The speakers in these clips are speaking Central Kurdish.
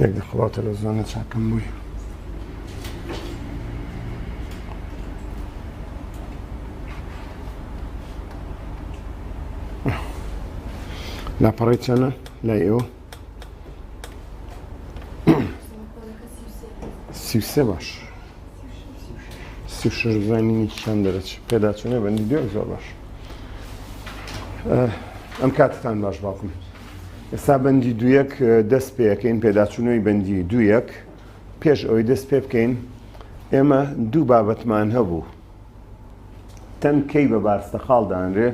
یەک دەقە با تەلەڤزیۆنە چاکەم بووی. لاپەڕەی چەنە لای ئێوە؟ 33 باش 36 بزانین چەند دەرەچ پێداچوونە بەندی دوێ زۆر باش ئەم کاتتان باش باوکم ئێستا بەندی دوویەک دەست پێەکەین پێداچوونەوەی بەندی دوویەک پێش ئەوەی دەست پێ بکەین ئێمە دوو بابەتمان هەبوو تەن کەی بە بارستە خاڵ دانرێ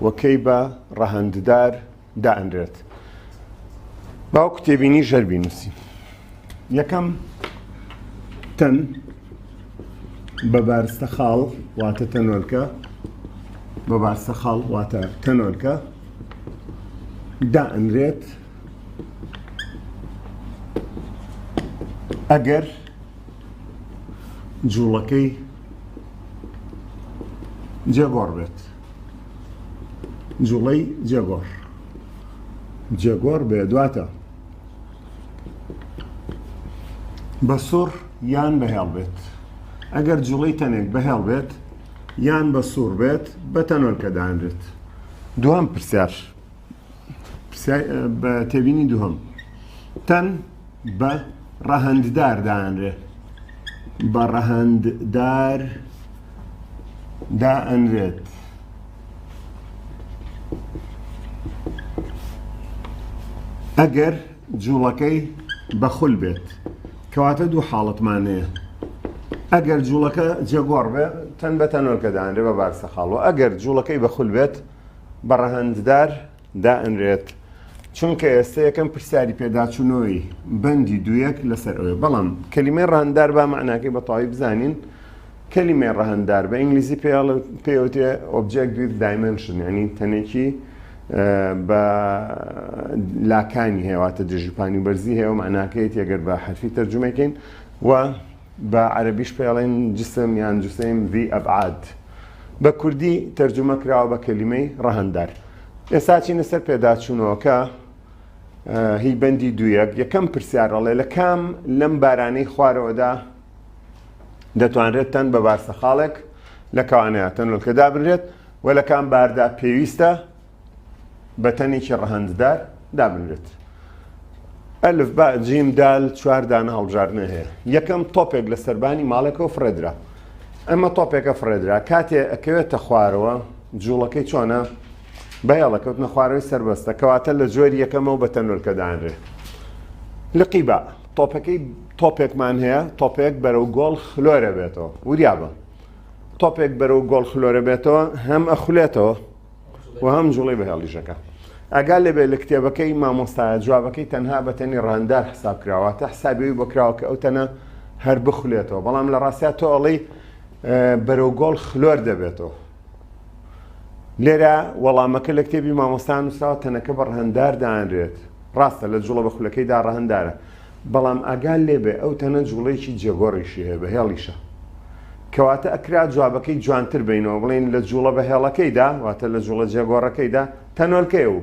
و کەی بە ڕەهەنددار دائەنرێت باوکو تێبینی ژەر بینوسین یەکەم تەن بە بارستە خاڵ واتە تەنۆلکە بە بارستە خاڵ واتە تەنۆلکە دائەنرێت ئەگەر جوڵەکەی جێگۆڕ بێت جوڵەی جێگۆڕ جێگۆڕ بێ دواتە بە سوڕ یان بە هێڵ بێت ئەگەر جوڵەی تەنێک بە هێڵ بێت یان بە سوڕ بێت بە تەنۆلکە دانرێت دووەم پرسیار بە تێبینی دووهەم تەن بە ڕەهەنددار دانرێ بە ڕەهەنددار دائەنرێت. ئەگەر جوڵەکەی بە خول بێت کەواتە دوو حاڵەتمان هەیە ئەگەر جوڵەکە جێگۆڕ بێ تەن بە تەنۆلکە دانرێ بە بارسە خاڵەوە ئەگەر جوڵەکەی بە خول بێت بە ڕەهەنددار دائەنرێت چونکە ئێستا یەکەم پرسیاری پێداچوونەوەی بەندی دوویەک لەسەر ئەوێ بەڵام کەلیمەی ڕەهەنددار با مەعناکەی بە تەواوی بزانین کەلیمەی ڕەهەنددار بە ئینگلیزی پێوتێ object with dimension یعنی تەنێکی بە لاکانی هەیە واتە درێژی پانی و بەرزی هەیە و مەعناکەیەتی ئەگەر بە حەرفی تەرجومەکەین و بە عەرەبیش پێڵێن جسم یان جسیم ذی ابعاد بە کوردی تەرجومە کراوە بە کەلیمەی ڕەهەنددار. ئێستا چینە سەر پێداچوونەوەکە هی بەندی دوویەک یەکەم پرسیار ئەڵێ لە کام لەم بارانەی خوارەوەدا دەتوانرێت تەن بە بارسە خاڵێک لە کەوانەیە تەنۆلکە دابنرێت و لە کام باردا پێویستە بە تەنێکی ڕەهەنددار دابنرێت. ئەلف با جیم دال چوار دانە هەڵبژاردنە هەیە یەکەم تۆپێک لە سەربانی ماڵێکەوە فڕێدرا ئەمە تۆپێکە فڕێدرا کاتێ ئەکەوێتە خوارەوە جوڵەکەی چۆنە بەیەڵە کەوتنە خوارەوەی سەربەستە کەواتە لە جۆری یەکەمەوە بە تەنۆلکە دانرێ لقی با تۆپەکەی تۆپێکمان هەیە تۆپێک بەرەو گۆڵ خلۆرە بێتەوە وریابە تۆپێک بەرەو گۆڵ خلۆرە بێتەوە هەم ئەخولێتەوە و هەم جوڵەی بە هێڵیژەکە. ئاگا لێبێ لە کتێبەکەی مامۆستایە جوابەکەی تەنها بە تەنی ڕەهەنددار حساب کراوە واتە حسابی ئەوی بۆ کراوە کە ئەو تەنە هەر بخولێتەوە بەڵام لە ڕاستیا تۆ ئەڵێی بەرەو گۆڵ خلۆر دەبێتەوە لێرە وەڵامەکە لە کتێبی مامۆستا نووسراوە تەنەکە بە ڕەهەنددار دانرێت ڕاستە لە جوڵە بە خولەکەیدا ڕەهەنددارە بەڵام ئاگا لێبێ ئەو تەنە جوڵەیەکی جێگۆڕیشی هەیە بە هێڵیشە کەواتە ئەکرا جوابەکەی جوانتر بینەوە بڵێین لە جوڵە بە هێڵەکەیدا واتە لە جوڵە جێگۆڕەکەیدا تەنۆلکەیە و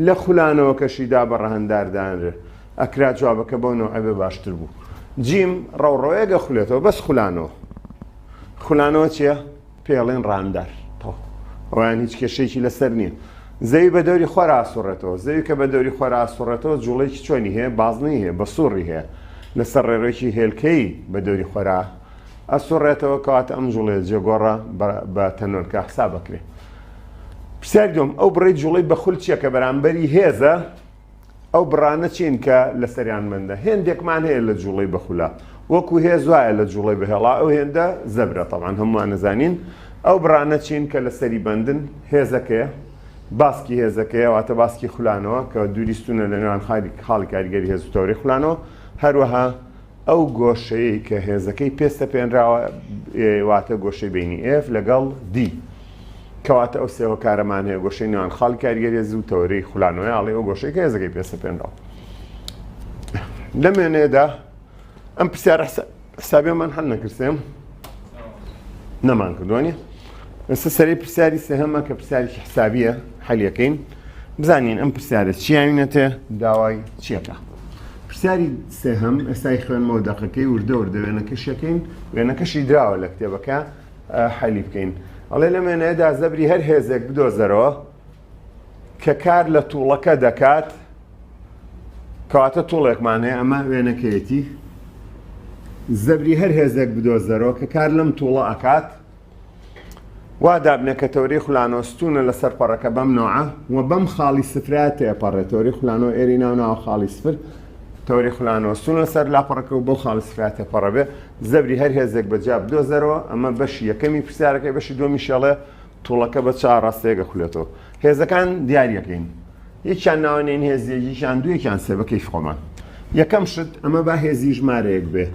لە خولانەوەکەشیدا بە ڕەهەندار دانرێ ئەکرا جوابەکە بەو نەوعە بێ باشتر بوو جیم ڕەوڕەوەیەک ئەخولێتەوە بەس خولانەوە خولانەوە چییە؟ پێڵێن ڕاندار تەواو ئەویان هیچ کێشەیەکی لەسەر نییە زەوی بە دەوری خۆر ئاسوڕێتەوە زەوی کە بە دەوری خۆر ئاسوڕێتەوە جوڵەیەکی چۆنی هەیە بازنەی هەیە بە سوڕی هەیە لەسەر ڕێڕێکی هێلکەی بە دەوری خۆرا ئەسوڕێتەوە کەواتە ئەم جوڵەیە جێگۆڕە بە تەنۆلکە حساب بکرێ پرسیاری دوم ئەو بڕی جوڵەی بە خول چییە کە بەرامبەری هێزە ئەو بڕانە چین کە لەسەریان بەندە؟ هێندێکمان هەیە لە جوڵەی بە خولە وەکو هێز وایە لە جوڵەی بە هێڵا ئەو هێندە زەبرە تەبعەن هەموومان ئەزانین ئەو بڕانە چین کە لەسەری بەندن هێزەکەیە باسکی هێزەکەیە واتە باسکی خولانەوە کە دووری ستونە لە نێوان خاڵی کاریگەری هێز و تەوەرەی خولانەوە هەروەها ئەو گۆشەیەی کە هێزەکەی پێ سەپێنراوە واتە گۆشەی بینی F لەگەڵ D کەواتە ئەو سێ هۆکارەمان هەیە گۆشەی نێوان خاڵی کاریگەری هێز و تەوەرەی خولانەوەی ئاڵی ئەو گۆشەی کە هێزەکەی پێ سەپێنراوە لەم وێنەیەدا ئەم پرسیارە حسابیەمان حل نەکرد سێم نەمان کردووە نیە ئێستا سەری پرسیاری سێهەمە کە پرسیارێکی حسابیە حەلیەکەین بزانین ئەم پرسیارە چیانەتێ داوای چیەکە. پرسیاری سێهەم ئێستای خوێنمەوە دەقەکەی وردە وردە وێنەکەشەکەین وێنەکەشی دراوە لە کتێبەکە حەلی بکەین ئەڵێ لەم وێنەیەدا زەبری هەر هێزێک بدۆزەرەوە کە کار لە توڵەکە دەکات کەواتە توڵێکمان هەیە ئەمە وێنەکەیەتی زەبری هەر هێزێک بدۆزەرەوە کە کار لەم توڵە ئەکات وا دابنێ کە تەوەرەی خولانەوە ستوونە لەسەر پەڕەکە بەم نەوعە و بەم خاڵی سفرە تێپەڕێ. تەوەرەی خولانەوە ئێری ناو ناوە خاڵی سفر. تەوەرەی خولانەوە ستوون لەسەر لاپەڕەکە و بەو خاڵی سفرە تێپەڕە بێ. زەبری هەر هێزێک بە جیا بدۆزەرەوە. ئەمە بەشی یەکەمی پرسیارەکەی بەشی دووەمیشی ئەڵێ توڵەکە بە چ ئاڕاستەیەک ئەخولێتەوە. هێزەکان دیاریەکەین. یەکیان ناوەنێین هێزی یەک، یەکیان دوو، یەکیان سێ بە کەیفی خۆمان. یەکەم شت ئەمە با هێزی ژمارەیەک بێ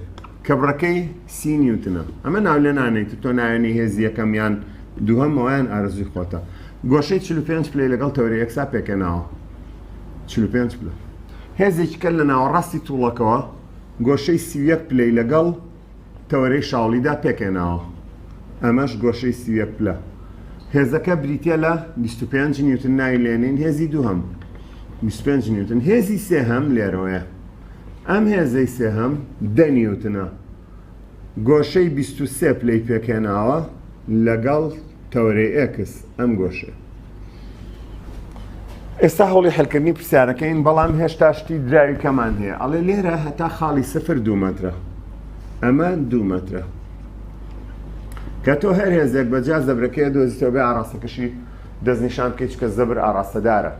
کە بڕەکەی سی نیوتنە. ئەمە ناو لێ نانێیت تۆ ناوێنی هێزی یەکەم یان دووهەم ئەوەیان ئارەزووی خۆتە. گۆشەی 45 پلەی لەگەڵ تەوەرەی ئێکسا پێکهێناوە. 45 پلە. هێزێکی کە لە ناوەڕاستی توڵەکەوە گۆشەی 31 پلەی لەگەڵ تەوەرەی شاوڵیدا پێکهێناوە، ئەمەش گۆشەی 31 پلە. هێزەکە بریتییە لە 25 نیوتن ناوی لێنین هێزی دووهەم 25 نیوتن. هێزی سێهەم لێرەوەیە، ئەم هێزەی سێهەم 10 نیوتنە، گۆشەی 23 پلەی پێکهێناوە لەگەڵ تەوەرەی ئێکس ئەم گۆشەیە. ئێستا هەوڵی حلکردنی پرسیارەکەین بەڵام هێشتا شتی دراوی کەمان هەیە ئەڵێ لێرە هەتا خاڵی سفر دوو مەترە ئەمە دوو مەترە کە تۆ هەر هێزێک بە جیا زەبرەکەی دۆزیتەوە بێ ئاراستەکەشی دەستنیشان بکەیت چکە زەبر ئاراستەدارە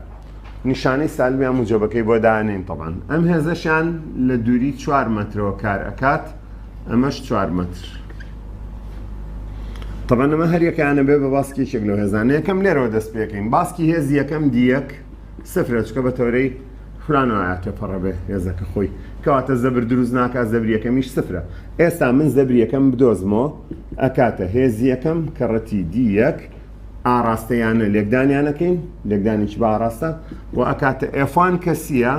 نیشانەی سالبیان موجەبەکەی بۆ دانێن تەبان ئەم هێزەشیان لە دووری چوار مەترەوە کار ئەکات ئەمەش چوار مەتر تەبەن ئەمە هەریەکەیانە بێ بە باسکی یەکێک لەو هێزانە یەکەم لێرەوە دەست پێکەین باسکی هێزی یەکەم دیەک سفرە چکە بە تەورەی خولانەوە تێپەڕە بێ هێزەکە خۆی کەواتە زەبر دروست ناکات زەبری یەکەمیش سفرە ئێستا من زەبری یەکەم بدۆزمەوە ئەکاتە هێزی یەکەم کەڕەتی دی یەک ئاڕاستەیانە لێکدانیانەکەین لێکدانێکی بە ئاڕاستە و ئەکاتە ئێفان کەسیە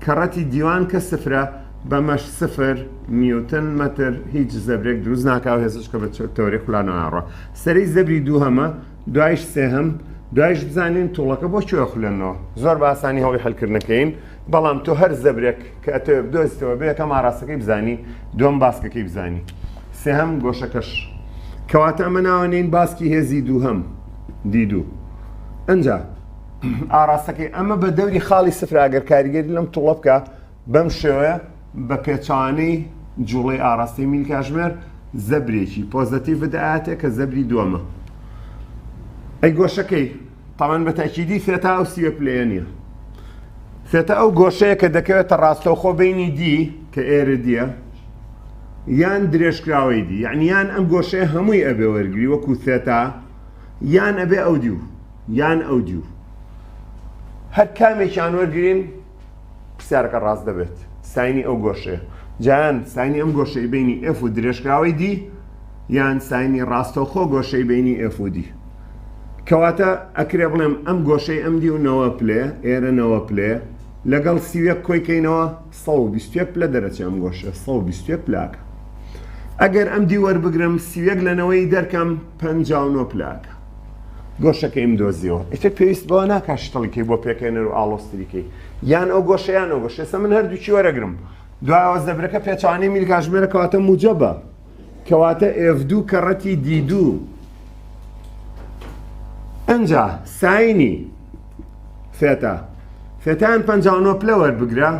کەڕەتی دیوان کە سفرە بەمەش سفر نیوتن مەتر هیچ زەبرێک دروست ناکا و هێزش کە بە تەوەرەی خولانەوە ئەڕوا سەرەی زەبری دووهەمە دوایش سێهەم دوایش بزانین توڵەکە بۆ کوێ خولێنەوە زۆر بە ئاسانی هەوڵی حلکردنەکەین بەڵام تۆ هەر زەبرێک کە ئەتەوێ بدۆزیتەوە بێ یەکەم ئاراستەکەی بزانی دووەم باسکەکەی بزانی سێهەم گۆشەکەش کەواتە ئەمە ناوەنین باسکی هێزی دووهەم دی دوو ئەنجا ئاراستەکەی ئەمە بە دەوری خاڵی سفر ئەگەر کاریگەری لەم توڵە بکە بەم شێوەیە بە پێچەوانەی جوڵەی ئاراستەی میل کاژمێر زەبرێکی پۆزەتیڤت ئااتێ کە زەبری دووەمە ئەی گۆشەکەی تاوان بە تاکیدی ثێتا ئەو سیوە پلەیە نییە ثێتا ئەو گۆشەیە کە دەکەوێتە ڕاستەوخۆ بینی دی کە ئێرە دیە یان درێژکراوەی دی یعنی یان ئەم گۆشەیە هەمووی ئەبێ وەرگری وەکو ثێتا یان ئەبێ ئەو دیو یان ئەو دیو هەر کامێکیان وەرگین پرسیارەکە ڕاست دەبێت ساینی ئەو گۆشەیە جایان ساینی ئەم گۆشەی بینی F و درێژکراوەی دی یان ساینی ڕاستەوخۆ گۆشەی بینی F و دی کەواتە ئەکرێ بڵێم ئەم گۆشەی ئەم دی و نەوە پلێ ئێرە نەوە پلێ لەگەڵ 31 کۆی کەینەوە 121 پلە دەرەچێ ئەم گۆشە 121 پلاکە ئەگەر ئەم دی وەربگرم 31 لە نەوەی دەرکەم 59 پلاکە گۆشەکەیم دۆزیەوە ئیتر پێویست بەوە ناکا شتڵیکەی بۆ پێکهێنەر و ئاڵۆزتریکەی یان ئەو گۆشە یان ئەو گۆشە ئێستا من هەردووکی وەرەگرم دوایەوە زەبرەکە پێچەوانەی میلکاژمێرە کەواتە موجەبە کەواتە F2 کەڕەتی D2 ئەنجا ساینی ثێتا ثێتایان 59 پلە وەربگرە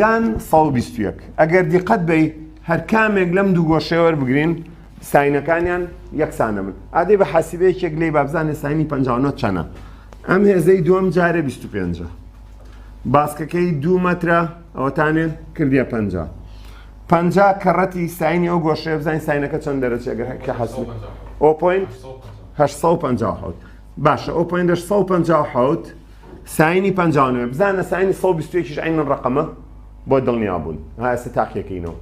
یان 121 ئەگەر دیقەت بەی هەر کامێک لەم دوو گۆشەیە وەربگرین ساینەکانیان یەکسانە بن ئادەی بە حاسیبەیەکێک لێی با بزانێ ساینی 59 چەنە ئەم هێزەی دووەم جارێ 25 باسکەکەی دوو مەترە ئەوەتانێ کردیە 50 50 کەڕەتی ساینی ئەو گۆشەیە بزانین ساینەکە چەند دەرەچێت گەر کە حەسب 0.857 باشە 0.857 ساینی 59 بزانە ساینی 121 عینن ڕقەمە بۆ دڵنیا بوون ها ئێستا تاقیەکەینەوە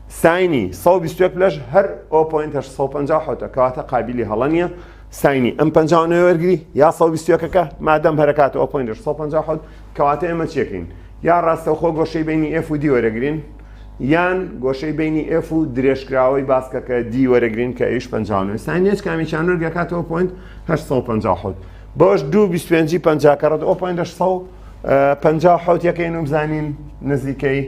ساینی 121 پلەش هەر 0.857 کەواتە قابلی هەڵە نییە ساینی ئەم 59 وەرگری یا 121ەکە مادەم هەرکات 0.857 کەواتە ئێمە چیەکەین یا ڕاستەوخۆ گۆشەی بینی F و D وەرەگرین یان گۆشەی بینی F و درێژکراوەی باسکەکە D وەرەگرین کە ئەویش 59 ساینی هیچ کامێکیان وەرگەکاتەوە 0.857 بەوەش 2 25 50 کەڕەت 0.800. 57 یەکەین و بزانین نزیکەی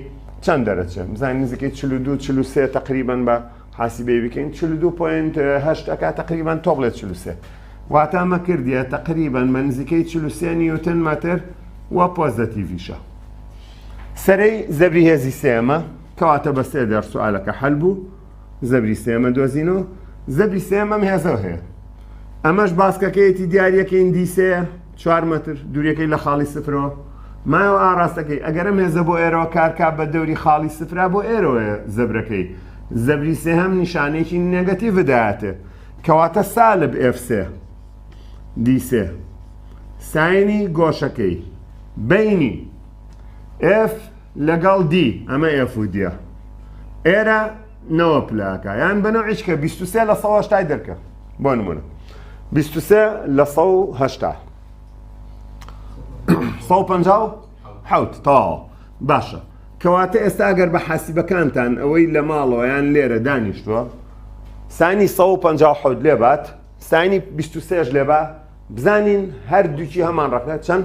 چەند دەرەچێت بزانین نزیکەی 42 43 تقریبا بە حاسیبەی بکەین 42.8 ئەکا تقریبا تۆ بڵێ 43 واتە ئەمە کردیە تقریبا بە نزیکەی 43 نیوتن مەتر و پۆزەتیڤیشە سەرەی زەبری هێزی سێمە کەواتە بە سێ دەر سوالەکە حەل بوو زەبری سێمە دۆزینەوە زەبری سێم ئەم هێزەوە هەیە ئەمەش باسکەکەیەتی دیارەکەین D سێ چوار مەتر دووریەکەی لە خاڵی سفرەوە مایەوە ئاراستەکەی ئەگەر ئەم هێزە بۆ ئێرەوە کارکا بە دەوری خاڵی سفرا بۆ ئێرەوەیە زەبرەکەی زەبری سێهەم نیشانەیەکی negative دایەتێ کەواتە سالب F سێ D سێ sine ی گۆشەکەی بینی F لەگەڵ D ئەمە F و D یە ئێرە نەوە پلاکە یان بە نەوعیش کە 23 لە 180 دەرکە بۆ نمونە 23 لە 180 157 تەواو باشە کەواتە ئێستا ئەگەر بە حاسیبەکانتان ئەوەی لە ماڵەوە یان لێرە دانیشتووە sine ی 157 لێبات sine ی 23 لێبا بزانین هەردووکی هەمان ڕەقە چەند؟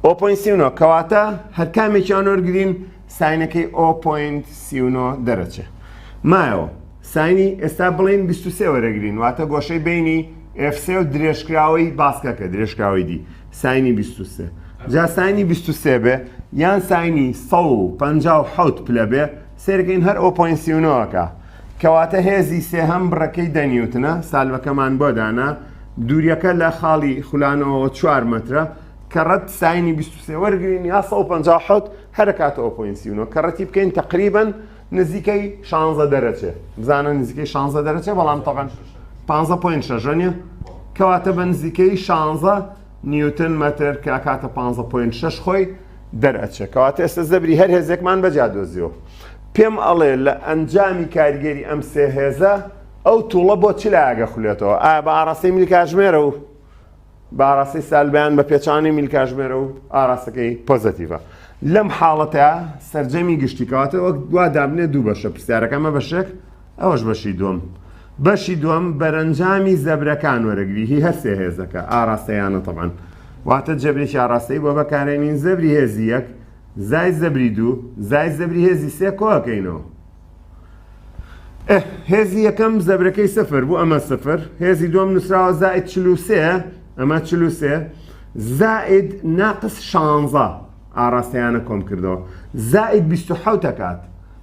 o point 39 کەواتە هەرکامێکیان وەرگین sine ەکەی o point 39 دەرەچێ مایەوە sine ی ئێستا بڵین 23 وەرەگرین واتە گۆشەی بینی F3 و درێژکراوەی باسکەکە درێژکراوەی D sine ی 23 جا sine ی 23 بێ یان sine ی 157 پلە بێ سێرەکەین هەر o point 39ەکە کەواتە هێزی سێهەم بڕەکەی دە نیوتنە، سالبەکەمان بۆ دانا، دووریەکە لە خاڵی خولانەوەوە چوار مەترە، کەڕەت sine ی 23 وەرگرین یا 157 هەر ئەکاتەوە point 39 کەڕەتی بکەین تەقریبەن نزیکەی 16 دەرەچێ بزانە نزیکەی 16 دەرەچێ بەڵام تەبەن 15.6 نیە کەواتە بە نزیکەی 16 نیوتن مەتر کە ئەکاتە 15.6 خۆی دەرئەچێ کەواتە ئێستا زەبری هەر هێزێکمان بەجیا دۆزیەوە پێم ئەڵێ لە ئەنجامی کاریگەری ئەم سێ هێزە ئەو توڵە بۆ چ لایەک ئەخولێتەوە ئایا بە ئاراستەی میل کاژمێرە و بە ئاراستەی سالبیان بە پێچانی میل کاژمێرە و ئاراستەکەی پۆزەتیڤە لەم حاڵەتە سەرجەمی گشتی کەواتە وەک دوا دابنێ دوو بەشە پرسیارەکەمە بەشێک ئەوەش بەشی دووەم بەشی دووەم بەرەنجامی زەبرەکان وەرەگری هی هەر سێ هێزەکە ئاراستەیانە تەبعەن واتە جەبرێکی ئاراستەی بۆ بەکارێنین زەبری هێزی یەک زای زەبری دوو زای زەبری هێزی سێ کۆکەینەوە هێزی یەکەم زەبرەکەی سفر بوو ئەمە سفر هێزی دووەم نووسراوە زائد 43 ئەمە 43 زائد ناقس 16 ئاراستەیانە کۆم کردەوە زائد 27 ئەکات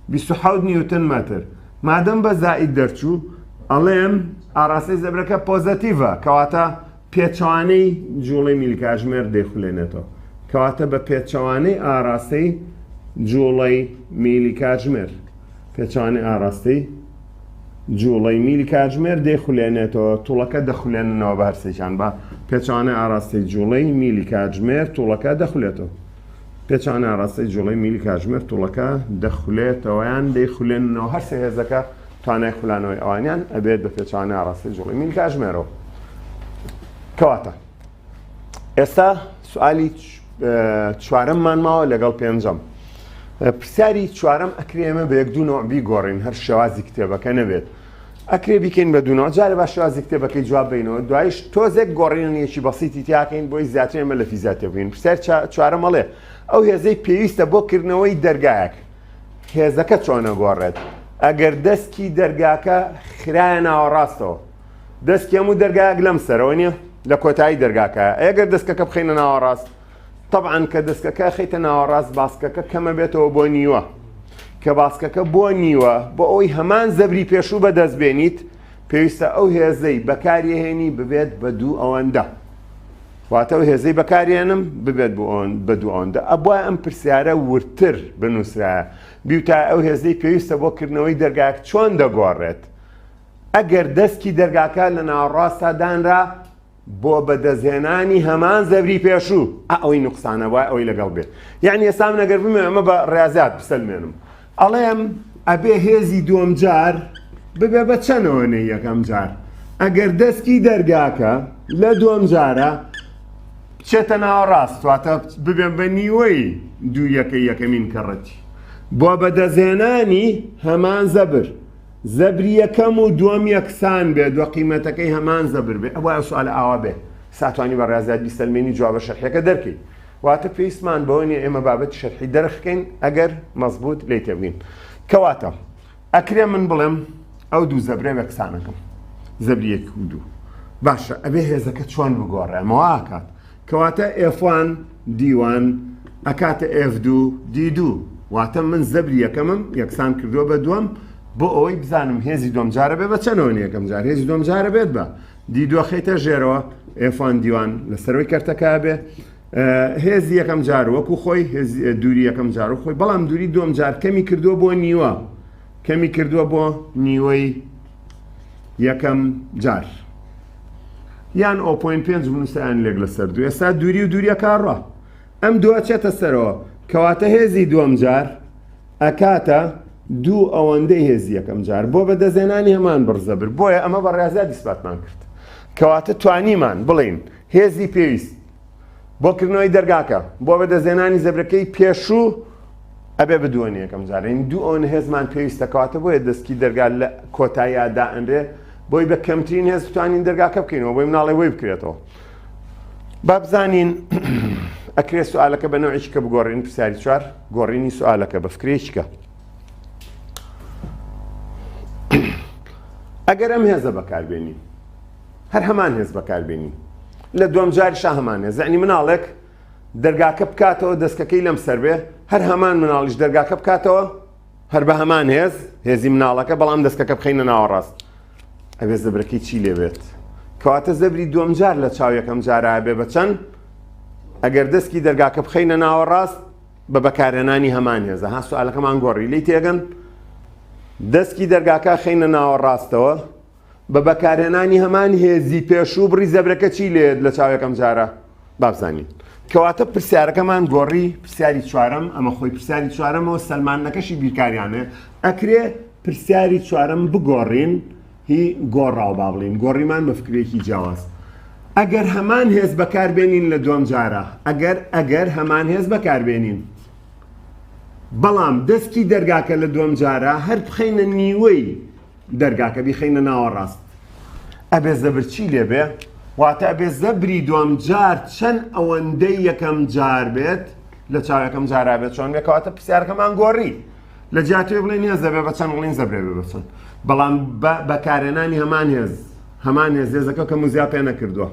27 نیوتن مەتر مادەم بە زائید دەرچوو ئەڵێم ئاراستەی زەبرەکە پۆزەتیڤە کەواتە پێچەوانەی جوڵەی میل کاتژمێر دەیخولێنێتەوە کەواتە بە پێچەوانەی ئاراستەی جوڵەی میلی کاتژمێر پێچەوانەی ئاراستەی جوڵەی میلی کاتژمێر دەیخولێنێتەوە توڵەکە دەخولێننەوە بە هەرسێکیان بە پێچوانە ئاراستەی جوڵەی میلی کاتژمێر توڵەکە دەخولێتەوە پێچوانە ئاراستەی جوڵەی میلی کاتژمێر توڵەکە دەخولێتەوەیان دەیخولێننەوە هەرسێ هێزەکە توانای خولانەوەی ئەوانیان ئەبێت بە پێچوانە ئاراستەی جوڵەی میلی کاتژمێرەوە کەواتە ئێستا سوالی چوارەممان ماوە لەگەڵ پێنجەم پرسیاری چوارەم ئەکرێ ئێمە بە یەک دوو نەوع بیگۆڕین هەر شێوازی کتێبەکە نەبێت ئەکرێ بیکەین بە دوو نەوع جارێ با شێوازی کتێبەکەی جواب بینەوە دوایش تۆزێک گۆڕینیەکی بەسیتی تیاکەین بۆی زیاتر ئێمە لە فیزیا تێبگەین پرسیار چوارەم ئەڵێ ئەو هێزەی پێویستە بۆ کردنەوەی دەرگایەک هێزەکە چۆنە گۆڕێت ئەگەر دەستکی دەرگاکە خرایە ناوەڕاستەوە دەستکی هەموو دەرگایەک لەم سەرەوە نییە لە کۆتایی دەرگاکە ئەگەر دەستکەکە بخەینە ناوەڕاست طبعا کە دەستکەکە خەیتە ناوەڕاست باسکەکە کەمە بێتەوە بۆ نیوە کە باسکەکە بۆ نیوە بۆ ئەوی هەمان زەبری پێشوو بەدەست بێنیت پێویستە ئەو هێزەی بەکاریهێنی ببێت بە دوو ئەوەندە واتە ئەو هێزەی بەکارێنم ببێت بە دوو ئەوەندە ئەبوایە ئەم پرسیارە وردتر بنووسرایە بیوتایە ئەو هێزەی پێویستە بۆ کردنەوەی دەرگایەک چۆن دەگۆڕێت ئەگەر دەسکی دەرگاکە لە ناوەڕاستا دانرا بۆ بەدەستهێنانی هەمان زەبری پێشوو ئا ئەوەی نوقسانە وای ئەوەی لەگەڵ بێت یعنی ئێستا من ئەگەر بمەوێ ئەمە بە ڕاضیات بسەلمێنم ئەڵێم ئەبێ هێزی دووەم جار ببێ بە چەنەوە نەی یەکەم جار ئەگەر دەسکی دەرگاکە لە دووەم جارە بچێتە ناوەڕاست واتە ببێ بە نیوەی دوو یەکەی یەکەمین کەڕەتی بۆ بەدەستهێنانی هەمان زەبر زەبری یەکەم و دووەم یەکسان بێت و قیمەتەکەی هەمان زەبر بێت ئەبوایە ئەو سوالە ئاوا بێ ساتوانی بە ڕیازیات بیسەلمێنی جوابە شەرحیەکە دەرکەی. واتە پێویستمان بەوە نیە ئێمە بابەتی شەرحی دەرخکەین ئەگەر مەزبوط لێی تێبگەین. کەواتە ئەکرێ من بڵێم ئەو دوو زەبرە وێکسانەکەم زەبری یەک و دوو. باشە ئەبێ هێزەکە چۆن بگۆڕێ؟ ئەمە وا ئەکات. کەواتە F one D one ئەکاتە F دوو D دوو. واتە من زەبری یەکەمم یەکسان کردووە بە دووەم بۆ ئەوەی بزانم هێزی دووەم جارە بێ بە چەنەوە یەکەم جار هێزی دووەم جارە بێت بە D دوو خەیتە ژێرەوە F one D one لە سەرەوەی کەرتەکە بێ هێزی یەکەم جار وەکو خۆی دووری یەکەم جار و خۆی بەڵام دووری دووەم جار کەمی کردووە بۆ نیوە کەمی کردووە بۆ نیوەی یەکەم جار یان o point پێنج بنووسیان لێک لەسەر دوو ئێستا دووری و دووریەکە ڕە ئەم دووە چێتە سەرەوە کەواتە هێزی دووەم جار ئەکاتە دوو ئەوەندەی هێزی یەکەم جار بۆ بەدەستهێنانی هەمان بڕ زەبر بۆیە ئەمە بە ڕیازیات ئیسپاتمان کرد کەواتە توانیمان بڵێین هێزی پێویست بۆ کردنەوەی دەرگاکە بۆ بەدەستهێنانی زەبرەکەی پێشوو ئەبێ بدووەن یەکەم جار یعنی دوو ئەوەنە هێزمان پێویستە کەواتە بۆیە دەستکی دەرگا لە کۆتاییا دائەنرێ بۆی بە کەمترین هێز بتوانین دەرگاکە بکەینەوە بۆی مناڵێ بۆی بکرێتەوە با بزانین ئەکرێ سوالەکە بە نەوعێکی کە بگۆڕین پرسیاری چوار گۆڕینی سوالەکە بە فکرێکی کە ئەگەر ئەم هێزە بەکاربێنین هەر هەمان هێز بەکاربێنین لە دووەم جاریشا هەمان هێز یعنی مناڵێک دەرگاکە بکاتەوە دەستکەکەی لەم سەر بێ هەر هەمان مناڵیش دەرگاکە بکاتەوە هەر بە هەمان هێز، هێزی مناڵەکە، بەڵام دەسکەکە بخەینە ناوەڕاست. ئەبێ زەبرەکەی چی لێ بێت؟ کەواتە زەبری دووەم جار لە چاو یەکەم جارا ئەبێ بە چەند؟ ئەگەر دەسکی دەرگاکە بخەینە ناوەڕاست بە بەکارهێنانی هەمان هێزە. ها سوالەکەمان گۆڕی لێی تێگەن؟ دەسکی دەرگاکە خەینە ناوەڕاستەوە بە بەکارهێنانی هەمان هێزی پێشوو بڕی زەبرەکە چی لێت لە چاو یەکەم جارە؟ با بزانین. کەواتە پرسیارەکەمان گۆڕی پرسیاری چوارەم، ئەمە خۆی پرسیاری چوارەمەوە سەلماندنەکەشی بیرکاریانە، ئەکرێ پرسیاری چوارەم بگۆڕین هی گۆڕاو با بڵین گۆڕیمان بە فکرێکی جیاواز. ئەگەر هەمان هێز بەکاربێنین لە دووەم جارە، ئەگەر ئەگەر هەمان هێز بەکاربێنین بەڵام دەسکی دەرگاکە لە دووەم جارە هەر بخەینە نیوەی دەرگاکە بیخەینە ناوەڕاست ئەبێ زەبر چی لێ بێ؟ واتە ئەبێ زەبری دووەم جار چەند ئەوەندەی یەکەم جار بێت لە چاو یەکەم جارا بێت چۆن بێ کەواتە پرسیارەکەمان گۆڕی لە جیاتی بڵێن هێز دەبێ بە چەند بڵین زەبرێ بێ بە چەند بەڵام بە بەکارهێنانی هەمان هێز هەمان هێز هێزەکە کەم و زیا پێ نەکردووە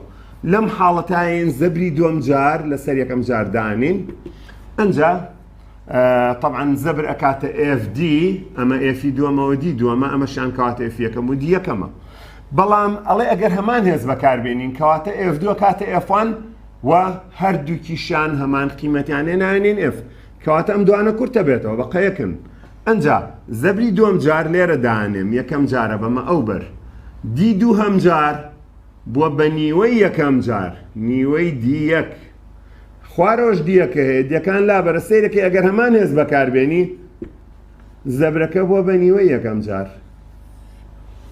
لەم حاڵەتاین زەبری دووەم جار لەسەر یەکەم جار دانین ئەنجا تەبعەن زەبر ئەکاتە F D ئەمە F ی دووەمەوە D دووەمە ئەمەشیان کەواتە F یەکەم و D یەکەمە بەڵام ئەڵێ ئەگەر هەمان هێز بەکاربێنین کەواتە F دوو ئەکاتە F one و هەردووکیشیان هەمان قیمەتیان لێ ناوێنین F کەواتە ئەم دوانە کورتە بێتەوە بە قەیەکن ئەنجا زەبری دووەم جار لێرە دانێم یەکەم جارە بەمە ئەو بەر D دووهەم جار بووە بە نیوەی یەکەم جار نیوەی D یەک خوارەوەش D یەکە هەیە D یەکان لابەرە سەیرەکەی ئەگەر هەمان هێز بەکاربێنی زەبرەکە بووە بە نیوەی یەکەم جار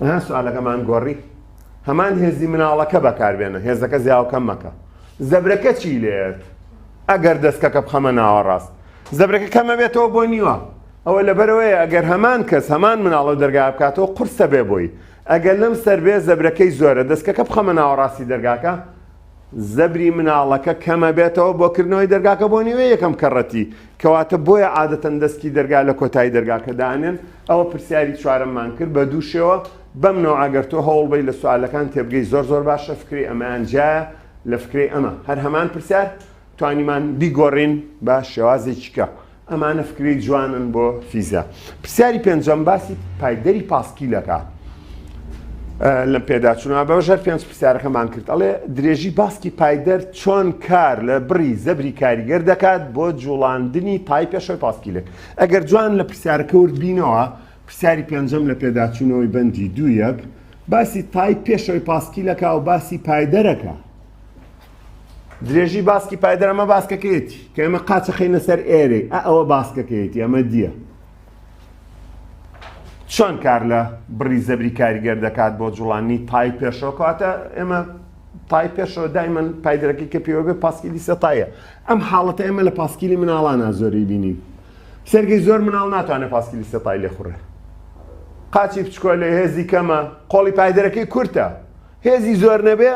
ها سوالەکەمان گۆڕی هەمان هێزی مناڵەکە بەکاربێنە هێزەکە زیاوکەم مەکە زەبرەکە چی لێت ئەگەر دەستکەکە بخەمە ناوەڕاست زەبرەکە کەمە بێتەوە بۆ نیوە ئەوە لەبەرەوەیە ئەگەر هەمان کەس هەمان مناڵە دەرگا بکاتەوە قورسە بێ بۆی ئەگەر لەم سەر بێ زەبرەکەی زۆرە دەستکەکە بخەمە ناوەڕاستی دەرگاکە زەبری مناڵەکە کەمەبێتەوە بۆ کردنەوەی دەرگاکە بۆ نیوەی یەکەم کەڕەتی، کەواتە بۆیە عادەتەن دەسکی دەرگا لە کۆتایی دەرگاکە دائەنێن، ئەوە پرسیاری چوارەممان کرد بە دوو شێوە، بەم نەوعە گەر تۆ هەوڵ بەی لە سوالەکان تێبگەی زۆر زۆر باشە، فکرەی ئەمەیان جیایە لە فکرەی ئەمە، هەر هەمان پرسیار توانیمان بیگۆڕین بە شێوازێکی کە. ئەمانە فکرەی جوانن بۆ فیزیا. پرسیاری پێنجەم باسی پایدەری پاسکیلەکە لەم پێداچوونەوە بەوەش هەر پێنج پرسیارەکەمان کرد ئەڵێ درێژی باسکی پایدەر چۆن کار لە بڕی زەبری کاریگەر دەکات بۆ جوڵاندنی تای پێشەوەی پاسکیلێک ئەگەر جوان لە پرسیارەکە ورد بینەوە پرسیاری پێنجەم لە پێداچوونەوەی بەندی دوو یەک باسی تای پێشەوەی پاسکیلەکە و باسی پایدەرەکە درێژی باسکی پایدەر ئەمە باسکەکەیەتی کە ئێمە قاچە خەینە سەر ئێرەی ئە ئەوە باسکەکەیەتی ئەمە دیە چۆن کار لە بڕی زەبری کاریگەر دەکات بۆ جوڵانی تای پێشەوە کەواتە ئێمە تای پێشەوە دایمەن پایدەرەکەی کە پێوە بێ پاسکیلی سەتایە ئەم حاڵەتە ئێمە لە پاسکیلی مناڵانە زۆری بینین سەرگەی زۆر مناڵ ناتوانێت پاسکیلی سەتای لێخوڕێ قاچی بچکۆلە هێزی کەمە قۆڵی پایدەرەکەی کورتە هێزی زۆر نەبێ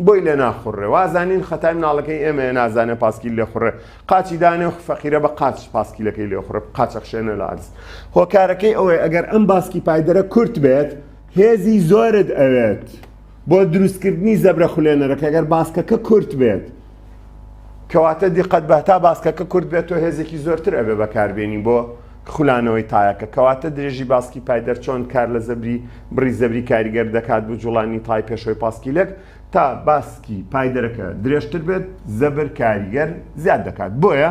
بۆی لێ ناخوڕێ وازانین خەتای مناڵەکەی ئێمەیە نازانێ پاسکیل لێ خوڕێ قاچی دانێ و فەقیرە بە قاچ پاسکیلەکەی لێ خوڕێ قاچەخشێنە لە عەرز هۆکارەکەی ئەوەیە ئەگەر ئەم باسکی پایدەرە کورت بێت هێزی زۆرت ئەوێت بۆ دروستکردنی زەبرە خولێنەرەکە گەر باسکەکە کورت بێت کەواتە دیقەت بە تا باسکەکە کورت بێت تۆ هێزێکی زۆرتر ئەبێ بەکاربێنی بۆ خولانەوەی تایەکە کەواتە درێژی باسکی پایدەر چۆن کار لە زەبری بڕی زەبری کاریگەر دەکات بۆ جوڵانی تای پێشەوەی پاسکیلێک تا باسکی پایدەرەکە درێژتر بێت زەبر کاریگەر زیاد دەکات بۆیە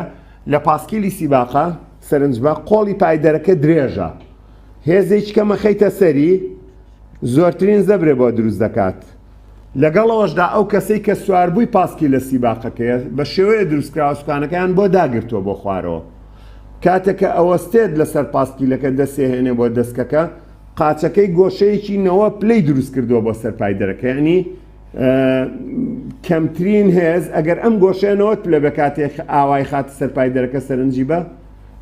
لە پاسکیلی سیباقە سەرنج بە قۆڵی پایدەرەکە درێژە هێزێکی کەمە خەیتە سەری زۆرترین زەبرێ بۆ دروست دەکات. لەگەڵ ئەوەشدا ئەو کەسەی کە سواربووی پاسکیلە سیباقەکەیە بە شێوەیە دروستکراوە سوکانەکەیان بۆ داگرتووە بۆ خوارەوە. کاتێک کە ئەوەستێت لەسەر پاسکیلەکە دەستێهێنێ بۆ دەسکەکە قاچەکەی گۆشەیەکی نەوە پلەی دروست کردووە بۆ سەر پایدەرەکە یعنی کەمترین هێز ئەگەر ئەم گۆشەیە نەوەت پلە بێ کاتێک ئاوای خاتە سەر پایدەرەکە سەرنجی بە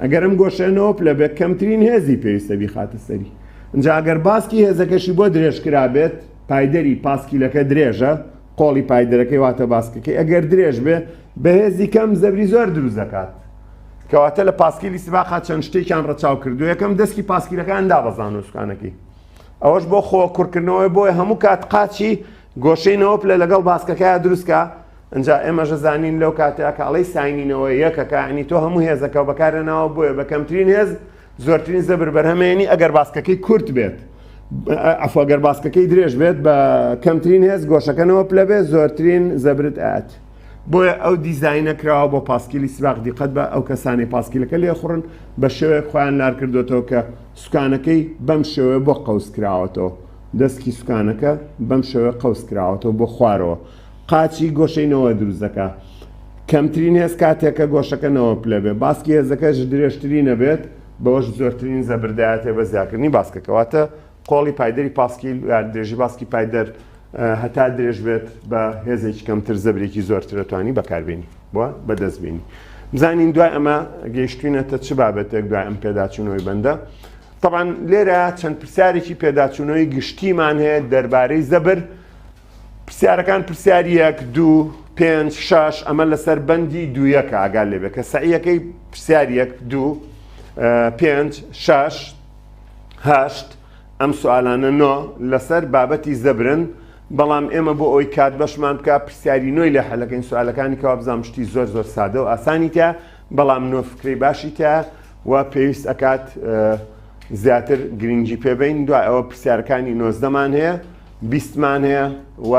ئەگەر ئەم گۆشەیە نەوە پلە بێت کەمترین هێزی پێویستە بیخاتە سەری ئینجا ئەگەر باسکی هێزەکەشی بۆ درێژ کرابێت پایدەری پاسکیلەکە درێژە قۆڵی پایدەرەکەی واتە باسکەکەی ئەگەر درێژ بێ بەهێزی کەم زەبری زۆر دروست دەکات کەواتە لە پاسکیلی سباقا چەند شتێکیان ڕەچاو کردو یەکەم دەسکی پاسکیلەکان دابەزانۆ سوکانەکەی ئەوەش بۆ خۆ کوڕکردنەوەی بۆی هەموو کات قاچی گۆشەی نەوە پلە لەگەڵ باسکەکەیا دروستکە ئەجا ئێمەش زانین لەو کاتەیە کە ئەڵێی sine ی نەوە یەکەکە ینی تۆ هەموو هێزەکە بەکارێناوە بۆیە بە کەمترین هێز زۆرترین زەبر بەرهەمێنی ئەگەر باسکەکەی کورت بێت عەفو ئەگەر باسکەکەی درێژ بێت بە کەمترین هێز گۆشەکەنەوە پلە بێت زۆرترین زەبرت ئات بۆیە ئەو دیزاینە کراوە بۆ پاسکیلی سباق دیقەت بە ئەو کەسانی پاسکیلەکە لێخوڕن بە شێوەیەک خۆیان لار کردوێتەوە کە سوکانەکەی بەم شێوەیە بۆ قەوس کراوەتەوە دەستکی سوکانەکە بەم شێوەیە قەوس کراوەتەوە بۆ خوارەوە قاچی گۆشەی نەوە دروست دەکا کەمترین هێز کاتێکە گۆشەکە نەوە پلە بێ باسکی هێزەکەش درێژترینە بێت بەوەش زۆرترین زەبردایەتێ بە زیاکردنی باسکەکە واتە قۆڵی پایدەری پاسکیل یان درێژی باسکی پایدەر هەتا درێژ بێت بە هێزێکی کەمتر زەبرێکی زۆرتر توانی بەکاربێنی بۆ بەدەست بینی بزانین دوای ئەمە گەیشتوینەتە چ بابەتێک دوای ئەم پێداچوونەوەی بەندە طبعا لێرە چەند پرسیارێکی پێداچوونەوەی گشتیمان هەیە دەربارەی زەبر پرسیارەکان پرسیاری یەک دوو پێنج شەش ئەمە لەسەر بەندی دوویەکە ئاگا لێبێ کە سەعیەکەی پرسیار یەک دوو پێنج شەش هەشت ئەم سوالانە نۆ لەسەر بابەتی زەبرن بەڵام ئێمە بۆ ئەوی کات بەشمان بکە پرسیاری نۆی لێ حەلەکەین سوالەکانی کەوا بزانم شتی زۆر زۆر سادە و ئاسانی تیا بەڵام نۆ فکرەی باشی تیا و پێویست ئەکات زیاتر گرنگی پێبین دوای ئەوە پرسیارەکانی نۆزدەمان هەیە بیستمان هەیە و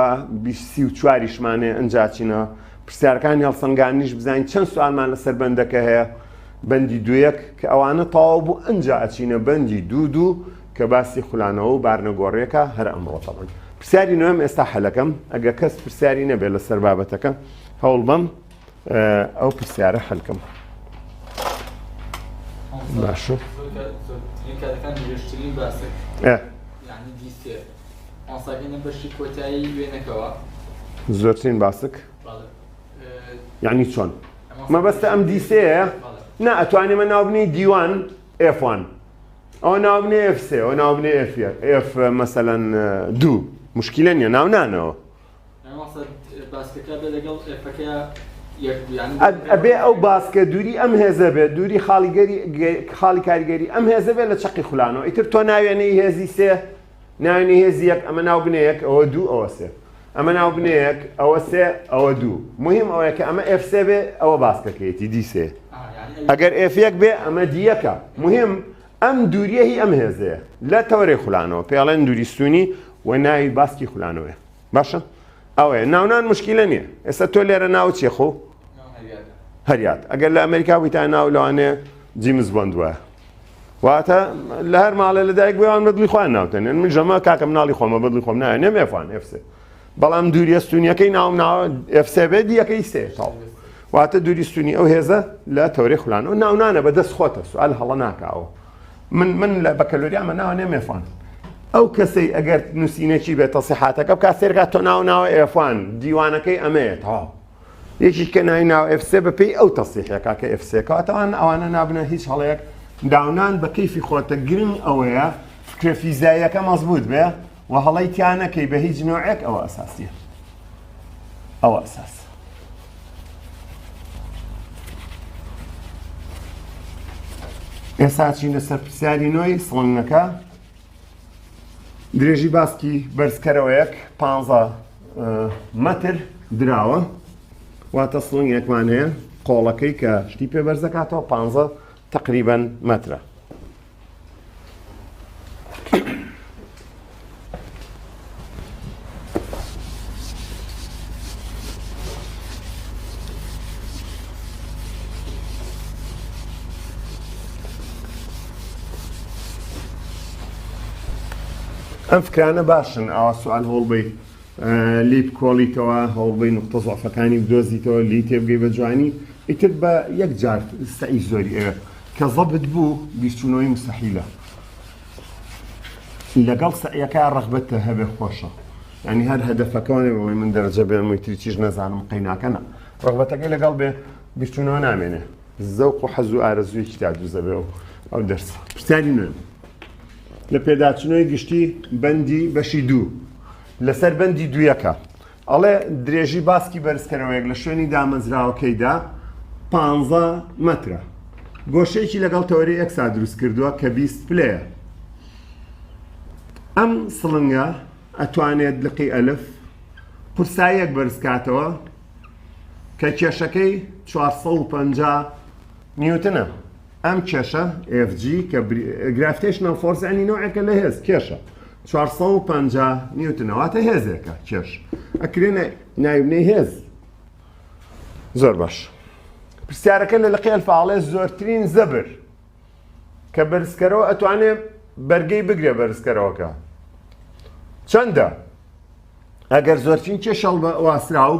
34یشمان هەیە ئەجا چینە پرسیارەکانی هەڵسەنگانیش بزانین چەند سوالمان لەسەر بەندەکە هەیە بەندی دویەک کە ئەوانە تەواو بوو ئەجا ئەچینە بەندی دوو دوو کە باسی خولانەوە و بارنەگۆڕیەکە هەر ئەمڕۆ تەبەن پرسیاری نوێم ئێستا حەلەکەم ئەگە کەس پرسیاری نەبێت لەسەر بابەتەکە هەوڵ بەم ئەو پرسیارە حەلکەم باشە زۆرترین باسک یعنی چۆن مەبەستە ئەم دیسەیە نا ئەتوانێمە ناوبنی دیوان F1 ئەوە ناوبنێ F3 ئەوە ناوبنێ F F مەسەلەن دوو مشکلە نییە ناونانەوە ئەبێ ئەو باسکە دووری ئەم هێزە بێت دووری خاڵیگەری خاڵی کاریگەری ئەم هێزە بێت لە چەقی خولانەوە ئیتر تۆ ناوێنەی هێزی سێ ناوێنی هێزی یەک ئەمە ناو بنێ یەک ئەوە دوو ئەوە سێ ئەمە ناو بنێ یەک ئەوە سێ ئەوە دوو مهم ئەوەیە کە ئەمە F سێ بێ ئەوە باسکەکەیەتی دی سێ ئەگەر F یەک بێ ئەمە دی یەکە مهم ئەم دووریە هی ئەم هێزەیە لە تەوەرەی خولانەوە پێڵێن دووری ستونی و ناوی باسکی خولانەوەیە باشە ئەوەیە ناونان مشکیلە نییە ئێستا تۆ لێرە ناو چیە خۆ هەریات ئەگەر لە ئەمریکا بوویتە ناو لەوانەیە جیمز بۆند وایە واتە لە هەر ماڵێ لەدایک بوویان بەدڵی خۆیان ناوتەنێن من ژەمە کاکە مناڵی خۆمە بەدڵی خۆم ناوێ نێم F one F سێ بەڵام دووریە ستونیەکەی ناوم ناوە F سێ بێت یەکەی سێ تاو واتە دووری ستونی ئەو هێزە لە تەورەی خولان ئەو ناونانە بە دەست خۆتە سوال هەڵە ناکاوە من من لە بەکەلۆریامە ناوە نێم F one ئەو کەسەی ئەگەر نووسینەکی بێت تەسیحاتەکە بکات سێرکات تۆ ناو ناوە F one دیوانەکەی ئەمەیە تەواو یەکی کە ناوی ناو F سێ بەپێی ئەو تەسیحەکە کە F سێ کەواتەوان ئەوانە نابنە هیچ هەڵەیەک داونان بە کەیفی خۆتە گرنگ ئەوەیە فکرە فیزاییەکە مەزبوط بێ و هەڵەی تیا نەکەی بە هیچ نوعێک ئەوە ئەساسیە. ئەوە ئەساس. ئێستا چینە سەر پرسیاری نۆی سڵنگەکە درێژی باسکی بەرزکەرەوەیەک 15 مەتر دراوە واتە سڵنگێکمان هەیە قۆڵەکەی کە شتی پێ بەرزەکاتەوە 15 تقریبا مەترە. ئەم فکرانە باشن ئاوا سوال هەوڵبەی لی بکۆڵیتەوە هەوڵبەی نقطە زعفەکانی بدۆزیتەوە لی تێبگەی بە جوانی ئیتر بە یەک جار سەعی زۆری ئەوێ کە زەبت بوو بیرچوونەوەی مستحیلە لەگەڵ سەعیەکە ڕەغبەتە هەبێ خۆشە ینی هەر هەدەفەکەەوە نەبێ بڵێ من دەرەجە بێم و ئیتری چیش نەزانم قەیناکە نا ڕەغبەتەکەی لەگەڵ بێ بیرچوونەوە نامێنێ زەوق و حەز و ئارەزوویەکی تا دروست دەبێ و ئەو دەرسە پرسیاری نوێ لە پێداچنەوەی گشتی بەندی بەشی دوو لەسەر بەندی دوویەکە ئەڵێ درێژی باسکی بەرزکەرەوەیەک لە شوێنی دامەزراوەکەیدا 15 مەترە گۆشەیەکی لەگەڵ تەوەری X ا دروست کردووە کە 20 پلەیە ئەم سڵنگە ئەتوانێت لقی ئەلف قورساییەک بەرزکاتەوە کە کێشەکەی 450 نیوتنە. ئەم کێشە، FG، کە gravitational force یانی نەوعێکە لە هێز، کێشە 450 نیوتنە، واتە هێزێکە کێش ئەکرێ ناوی بنێی هێز. زۆر باش پرسیارەکە لە لقی ئەلفا ئەڵێ زۆرترین زەبر کە بەرزکەرەوە ئەتوانێ بەرگەی بگرێ بەرزکەرەوەکە چەندە؟ ئەگەر زۆرترین کێش هەڵواسراو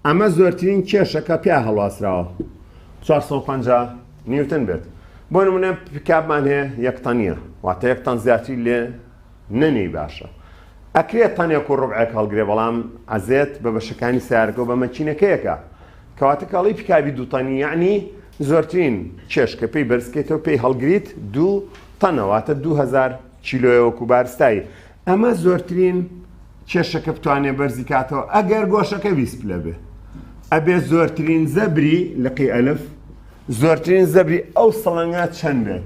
ئەمە زۆرترین کێشە کە پیا هەڵواسراوە 450 نیوتن بێت بۆ نمونە پیکابمان هەیە یەک تەنیە واتە یەک تەن زیاتری لێ نەنێی باشە ئەکرێت تەنێک و ڕبعێک هەڵگرێ بەڵام عەزێت بە بەشەکانی سیارەکە و بە مەکینەکەیەکە کەواتە کاڵی پیکابی دوو تەنی یعنی زۆرترین کێش کە پێی بەرزکەیتەوە پێی هەڵگریت دوو تەنە واتە 2000 کیلۆیە وەکو بارستایی ئەمە زۆرترین کێشە کە بتوانێ بەرزی کاتەوە ئەگەر گۆشەکە 20 پلە بێ ئەبێ زۆرترین زەبری لقی ئەلف زۆرترین زەبری ئەو سڵنگە چەند بێت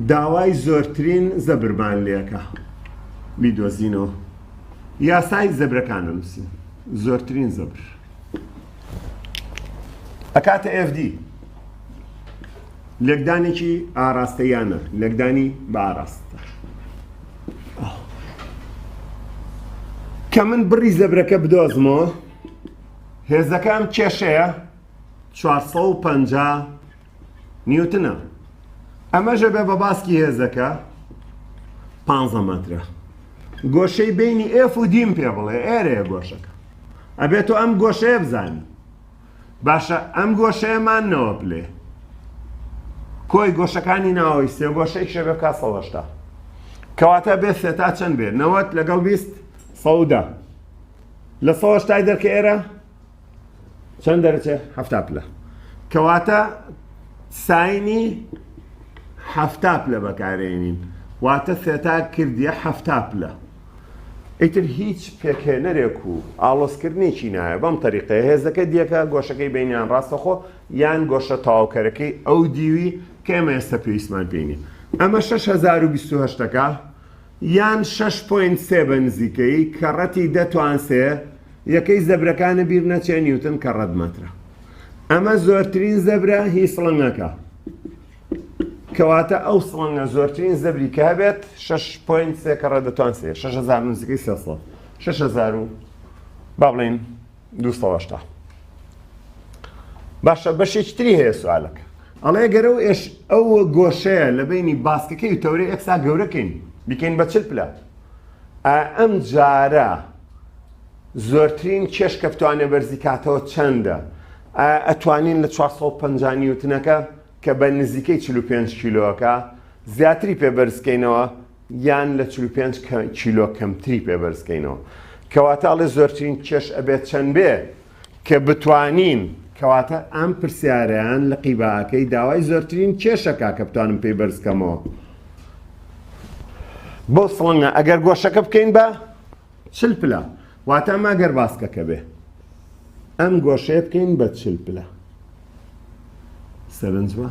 داوای زۆرترین زەبرمان لێکە بیدۆزینەوە یاسای زەبرەکان نووسین زۆرترین زەبر ئەکاتە FD لێکدانێکی ئاراستەیانە، لێکدانی بە ئاراستە. کە من بڕی زەبرەکە بدۆزمەوە هێزەکە ئەم کێشەیە 450 نیوتنە ئەمەژە بێ بە باسکی هێزەکە 15 مەترە گۆشەی بینی F و D م پێ بڵێ ئێرەیە گۆشەکە ئەبێت تۆ ئەم گۆشەیە بزانی باشە ئەم گۆشەیەمان نەوە پلێ کۆی گۆشەکانی ناوەوەی سێ گۆشەی شێ بێ بکا 180 کەواتە بێ سێتا چەند بێ نەوەت لەگەڵ 20 سەودا لە 180 دەرکە ئێرە چەند دەرەچێ هەفتا پلە کەواتە sine ی هەفتا پلە بەکارێنین واتە سێتا کردیە هەفتا پلە ئیتر هیچ پێکهێنەرێک و ئاڵۆزکردنێکی ناوێ، بەم تەریقەیە هێزەکە دیەکە گۆشەکەی بەینیان ڕاستەخۆ یان گۆشە تەواوکەرەکەی ئەو دیوی کە ئێمە ئێستا پێویستمان پێی نیە. ئەمە 6028 ەکە یان شەش point سێ بە نزیکەیی کەڕەتی دە توان سێ یەکەی زەبرەکانە بیر نەچێ نیوتن کەڕەت مەترە. ئەمە زۆرترین زەبرە هی سڵنگەکە. کەواتە ئەو سڵنگە زۆرترین زەبری کە هەبێت شەش point سێ کەڕە دەتوان سێ 6000 نزیکەی 300 6000 و با بڵێین 280 باشە بەشێکی تری هەیە سوالەکە ئەڵێ گەر ئەو ئێش ئەو گۆشەیە لە بینی باسکەکەی و تەورەی X ا گەورەکەین بیکەین بە چل پلە ئەم جارە زۆرترین کێش کە بتوانێت بەرزی کاتەوە چەندە ئەتوانین لە 450 نیوتنەکە کە بە نزیکەی 45 کیلۆکە زیاتری پێ بەرزکەینەوە یان لە 45 کیلۆ کەمتری پێ بەرزکەینەوە کەواتە ئەڵێ زۆرترین کێش ئەبێت چەند بێ کە بتوانین کەواتە ئەم پرسیارەیان لە قیباکەی داوای زۆرترین کێشەکە کە بتوانم پێی بەرزکەمەوە بۆ سڵنگە ئەگەر گۆشەکە بکەین بە چل پلە واتە ئەمە گەر باسکەکە بێ. ئەم گۆشەیە بکەین بە 40 پلە. سەرنج بە.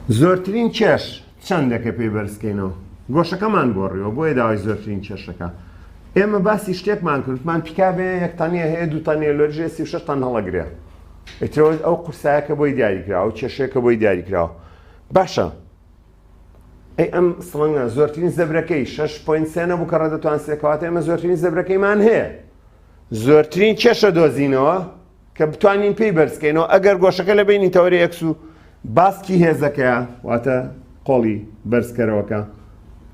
زۆرترین کێش چەندە کە پێی بەرزکەینەوە؟ گۆشەکەمان گۆڕیوە بۆیە داوای زۆرترین کێشەکە. ئێمە باسی شتێکمان کرد وتمان پیکابێ یەک تەنیە هەیە دوو تەنیە لۆریژێ 36 تەن هەڵەگرێ. ئیترەوە ئەو قورسایە کە بۆی دیاریکراوە ئەو کێشەیە کە بۆی دیاریکراوە. باشە ئەی ئەم سڵنگە زۆرترین زەبرەکەی 6.3 نەبوو کە ڕێدەتوان سێ کەواتە ئێمە زۆرترین زەبرەکەیمان هەیە. زۆرترین کێشە دۆزینەوە کە بتوانین پێی بەرزکەینەوە ئەگەر گۆشەکە لە بینی تەوەری x و باسکی هێزەکەیە واتە قۆڵی بەرزکەرەوەکە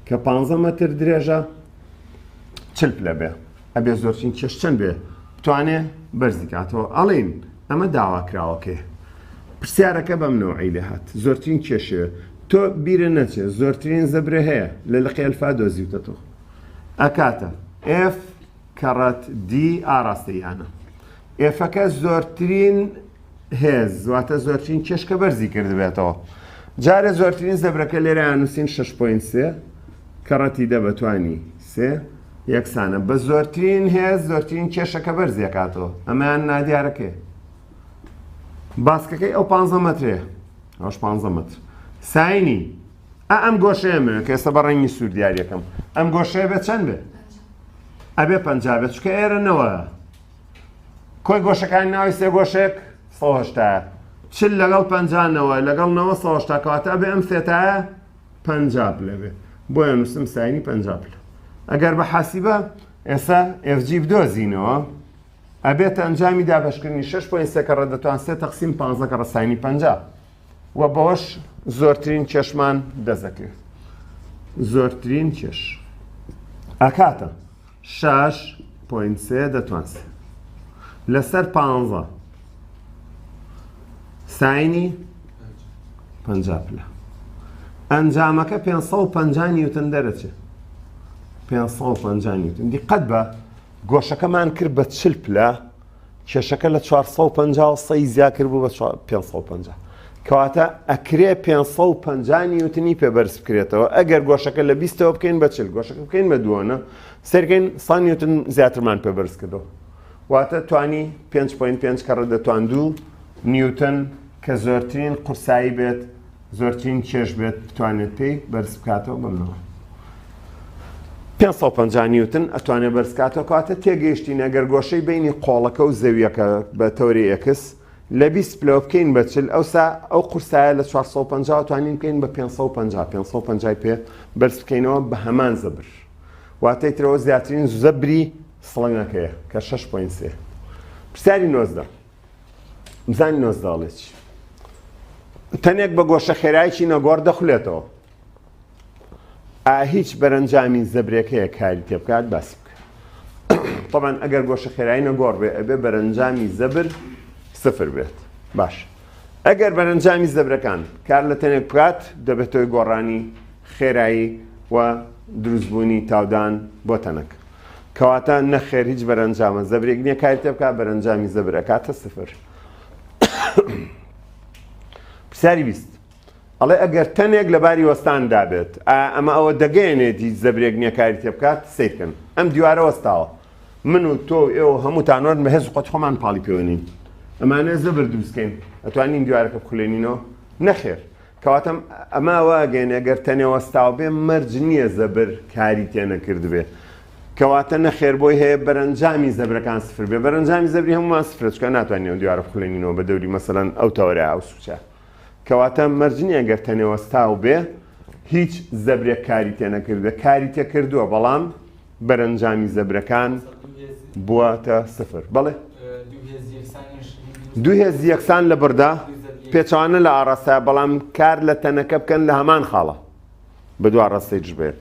کە 15 مەتر درێژە چل پلە بێ ئەبێ زۆرترین کێش چەند بێ بتوانێ بەرزی کاتەوە ئەڵین ئەمە داواکراوەکەی پرسیارەکە بەم نەوعی لێ هات زۆرترین کێشەیە تۆ بیرە نەچێ زۆرترین زەبرە هەیە لە لقی ئەلفا دۆزیوتەتەوە ئەکاتە F کەڕەت D ئاراستەییانە. F ەکە زۆرترین هێز واتە زۆرترین کێش کە بەرزی کردبێتەوە. جارێ زۆرترین زەبرەکە لێرە نووسین 6.3 کەڕەتی دە بەتوانی سێ یەکسانە بە زۆرترین هێز زۆرترین کێشەکە بەرزیەکاتەوە ئەمەیان نادیارەکەی باسکەکەی ئەو 15 مەترێ ئەوش 15 مەتر ساینی ئا ئەم گۆشەیە مەوێ کە ئێستا بە ڕەنگی سوور دیاریەکەم ئەم گۆشەیە بێ چەند بێ ئەبێ پەنجا بێت چکە ئێرە نەوە کۆی گۆشەکانی ناوی سێ گۆشێک 180 چل لەگەڵ پەنجانەوە لەگەڵ نەوە 180 کەواتە ئەبێ ئەم سێتایە پەنجا پلە بێ بۆیە نووسم ساینی پەنجا پلە ئەگەر بە حاسیبە ئێستا FG بدۆزینەوە ئەبێتە ئەنجامی دابەشکردنی 6 point سێ کەڕە دەتوان سێ تەقسیم 15 کەڕە ساینی 50 و بەوەش زۆرترین کێشمان دەست دەکەوێت زۆرترین کێش ئەکاتە شەش point سێ دەتوان سێ لەسەر پانزە ساینی 50 پلە ئەنجامەکە 550 نیوتن دەرەچێت 550 نیوتن دیقەت بە گۆشەکەمان کرد بە چل پلە کێشەکە لە 450 سەی زیا کرد بوو بە 550 کەواتە ئەکرێ 550 نیوتنی پێ بەرز بکرێتەوە ئەگەر گۆشەکە لە بیستەوە بکەین بە چل گۆشەکە بکەین بە دووەنە سەرکەین سا نیوتن زیاترمان پێ بەرز کردەوە واتە توانی 5.5 کەڕە دەتوان دوو نیوتن کە زۆرترین قورسایی بێت زۆرترین کێش بێت بتوانێت پێی بەرز بکاتەوە بەمنەوە 550 نیوتن ئەتوانێت بەرز کاتەوە کەواتە تێگەیشتین ئەگەر گۆشەی بینی قۆڵەکە و زەویەکە بە تەوری x لە 20 پلەوە بکەین بە چل ئەوسا ئەو قورسایە لە 450 توانین بکەین بە 550 550 پێ بەرز بکەینەوە بە هەمان زەبر واتەی ترەوە زیاترین زەبری سڵنگەکەیە کە 6.3 پرسیاری 19 بزانین 19 ئەڵێ چی تەنێک بە گۆشە خێرایکی نەگۆڕ دەخولێتەوە ئا هیچ بەرەنجامی زەبرێک هەیە کاری تێ بکات باسی بکە طبعا ئەگەر گۆشە خێرایی نەگۆڕ بێ ئەبێ بەرەنجامی زەبر سفر بێت باش ئەگەر بەرەنجامی زەبرەکان کار لە تەنێک بکات دەبێتەوەی گۆڕانی خێرایی و دروستبوونی تاودان بۆ تەنەک کەواتە نەخێر هیچ بەرەنجامە زەبرێک نییە کاری تێ بکات بەرەنجامی زەبر ئەکاتە سفر پرسیاری 20 ئەڵێ ئەگەر تەنێک لە باری وەستاندا بێت ئایا ئەمە ئەوە دەگەیەنێت هیچ زەبرێک نییە کاری تێ بکات سەیرکەن ئەم دیوارە وەستاوە من و تۆ و ئێوە هەمووتان وەرن بە هێز و قوتی خۆمان پاڵی پێوەنین ئەمانە زەبر دروستکەین ئەتوانین دیوارەکە بخولێنینەوە نەخێر کەواتە ئەمە وا ئەگەیەنێ گەر تەنێ وەستاو بێ مەرج نییە زەبر کاری تێ نەکردبێ کەواتە نەخێر بۆی هەیە بەرەنجامی زەبرەکان سفر بێ بەرەنجامی زەبری هەمومان سفرە چکە ناتوانین ئەو دیوارە بخولێنینەوە بە دەوری مەسەلەن ئەو تەوەرە ئەو سوچە کەواتە مەرج نییە گەر تەنێ وەستاو بێ هیچ زەبرێک کاری تێ نەکردبێ کاری تێ کردووە بەڵام بەرەنجامی زەبرەکان بووەتە سفر. بەڵێ. دوو هێزی یەکسان لە بڕدا پێچەوانە لە ئاڕاستە بەڵام کار لە تەنەکە بکەن لە هەمان خاڵە بە دو ئاڕاستەی دژ بەیەک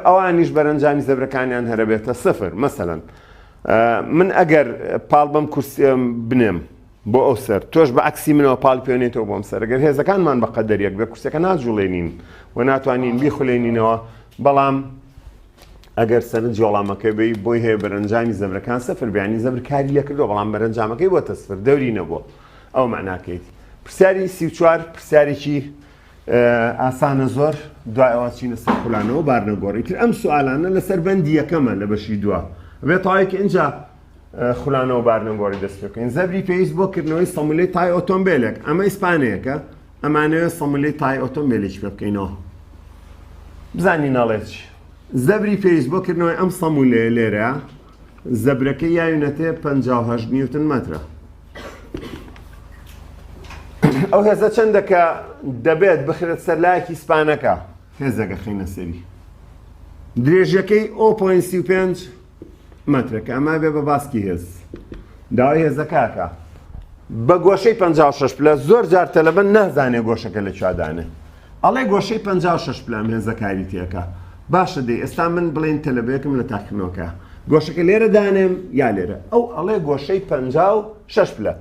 ئەوانیش بەرەنجامی زەبرەکانیان هەرەبێتە سفر مەسەلەن من ئەگەر پاڵ بەم کورسی بنێم بۆ ئەو سەر تۆش بە عەکسی منەوە پاڵی پێنێتەوە بۆم سەر گەر هێزەکانمان بە قەدەر یەک بێ کورسەکە ناجوڵێنین و ناتوانین بیخولێنینەوە بەڵام ئەگەر سەرنجی وەڵامەکەی بەی بۆی هەیە بەرەنجامی زەبرەکان سفر بێ یانی زەبر کاری لێکردووە بەڵام بەرەنجامەکەی بۆتە سفر دەوری نەبووە ئەو مەعناکەیت پرسیاری 34 پرسیارێکی ئاسانە زۆر دوای ئەوە چینە سەر خولانەوە بارنەگۆڕ ئیتر ئەم سوالانە لەسەر بەندی یەکەمە لە بەشی دوا بێ تاوێکی ئینجا خولانەوە بارنەگۆڕی دەست پێ بکەین زەبری پێویست بۆ کردنەوەی سەمولەی تای ئۆتۆمبیلێک ئەمە ئیسپانەیەکە ئەمانەوێت سەمولەی تای ئۆتۆمبیلێکی پێ بکەینەوە بزانین ئەڵێ چی زەبری پێویست بۆ کردنەوەی ئەم سەمولەیە لێرە زەبرەکەی یاوینەتێ 58 نیوتن مەترە ئەو هێزە چەندە کە دەبێت بخرێت سەر لایەکی سپانەکە هێزەکە خینە سەری درێژەکەی 0.35 مەترە کە ئەمە بێ بە باسکی هێز داوای هێزەکەکە بە گۆشەی 56 پلە زۆر جار تەلەبە نازانێ گۆشەکە لە کوێدانێ ئەڵێ گۆشەی 56 پلە ئەم هێزە کاری تێکا باشە دەی ئێستا من بڵێن تەلەبەیەکم لە تاقیکردنەوەکە گۆشەکە لێرە دانێم یا لێرە ئەو ئەڵێ گۆشەی 56 پلە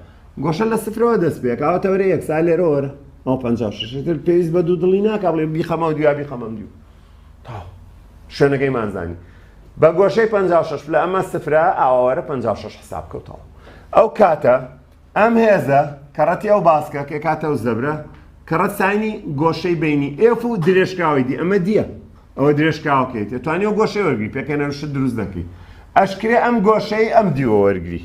گۆشە لە سفرەوە دەست پێکا ئەوە تەوەرە یەکسا لێرە وەرە ئەو 56 تر پێویست بە دوو دڵی ناکا بڵێ بیخەمەوە دویا بیخەمەم دوو تاو شوێنەکەیمان زانی بە گۆشەی 56 پلە ئەمە سفرە ئاوارە 56 حساب کەوتەوە ئەو کاتە ئەم هێزە کەڕەتی ئەو باسکە کە کاتە و زەبرە کەڕەت ساینی گۆشەی بینی F و درێژکراوەی D ئەمە D یە ئەوە درێژکراوەکەیت توانی ئەو گۆشەی وەرگری پێکەنەر شت دروست دەکەی ئەشکرێ ئەم گۆشەی ئەم دیوە وەرگری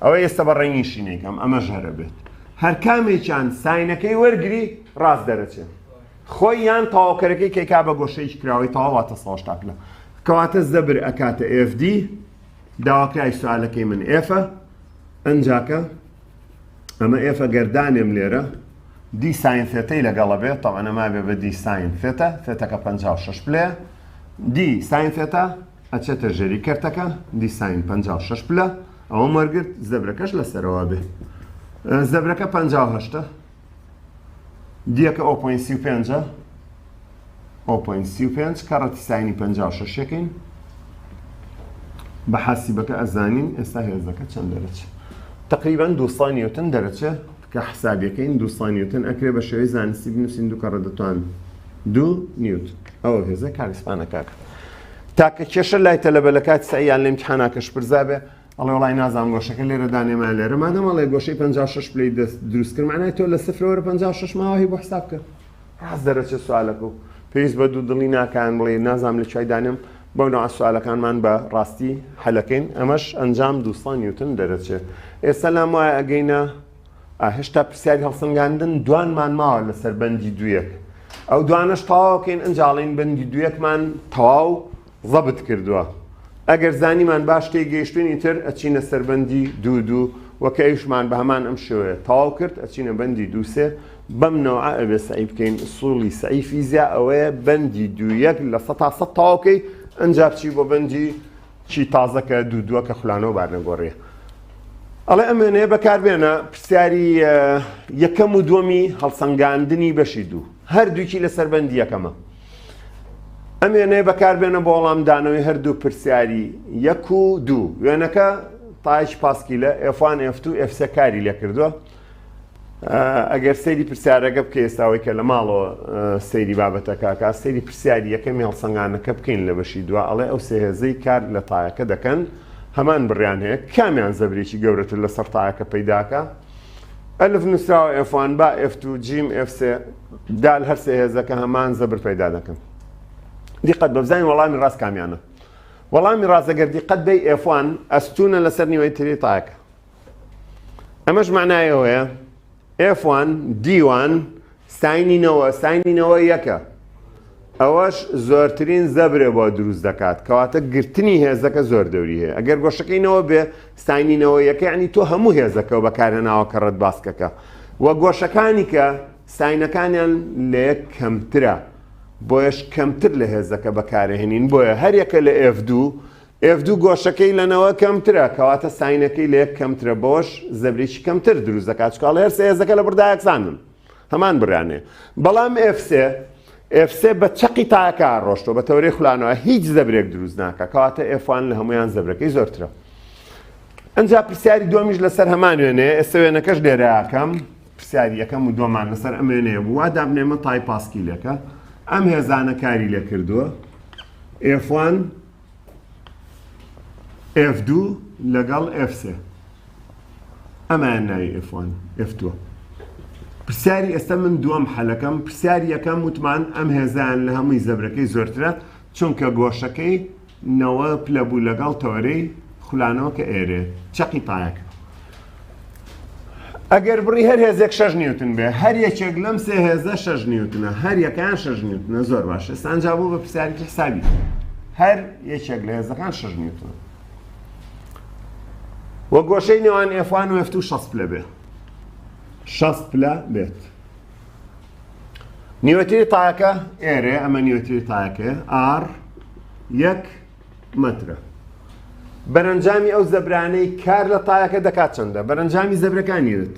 ئەوە ئێستا بە ڕەنگی شینێکم ئەمەش هەرە بێت هەرکامێکیان ساینەکەی وەرگری ڕاست دەرەچێت خۆی یان تەواوکەرەکەی کەیکا بە گۆشەیەکی کراوەی تەواو واتە 180 پلە کەواتە زەبر ئەکاتە FD داواکرای سوالەکەی من F ە ئەنجاکە ئەمە F ە گەردانێم لێرە D sine theta ی لەگەڵە بێت تەوانە مابێ بە D sine theta theta کە 56 پلەیە D sine theta ئەچێتە ژێری کەرتەکە D sine 56 پلە ئەوەم وەرگرت زەبرەکەش لەسەرەوە بێ زەبرەکە 58 D یەکە o point 35 ە o point 35 کەڕەتی sine ی 56 یەکەین بە حاسیبەکە ئەزانین ئێستا هێزەکە چەند دەرەچێت تقریبا 200 نیوتن دەرەچێت کە حسابیەکەین 200 نیوتن ئەکرێ بە شێوەی زانستی بنووسین دوو کەڕە دەتوان دوو نیوتن ئەوە هێزە کارسپانە کاکە تاکە کێشە لای تەلەبە لە کاتی سەعیان لە امتحاناکە شپرزا بێ ئەڵێ وەڵای نازانم گۆشەکە لێرە دانێم یا لێرە مادەم ئەڵێ گۆشەی 56 پلەی دەست دروست کرد معنای تۆ لە سفرەوە وەرە 56 ماوە هی بۆ حساب کە ڕاست دەرەچێت سوالەکە و پێویست بە دوو دڵی ناکان بڵێ نازانم لە کوێی دانێم بەو نوعە سوالەکانمان بە ڕاستی حەلەکەین ئەمەش ئەنجام 200 نیوتن دەرەچێت ئێستا لام وایە ئەگەینە هێشتا پرسیاری هەڵسەنگاندن دوانمان ماوە لەسەر بەندی دویەک ئەو دوانەش تەواوکەین ئەنجاڵین بەندی دویەکمان تەواو زەبت کردووە ئەگەر زانیمان باش تێگەیشتوین ئیتر ئەچینە سەر بەندی دوو دوو وە کە ئەویشمان بە هەمان ئەم شێوەیە تەواو کرد ئەچینە بەندی دوو سێ بەم نەوعە ئەبێ سەعی بکەین ئسوڵی سەعی فیزیا ئەوەیە بەندی دوو یەک 100% تەواو کەی ئەنجا بچی بۆ بەندی چی تازە کە دوو دووە کە خولانەوە بارنەگۆڕیە ئەڵێ ئەم وێنەیە بەکاربێنە پرسیاری یەکەم و دووەمی هەڵسەنگاندنی بەشی دوو هەردووکی لەسەر بەندی یەکەمە ئەم وێنەیە بەکاربێنە بۆ وەڵامدانەوەی هەردوو پرسیاری یەک و دوو. وێنەکە تایەکی پاسکیلە، F1، F2، F3 کاری لێکردووە. ئەگەر سەیری پرسیارەکە بکەی ئێستا ئەوەی کە لە ماڵەوە سەیری بابەتەکەکە سەیری پرسیاری یەکەمی هەڵسەنگانەکە بکەین لە بەشی دوا ئەڵێ ئەو سێ هێزەی کار لە تایەکە دەکەن هەمان بڕیان هەیە کامیان زەبرێکی گەورەتر لەسەر تایەکە پەیداکە ئەلف نووسراوە F1 با F2 جیم F3 دال هەر سێ هێزەکە هەمان زەبر پەیدا دەکەن. دیقەت بە بزانین وەڵامی ڕاست کامیانە. وەڵامی ڕاست ئەگەر دیقەت بەی F1 ئەستونە لەسەر نیوەی تری تایەکە. ئەمەش معنای ئەوەیە F1 D1 sine ی نەوە sine ی نەوە یەکە. ئەوەش زۆرترین زەبرێ بۆ دروست دەکات کەواتە گرتنی هێزەکە زۆر دەوری هەیە ئەگەر گۆشەکەی نەوە بێ sine ی نەوە یەکە یعنی تۆ هەموو هێزەکە و بەکارهێناوە کەڕەت باسکەکە و گۆشەکانی کە sine ەکانیان لە یەک کەمترە بۆیەش کەمتر لە هێزەکە بەکارهێنین بۆیە هەریەکە لە F2 F2 گۆشەکەی لە نەوە کەمترە کەواتە sine ەکەی لە یەک کەمترە بەوەش زەبرێکی کەمتر دروست دەکات چونکە ئەڵێ هەر سێ هێزەکە لە بڕدا یەکسانن هەمان بڕیانێ بەڵام F3 F3 بە چەقی تایەکە ڕۆشتەوە بە تەورەی خولانەوە هیچ زەبرێک دروست ناکە کەواتە F1 لە هەمویان زەبرەکەی زۆرترە ئەجا پرسیاری دووەمیش لەسەر هەمان وێنەیە ئێستا وێنەکەش لێرەکەم پرسیاری یەکەم و دووەمان لەسەر ئەم وێنەیە بوو وا دابنێمە تای پاسکیلێکە ئەم هێزانە کاری لێ کردووە F1 F2 لەگەڵ F3 ئەمایان ناوی F1 F2. پرسیاری ئێستا من دووەم حەلەکەم پرسیاری یەکەم وتمان ئەم هێزیان لە هەمووی زەبرەکەی زۆرترە چونکە گۆشەکەی نەوە پلە بوو لەگەڵ تەوەرەی خولانەوە کە ئێرێ چەقی پایەکە. ئەگەر بڕی هەر هێزێک شەش نیوتن بێ هەر یەکێک لەم سێ هێزە شەش نیوتنە هەر یەکەیان شەش نیوتنە زۆر باش ئێستا ئەنجا بوو بە پرسیارێکی حسابی هەر یەکێک لە هێزەکان شەش نیوتنە وە گۆشەی نێوان F one و F two 60 پلە بێ 60 پلە بێت نیوەتری تایەکە ئێرێ ئەمە نیوەتری تایەکەیە R یەک مەترە. بەرەنجامی ئەو زەبرانەی کار لە تایەکە دەکات چەندە؟ بەرەنجامی زەبرەکانی وت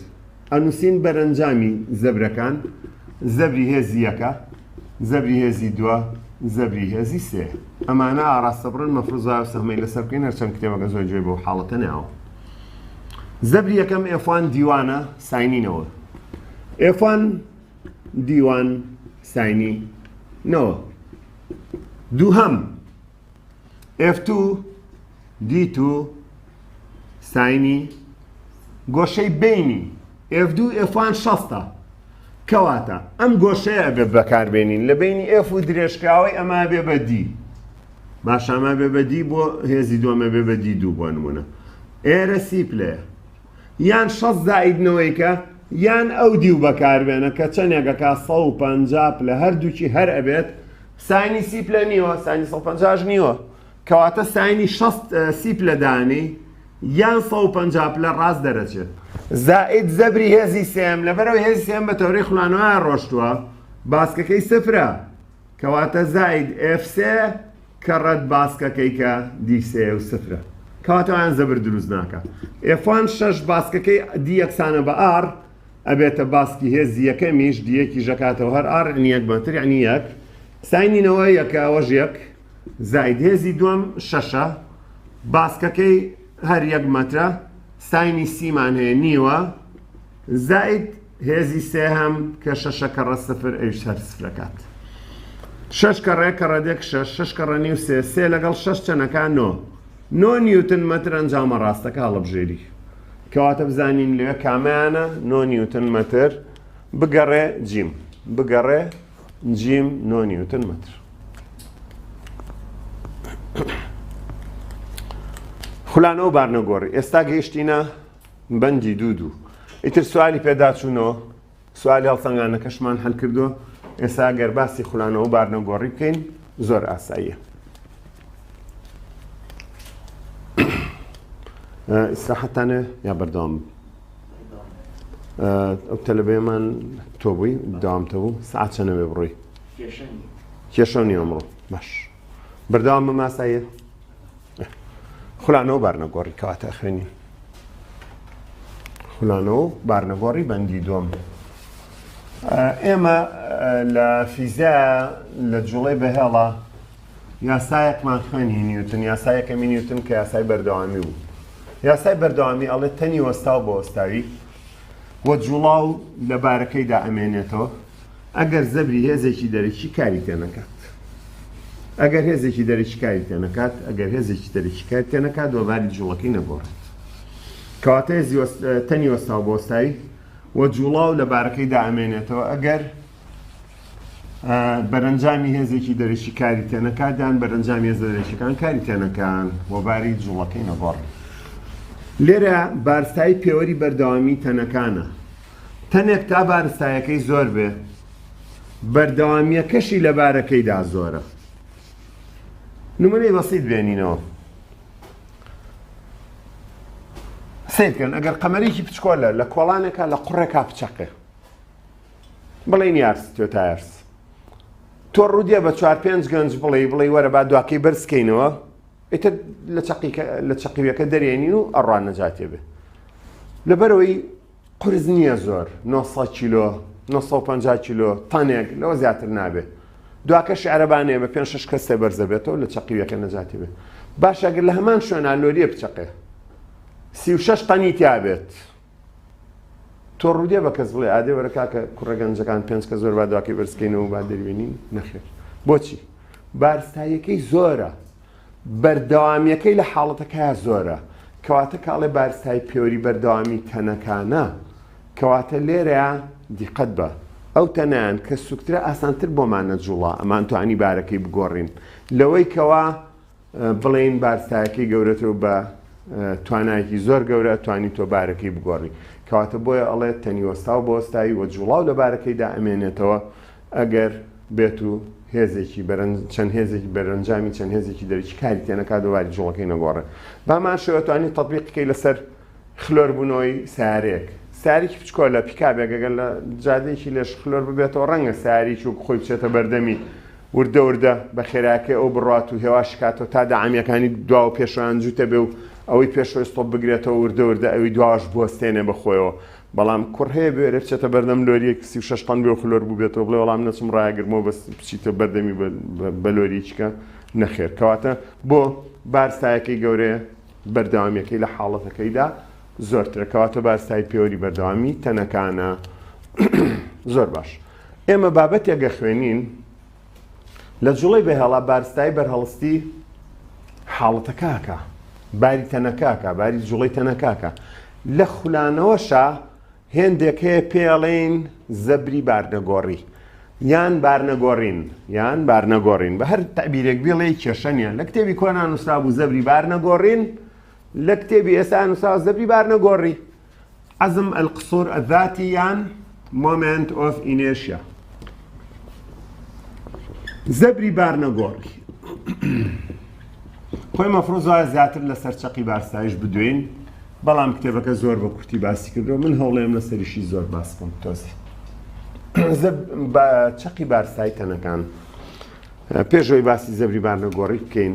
ئەنووسین بەرەنجامی زەبرەکان زەبری هێزی یەکە زەبری هێزی دووە زەبری هێزی سێ ئەمانە ئاراستە بڕن مەفروزا و سەهمەی لەسەر بکەین هەرچەند کتێبەکە زۆر گوێی بەو حاڵەتە ناوە زەبری یەکەم F one D one ە sine ی نەوە F one D one sine ی نەوە دووهەم F two D two sine ی گۆشەی بینی F دوو F one شەستە کەواتە ئەم گۆشەیە ئەبێ بەکاربێنین لە بینی F و درێژکراوەی ئەمە بێ بە D باشە ئەمە بێ بە D بۆ هێزی دووەمە بێ بە D دوو بۆ نمونە ئێرە سی پلەیە یان 6 زائید نەوەیکە یان ئەو دیو بەکاربێنە کە چەندێکەکە 150 پلە هەردووکی هەر ئەبێت sine ی سی پلە نیوە sine ی 150 نیوە کەواتە sine ی 60 سی پلە دانێی یان 150 پلە ڕاست دەرەچێت زائید زەبری هێزی سێم لەبەرەوە هێزی سێم بە تەورەی خولانەوە ڕۆشتووە باسکەکەی سفرە کەواتە زائید F سێ کەڕەت باسکەکەی کە D سێ و سفرە کەواتە ئەوان زەبر دروست ناکە F one شەش باسکەکەی D یەکسانە بە R ئەبێتە باسکی هێزی یەکەمیش D یەکیش ئەکاتەوە هەر R یعنی یەک مەتر یعنی یەک sine ی نەوە یەکە ئەوەش یەک زائید هێزی دووەم شەشە باسکەکەی هەر یەک مەترە sine ی سیمان هەیە نیوە زائید هێزی سێهەم کە شەشە کەڕە سفر ئەویش هەر سفرەکات شەش کەڕێ کەڕەدێک شەش شەش کەڕە نیو سێ سێ لەگەڵ شەش چەنەکان نۆ نۆ نیوتن مەتر ئەنجامە ڕاستەکە هەڵبژێری کەواتە بزانین لەوێ کامەیانە نۆ نیوتن مەتر بگەڕێ جیم بگەڕێ جیم نۆ نیوتن مەتر خولانەوە بارنەگۆڕی ئێستا گەیشتینە بەندی دوو دوو ئیتر سوالی پێداچوونەوە سوالی هەڵسەنگانەکەشمان حل کردووە ئێستا گەر باسی خولانەوە بارنەگۆڕی بکەین زۆر ئاساییە ئیسراحەتانە یا بەردەوام ئەو تەلەبەیەمان تۆ بووی داوام تەبوو سعات چەنەوێ بڕۆی کێشە نیە ئەمڕۆ باش بەردەوام بە ماسایە خولانەوە بارنەگۆڕی کەواتە خوێنین خولانەوە و بارنەگۆڕی بەندی دووەم ئێمە لە فیزیا لە جوڵەی بەهێڵە یاسایەکمان خوێنی نیوتن یاسای یەکەمی نیوتن کە یاسای بەردەوامی بوو یاسای بەردەوامی ئەڵێ تەنی وەستاو بۆ وەستاوی و جوڵاو لە بارەکەیدا ئەمێنێتەوە ئەگەر زەبری هێزێکی دەرەکی کاری تێ نەکات ئەگەر هێزێکی دەرەکی کاری تێ نەکات ئەگەر هێزێکی دەرەکی کاری تێ نەکات و باری جوڵەکەی نەگۆڕێت کەواتە هێزی تەنی وەستاو بۆ وەستاوی و جوڵاو لە بارەکەیدا ئەمێنێتەوە ئەگەر بەرەنجامی هێزێکی دەرەکی کاری تێنەکات یان بەرەنجامی هێزە دەرەکیەکان کاری تێنەکان و باری جوڵەکەی نەگۆڕن. لێرە بارستایی پێوەری بەردەوامی تەنەکانە. تەنێک تا بارستایەکەی زۆر بێ بەردەوامیەکەشی لە بارەکەیدا زۆرە. نمونەی بەسیت بێنینەوە. سەیرکەن ئەگەر قەمەرێکی بچکۆلە لە کۆڵانێکا لە قوڕێکا بچەقێ بڵێین یارس تۆتا یارس تۆ ڕوودیە بە چوار پێنج گەنج بڵێ بڵێ وەرە با دواکەی بەرزکەینەوە ئیتر لە چەقیکە لە چەقیوەکە دەرێنین و ئەڕوان نەجاتێ بێ لەبەرەوەی قرس نییە زۆر 900 کیلۆ 950 کیلۆ تانێک لەوە زیاتر نابێ دواکەش عەرەبانەیە بە پێنج شەش کەسێ بەرزەبێتەوە لە چەقیوەکە نەجاتی بێ باشە گەر لە هەمان شوێنا لۆریە بچەقێ 36 تەنی تیا بێت تۆ ڕوودێ بە کەس بڵێ ئادێ وەرە کاکە کوڕە گەنجەکان پێنج کە زۆر با دواکەی بەرزکەینەوە با دەروێنین نەخێر بۆچی بارستاییەکەی زۆرە بەردەوامیەکەی لە حاڵەتەکە زۆرە کەواتە کاڵێ بارستایی پێوەری بەردەوامی تەنەکانە کەواتە لێرە دیقەت بە ئەو تەنیان کە سوکترە ئاسانتر بۆمان نەجوڵا ئەمان توانی بارەکەی بگۆڕین لەوەی کەوا بڵێین بارستایەکەی گەورەتر و بە توانایەکی زۆر گەورە ئەتوانی تۆ بارەکەی بگۆڕی کەواتە بۆیە ئەڵێ تەنی وەستاو بە وەستایی و جوڵاو لە بارەکەیدا ئەمێنێتەوە ئەگەر بێت و هێزێکی بەرەن چەند هێزێکی بەرەنجامی چەند هێزێکی دەرەکی کاری تێنەکات و باری جوڵەکەی نەگۆڕێ بامان شێوە توانی تەطبیقی لەسەر خلۆربوونەوەی سەیارەیەک، سەیارەیەکی بچکۆلە، پیکابێک ئەگەر لە جادەیەکی لێژ خلۆر ببێتەوە ڕەنگە سەیارەیەکی وەک خۆی بچێتە بەردەمی وردە وردە بە خێراکەی ئەو بڕوات و هێواشی کاتەوە تا دەعامیەکانی دواوە پێشەوەیان جووتە بێ و ئەوەی پێشەوەی stop بگرێتەوە وردە وردە ئەوی دواوەش بوەستێنێ بە خۆیەوە بەڵام کوڕ هەیە بوێرێ بچێتە بەردەم لۆریەک 36 تەن بێ و خلۆر بووبێتەوە بڵێ وەڵام نەچم ڕایەگرمەوە بەس بچیتە بەردەمی بە لۆریەکی کە نەخێر کەواتە بۆ بارستایەکەی گەورەیە بەردەوامیەکەی لە حاڵەتەکەیدا زۆرترە کەواتە بارستایی پێوەری بەردەوامی تەنەکانە زۆر باش ئێمە بابەتێک گەخوێنین لە جوڵەی بەهێڵا بارستایی بەرهەڵستی حاڵەتەکەکە باری تەنەکەکە باری جوڵەی تەنەکەکە لە خولانەوەشە هێندێک هەیە پێڵێن زەبری بارنەگۆڕی یان بارنەگۆڕین یان بارنەگۆڕین بە هەر تەعبیرێک بیڵێی کێشە نییە لە کتێبی کۆنا نووسرابوو زەبری بارنەگۆڕین لە کتێبی ئێستا نووسراوە زەبری بارنەگۆڕی عزم القصور الذاتی یان moment of inertia زەبری بارنەگۆڕی خۆی مەفروز وایە زیاتر لەسەر چەقی بارستایش بدوێین بەڵام کتێبەکە زۆر بە کورتی باسی کردووە من هەوڵێم لەسەریشی زۆر باس بکەم تۆزێ بە چەقی بارستایی تەنەکان پێشەوەی باسی زەبری بارنەگۆڕی بکەین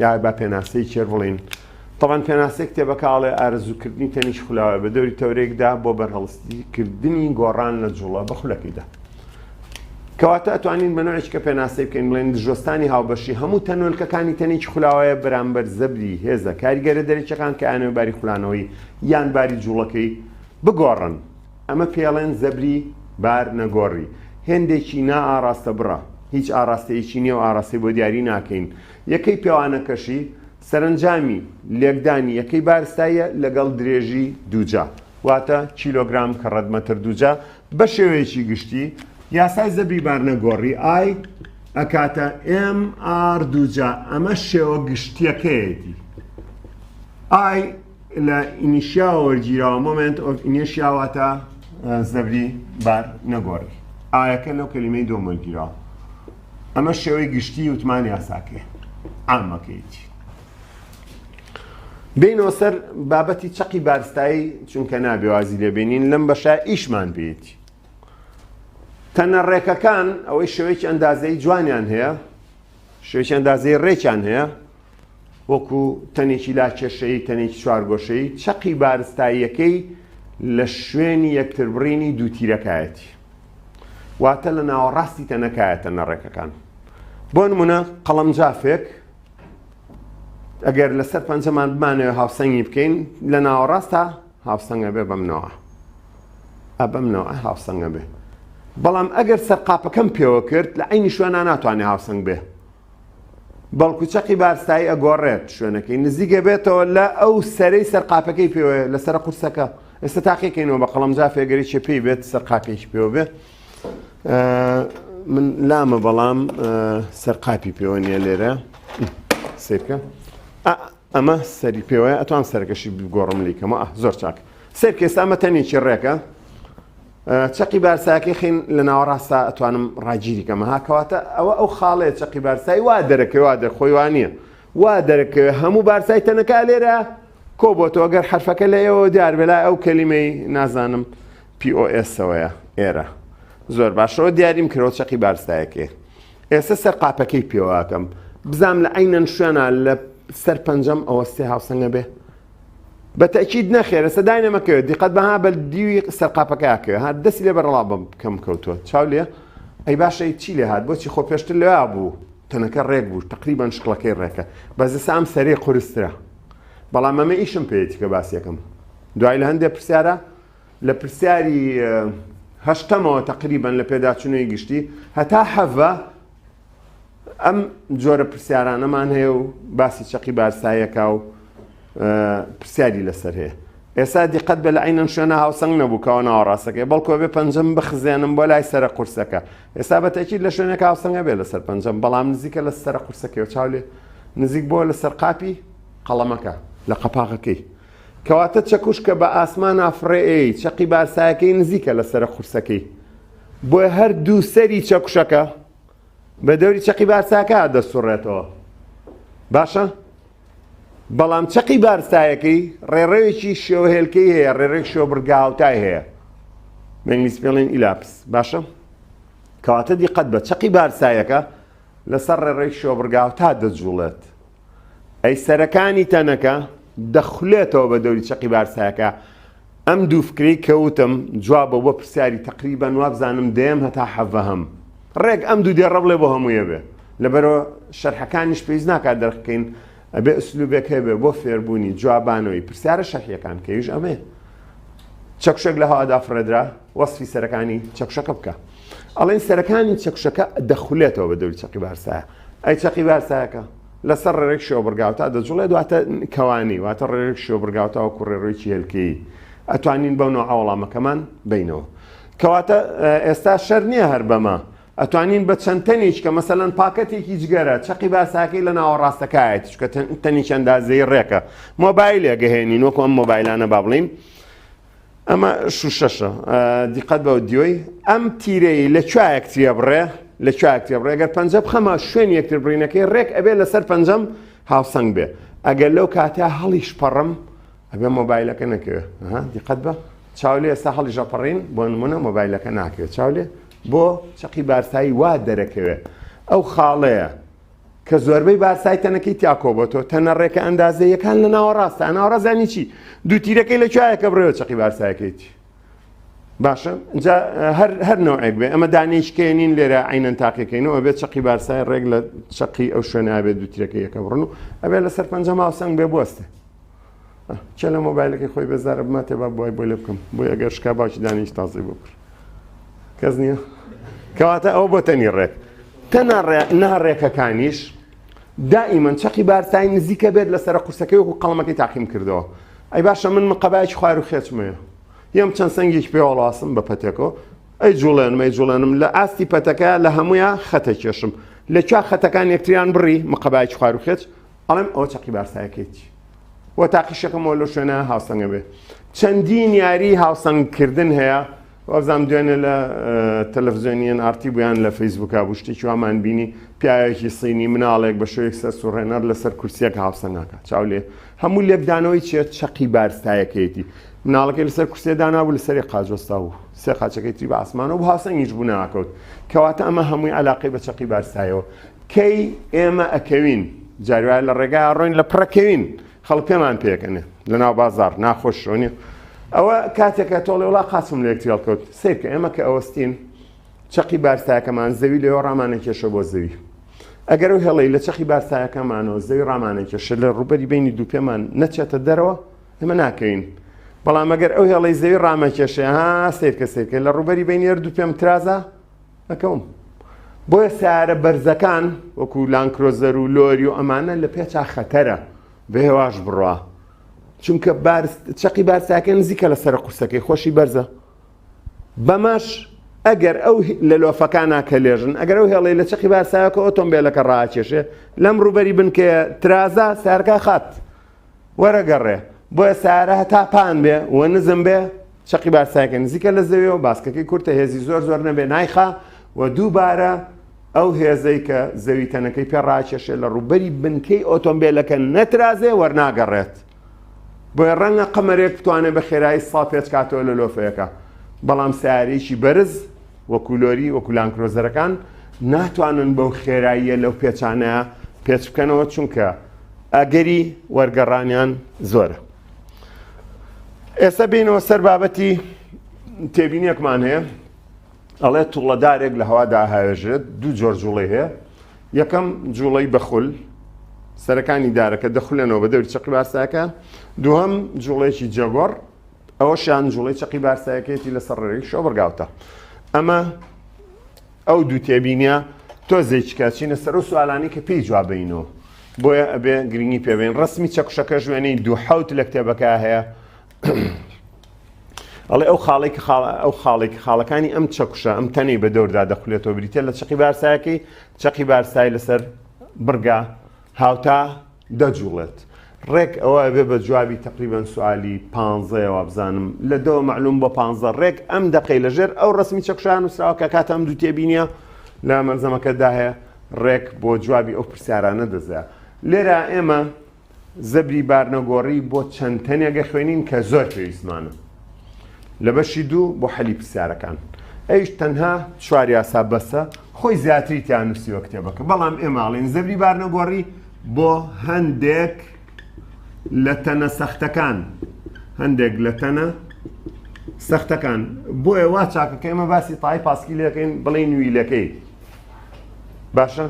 یا با پێناسەی کێر بڵین طبعا پێناسەی کتێبەکە ئاڵێ ئارەزووکردنی تەنیش خولاوە بە دەوری تەورێکدا بۆ بەرهەڵستیکردنی گۆڕان لە جوڵە بە خولەکەیدا کەواتە ئەتوانین بە نەوعێکی کە پێناسەی بکەین بڵێن دژوەستانی هاوبەشی هەموو تەنۆلکەکانی تەنێکی خولاوەیە بەرامبەر زەبری هێزە کاریگەرە دەرەکیەکان کە ئەیانەوێ باری خولانەوەی یان باری جوڵەکەی بگۆڕن ئەمە پێڵێن زەبری بار نەگۆڕی هێندێکی نا ئاڕاستە بڕە هیچ ئاڕاستەیەکی نییە و ئاڕاستەی بۆ دیاری ناکەین یەکەی پێوانەکەشی سەرەنجامی لێکدانی یەکەی بارستاییە لەگەڵ درێژی دووجا واتە کیلۆگرام کەڕەت مەتر دووجا بە شێوەیەکی گشتی یاسای زەبری بارنەگۆڕی I ئەکاتە M R دووجا ئەمە شێوە گشتیەکەیەتی I لە inertia وە وەرگیراوە moment of inertia واتە زەبری بار نەگۆڕی I ەکە لەو کەلیمەی دۆم وەرگیراوە ئەمە شێوەی گشتی وتمان یاساکەی عامەکەیەتی بینەوە سەر بابەتی چەقی بارستایی چونکە نابێ وازی لێ بێنین لەم بەشە ئیشمان پێیەتی تەنە ڕێکەکان ئەوەی شێوەیەکی ئەندازەی جوانیان هەیە شێوەیەکی ئەندازەی ڕێکیان هەیە وەکو تەنێکی لاکێشەیی تەنێکی چوارگۆشەیی چەقی بارستاییەکەی لە شوێنی یەکتربڕینی دوو تیرەکایەتی واتە لە ناوەڕاستی تەنەکایە تەنە ڕێکەکان بۆ نمونە قەڵەمجافێک ئەگەر لەسەر پەنجەمان بمانەوێ هاوسەنگی بکەین لە ناوەڕاستە هاوسەنگە بێ بەمنەوە ئە بەمنەوە هاوسەنگە بێ بەڵام ئەگەر سەرقاپەکەم پێوە کرد لە عینی شوێنە ناتوانێ هاوسەنگ بێ بەڵکو چەقی بارستایی ئەگۆڕێت شوێنەکەی نزیکە بێتەوە لە ئەو سەرەی سەرقاپەکەی پێوەیە لە سەرە قورسەکە ئێستا تاقیکەینەوە بە قەڵەم جافێگەری چێ پێی بێت سەرقاپێکی پێوە بێ من لامە بەڵام سەرقاپی پێوە نییە لێرە سیرکە ئەمە سەری پێوەیە ئەتوان سەرەکەشی بگۆڕم لیکەمە زۆر چاک سێرکە ئێستا ئەمە تەنێکی ڕێکە چەقی بارساکەی خین لە ناوەڕاستە ئەتوانم ڕاگیری کەمە ها کەواتە ئەوە ئەو خاڵەیە چەقی بارسای وا دەرەکەوێ وا دەرخۆی وا نییە وا دەرەکەوێ هەموو بارسای تەنەکە لێرە کۆبۆتەوە گەر حرفەکە لە ئێوە دیار بێ لای ئەو کەلیمەی نازانم POS ەوەیە ئێرە زۆر باشەوە دیاریم کرەوە چەقی بارستایەکەی ئێستا سەر قاپەکەی پێواکەم بزانم لە عینەن شوێنە لە سەر پەنجەم ئەوە سێ هاوسەنگە بێ بە تەئکید نەخێر ئێستا داینە مەکەوێت دیقەت بەها بە دیوی سەرقاپەکە ئەکەوێ ها دەستی لێ بەرەڵا بم کەم کەوتووە چاو لێ ئەی باشە چی لێ هات بۆچی خۆ پێشتر لەویا بوو تەنەکە ڕێک بوو تقریبان شکڵەکەی ڕێکە بەس ئێستا ئەم سەرەی قورسترە بەڵام ئەمە ئیشم پێیەتی کە باسیەکەم دوای لە هەندێک پرسیارە لە پرسیاری هەشتەمەوە تقریبان لە پێداچوونەوەی گشتی هەتا حەڤە ئەم جۆرە پرسیارانەمان هەیە و باسی چەقی بارسایەکە و پرسیاری لەسەر هەیە. ئێستا دیقەت بە لە عەینەن شوێنە هاوسەنگ نەبوو کەوە ناوەڕاستەکەی، بەڵکو ئەبێ پەنجەم بخزێنم بۆ لای سەرە قورسەکە. ئێستا بە تەئکید لە شوێنێک هاوسەنگ ئەبێ لەسەر پەنجەم، بەڵام نزیکە لە سەرە قورسەکەیەوە. چاو لێ نزیک بۆ لەسەر قاپی قەڵەمەکە لە قەپاغەکەی. کەواتە چەکوش کە بە ئاسمانا فڕێ ئێی چەقی بارسایەکەی نزیکە لە سەرە قورسەکەی. بۆیە هەر دوو سەری چەکوشەکە بە دەوری چەقی بارساکە دەسوڕێتەوە. باشە؟ بەڵام چەقی بارستایەکەی ڕێڕەوێکی شێوە هێلکەی هەیە، ڕێڕەوێک شێوە بڕگە هاوتای هەیە. بە ئینگلیزی پێڵێن ellipse. باشە؟ کەواتە دیقەت بە چەقی بارسایەکە لەسەر ڕێڕەوێکی شێوە بڕگە هاوتا دەجوڵێت. ئەی سەرەکانی تەنەکە دەخولێتەوە بە دەوری چەقی بارسایەکە. ئەم دوو فکرەی کە وتم جوابە بۆ پرسیاری تەقریبەن وابزانم دەیەم هەتا حەڤەهەم. ڕێک ئەم دوو دێڕە بڵێ بۆ هەموویە بێ. لەبەرئەوە شەرحەکانیش پێویست ناکات دەرخکەین ئەبێ ئسلوبێک هەبێ بۆ فێربوونی جوابانەوەی پرسیارە شەرحیەکان کە ئەویش ئەمەیە. چەکوشێک لە هەوادا فڕێدرا وەسفی سەرەکانی چەکوشەکە بکە. ئەڵێن سەرەکانی چەکوشەکە دەخولێتەوە بە دەوری چەقی بارسایە. ئەی چەقی بارسایەکە لەسەر ڕێڕێک شێوەبڕگاوتا دەجوڵێت واتە کەوانی واتە ڕێڕێک شێوەبڕگاوتا وەکو ڕێڕۆیەکی هێلکەیی ئەتوانین بەو نەوعە وەڵامەکەمان بینەوە. کەواتە ئێستا شەر نییە هەر بەمە ئەتوانین بە چەند تەنێک کە مەسەلەن پاکەتێکی جگەرە چەقی باساکەی لە ناوەڕاستەکایەتی چونکە تەنێکی ئەندازەی ڕێکە مۆبایلێک گەهێنین وەکو ئەم مۆبایلانە با بڵین ئەمە شوشەشە دیقەت بە دیۆی ئەم تیرەی لە کوایەک تێبڕێ لە کوایەک تێبڕێ گەر پەنجە بخەمە شوێن یەکتر بڕینەکەی ڕێک ئەبێ لەسەر پەنجەم هاوسەنگ بێ ئەگەر لەو کاتە هەڵیش پەڕم ئەبێ مۆبایلەکە نەکەوێ دیقەت بە چاو لێ ئێستا هەڵیش ئەپەڕین بۆ نمونە مۆبایلەکە ناکەوێت چاو لێ بۆ چەقی بارسایی وا دەرەکەوێ ئەو خاڵەیە کە زۆربەی بارسای تەنەکەی تیا کۆبۆتەوە تەنە ڕێکە ئەندازەیەکان لە ناوەڕاستە ناوەڕاست یانی چی دوو تیرەکەی لە کوایەکە بڕێوە چەقی بارسایەکەیتی باشە جا هەر هەر نەوعێک بێ ئەمە دانیشکێنین لێرە عینەن تاقیکەینەوە ئەبێت چەقی بارسای ڕێک لە چەقی ئەو شوێنە بێت دوو تیرەکە یەکە بڕن و ئەبێت لەسەر پەنجە ماوسەنگ بێ بوەستێ کێ لە مۆبایلەکەی خۆی بێزارە بماتێ با بۆی بۆ لێ بکەم بۆی ئەگەر شکا باوکی دانیش تازەی بۆ بکڕ کەس نییە کەواتە ئەوە بۆ تەنی ڕێک تەنا ناڕێکەکانیش دائیمەن چەقی بارسای نزیکە بێت لە سەرە قورسەکەی وەکو قەڵەمەکەی تاقیم کردەوە ئەی باشە من مقەبایەکی خوار و خێچمەیە یەم چەند سەنگێکی پێوەڵاسم بە پەتێکەوە ئەی جوڵێنم ئەی جوڵێنم لە ئاستی پەتەکە لە هەموویا خەتە کێشم لە کوێ خەتەکان یەکتریان بڕی مقەبایەکی خوار و خێچ ئەڵێم ئەوە چەقی بارسایەکەیتی و تاقیشەکەمەوە لەو شوێنە هاوسەنگە بێ چەندین یاری هاوسەنگکردن هەیە وابزانم دوێنێ لە تەلەفزیۆنی ئێن ئارتی بوویان لە فەیسبووکا بوو شتێکی وامان بینی پیاوێکی سینی مناڵێک بە شێوەیەک سەرسوڕێنەر لەسەر کورسیەک هاوسەنگاکە چاو لێ هەموو لێکدانەوەی چیە چەقی بارستایەکەیەتی مناڵەکەی لەسەر کورسیە دانابوو لەسەری قاچ وەستا بوو سێ قاچەکەی تری بە ئاسمانەوە بوو هاوسەنگیش بوو ناکەوت کەواتە ئەمە هەمووی علاقەی بە چەقی بارستایەوە کەی ئێمە ئەکەوین؟ جاری وایە لە ڕێگا ئەڕۆین لە پڕە کەوین خەڵک پێمان پێکەنێ لە ناو بازاڕ ناخۆش شۆنیە ئەوە کاتێکە تۆڵێ وڵا قاچم لە یەکتری هەڵکەوت سەیرکە ئێمە کە ئەوەستین چەقی بارسایەکەمان زەوی لەوێ ڕامانە کێشە بۆ زەوی ئەگەر ئەو هێڵەی لە چەقی بارسایەکەمانەوە زەوی ڕامانە کێشە لە ڕووبەری بینی دوو پێمان نەچێتە دەرەوە ئێمە ناکەوین بەڵام ئەگەر ئەو هێڵەی زەوی ڕامەکێشێ ها سیرکە سیرکە لە ڕووبەری بینی هەر دوو پێم ترازا ئەکەوم. بۆیە سەیارە بەرزەکان وەکو لانکرۆزەر و لۆری و ئەمانە لە پێچا خەتەرە بە هێواش بڕوا چونکە چەقی بارساکە نزیکە لە سەرە قورسەکەی خۆشی بەرزە بەمەش ئەگەر ئەو لە لۆفەکانە کە لێژن ئەگەر ئەو هێڵی لە چەقی بارسایەکە ئۆتۆمبیلەکە ڕاکێشێ لەم ڕووبەری بنکەیە ترازا سارکە خات وەرە گەڕێ بۆیە سەیارە هەتا پان بێ و نزم بێ چەقی بارسایەکە نزیکە لە زەویەوە باسکەکەی کورتە هێزی زۆر زۆر نەبێ نایخا و دووبارە ئەو هێزەی کە زەوی تەنەکەی پێ ڕاکێشێ لە ڕووبەری بنکەی ئۆتۆمبیلەکە نەترازێ وەرناگەڕێت بۆیە ڕەنگە قەمەرێک بتوانێت بە خێرایی سا پێچ کاتەوە لە لۆفەیەکە بەڵام سیارێکی بەرز وەکو لۆری وەکو لانکرۆزەرەکان ناتوانن بەو خێراییە لەو پێچانە پێچ بکەنەوە چونکە ئەگەری وەرگەڕانیان زۆرە. ئێستا بینەوە سەر بابەتی تێبینیەکمان هەیە ئەڵێ توڵەدارێک لە هەوادا هاوێژێت دوو جۆر جوڵەی هەیە یەکەم جوڵەی بەخول سەرەکانی دارەکە دەخولێنەوە بە دەوری چەقی بارساکە دووەم جوڵەیەکی جێگۆڕ ئەوەشیان جوڵەی چەقی بارسایەکەیەتی لەسەر ڕێی شۆبڕگاوتە ئەمە ئەو دوو تێبینیە تۆزێکیکە چینە سەر ئەو سوالانەی کە پێی جواب بەینەوە بۆیە ئەبێ گرنگی پێبین ڕسمی چەکوشەکەش وێنەی دوو حەوت لە کتێبەکە هەیە. ئەڵێ ئەو خاڵێک ئەو خاڵێک خاڵەکانی ئەم چەکوشە ئەم تەنەی بە دەوردا دەخولێتەوە بریتە لە چەقی بارسایەکەی چەقی بارسای لەسەر بڕگا هاوتا دەجوڵێت. ڕێک ئەوە ئەبێ بە جوابی تەقریبەن سوالی پانزەیە وابزانم لە دەوە مەعلوم بۆ پانزە ڕێک ئەم دەقەی لە ژێر ئەو ڕەسمی چەکوشە نووسراوە کە کاتە ئەم دوو تێبینیە لە مەلزەمەکەدا هەیە ڕێک بۆ جوابی ئەو پرسیارانە دەزا لێرە ئێمە زەبری بارنەگۆڕی بۆ چەند تەنێک ئەخوێنین کە زۆر پێویستمانە لە بەشی دوو بۆ حەلی پرسیارەکان ئەویش تەنها چوار یاسا بەسە خۆی زیاتری تیا نووسیوە کتێبەکە بەڵام ئێمە ئەڵێین زەبری بارنەگۆڕی بۆ هەندێک لە تەنە سەختەکان هەندێک لە تەنە سەختەکان بۆیە وا چاکە کە ئێمە باسی تای پاسکیلەکەین بڵێین wheel ەکەی باشە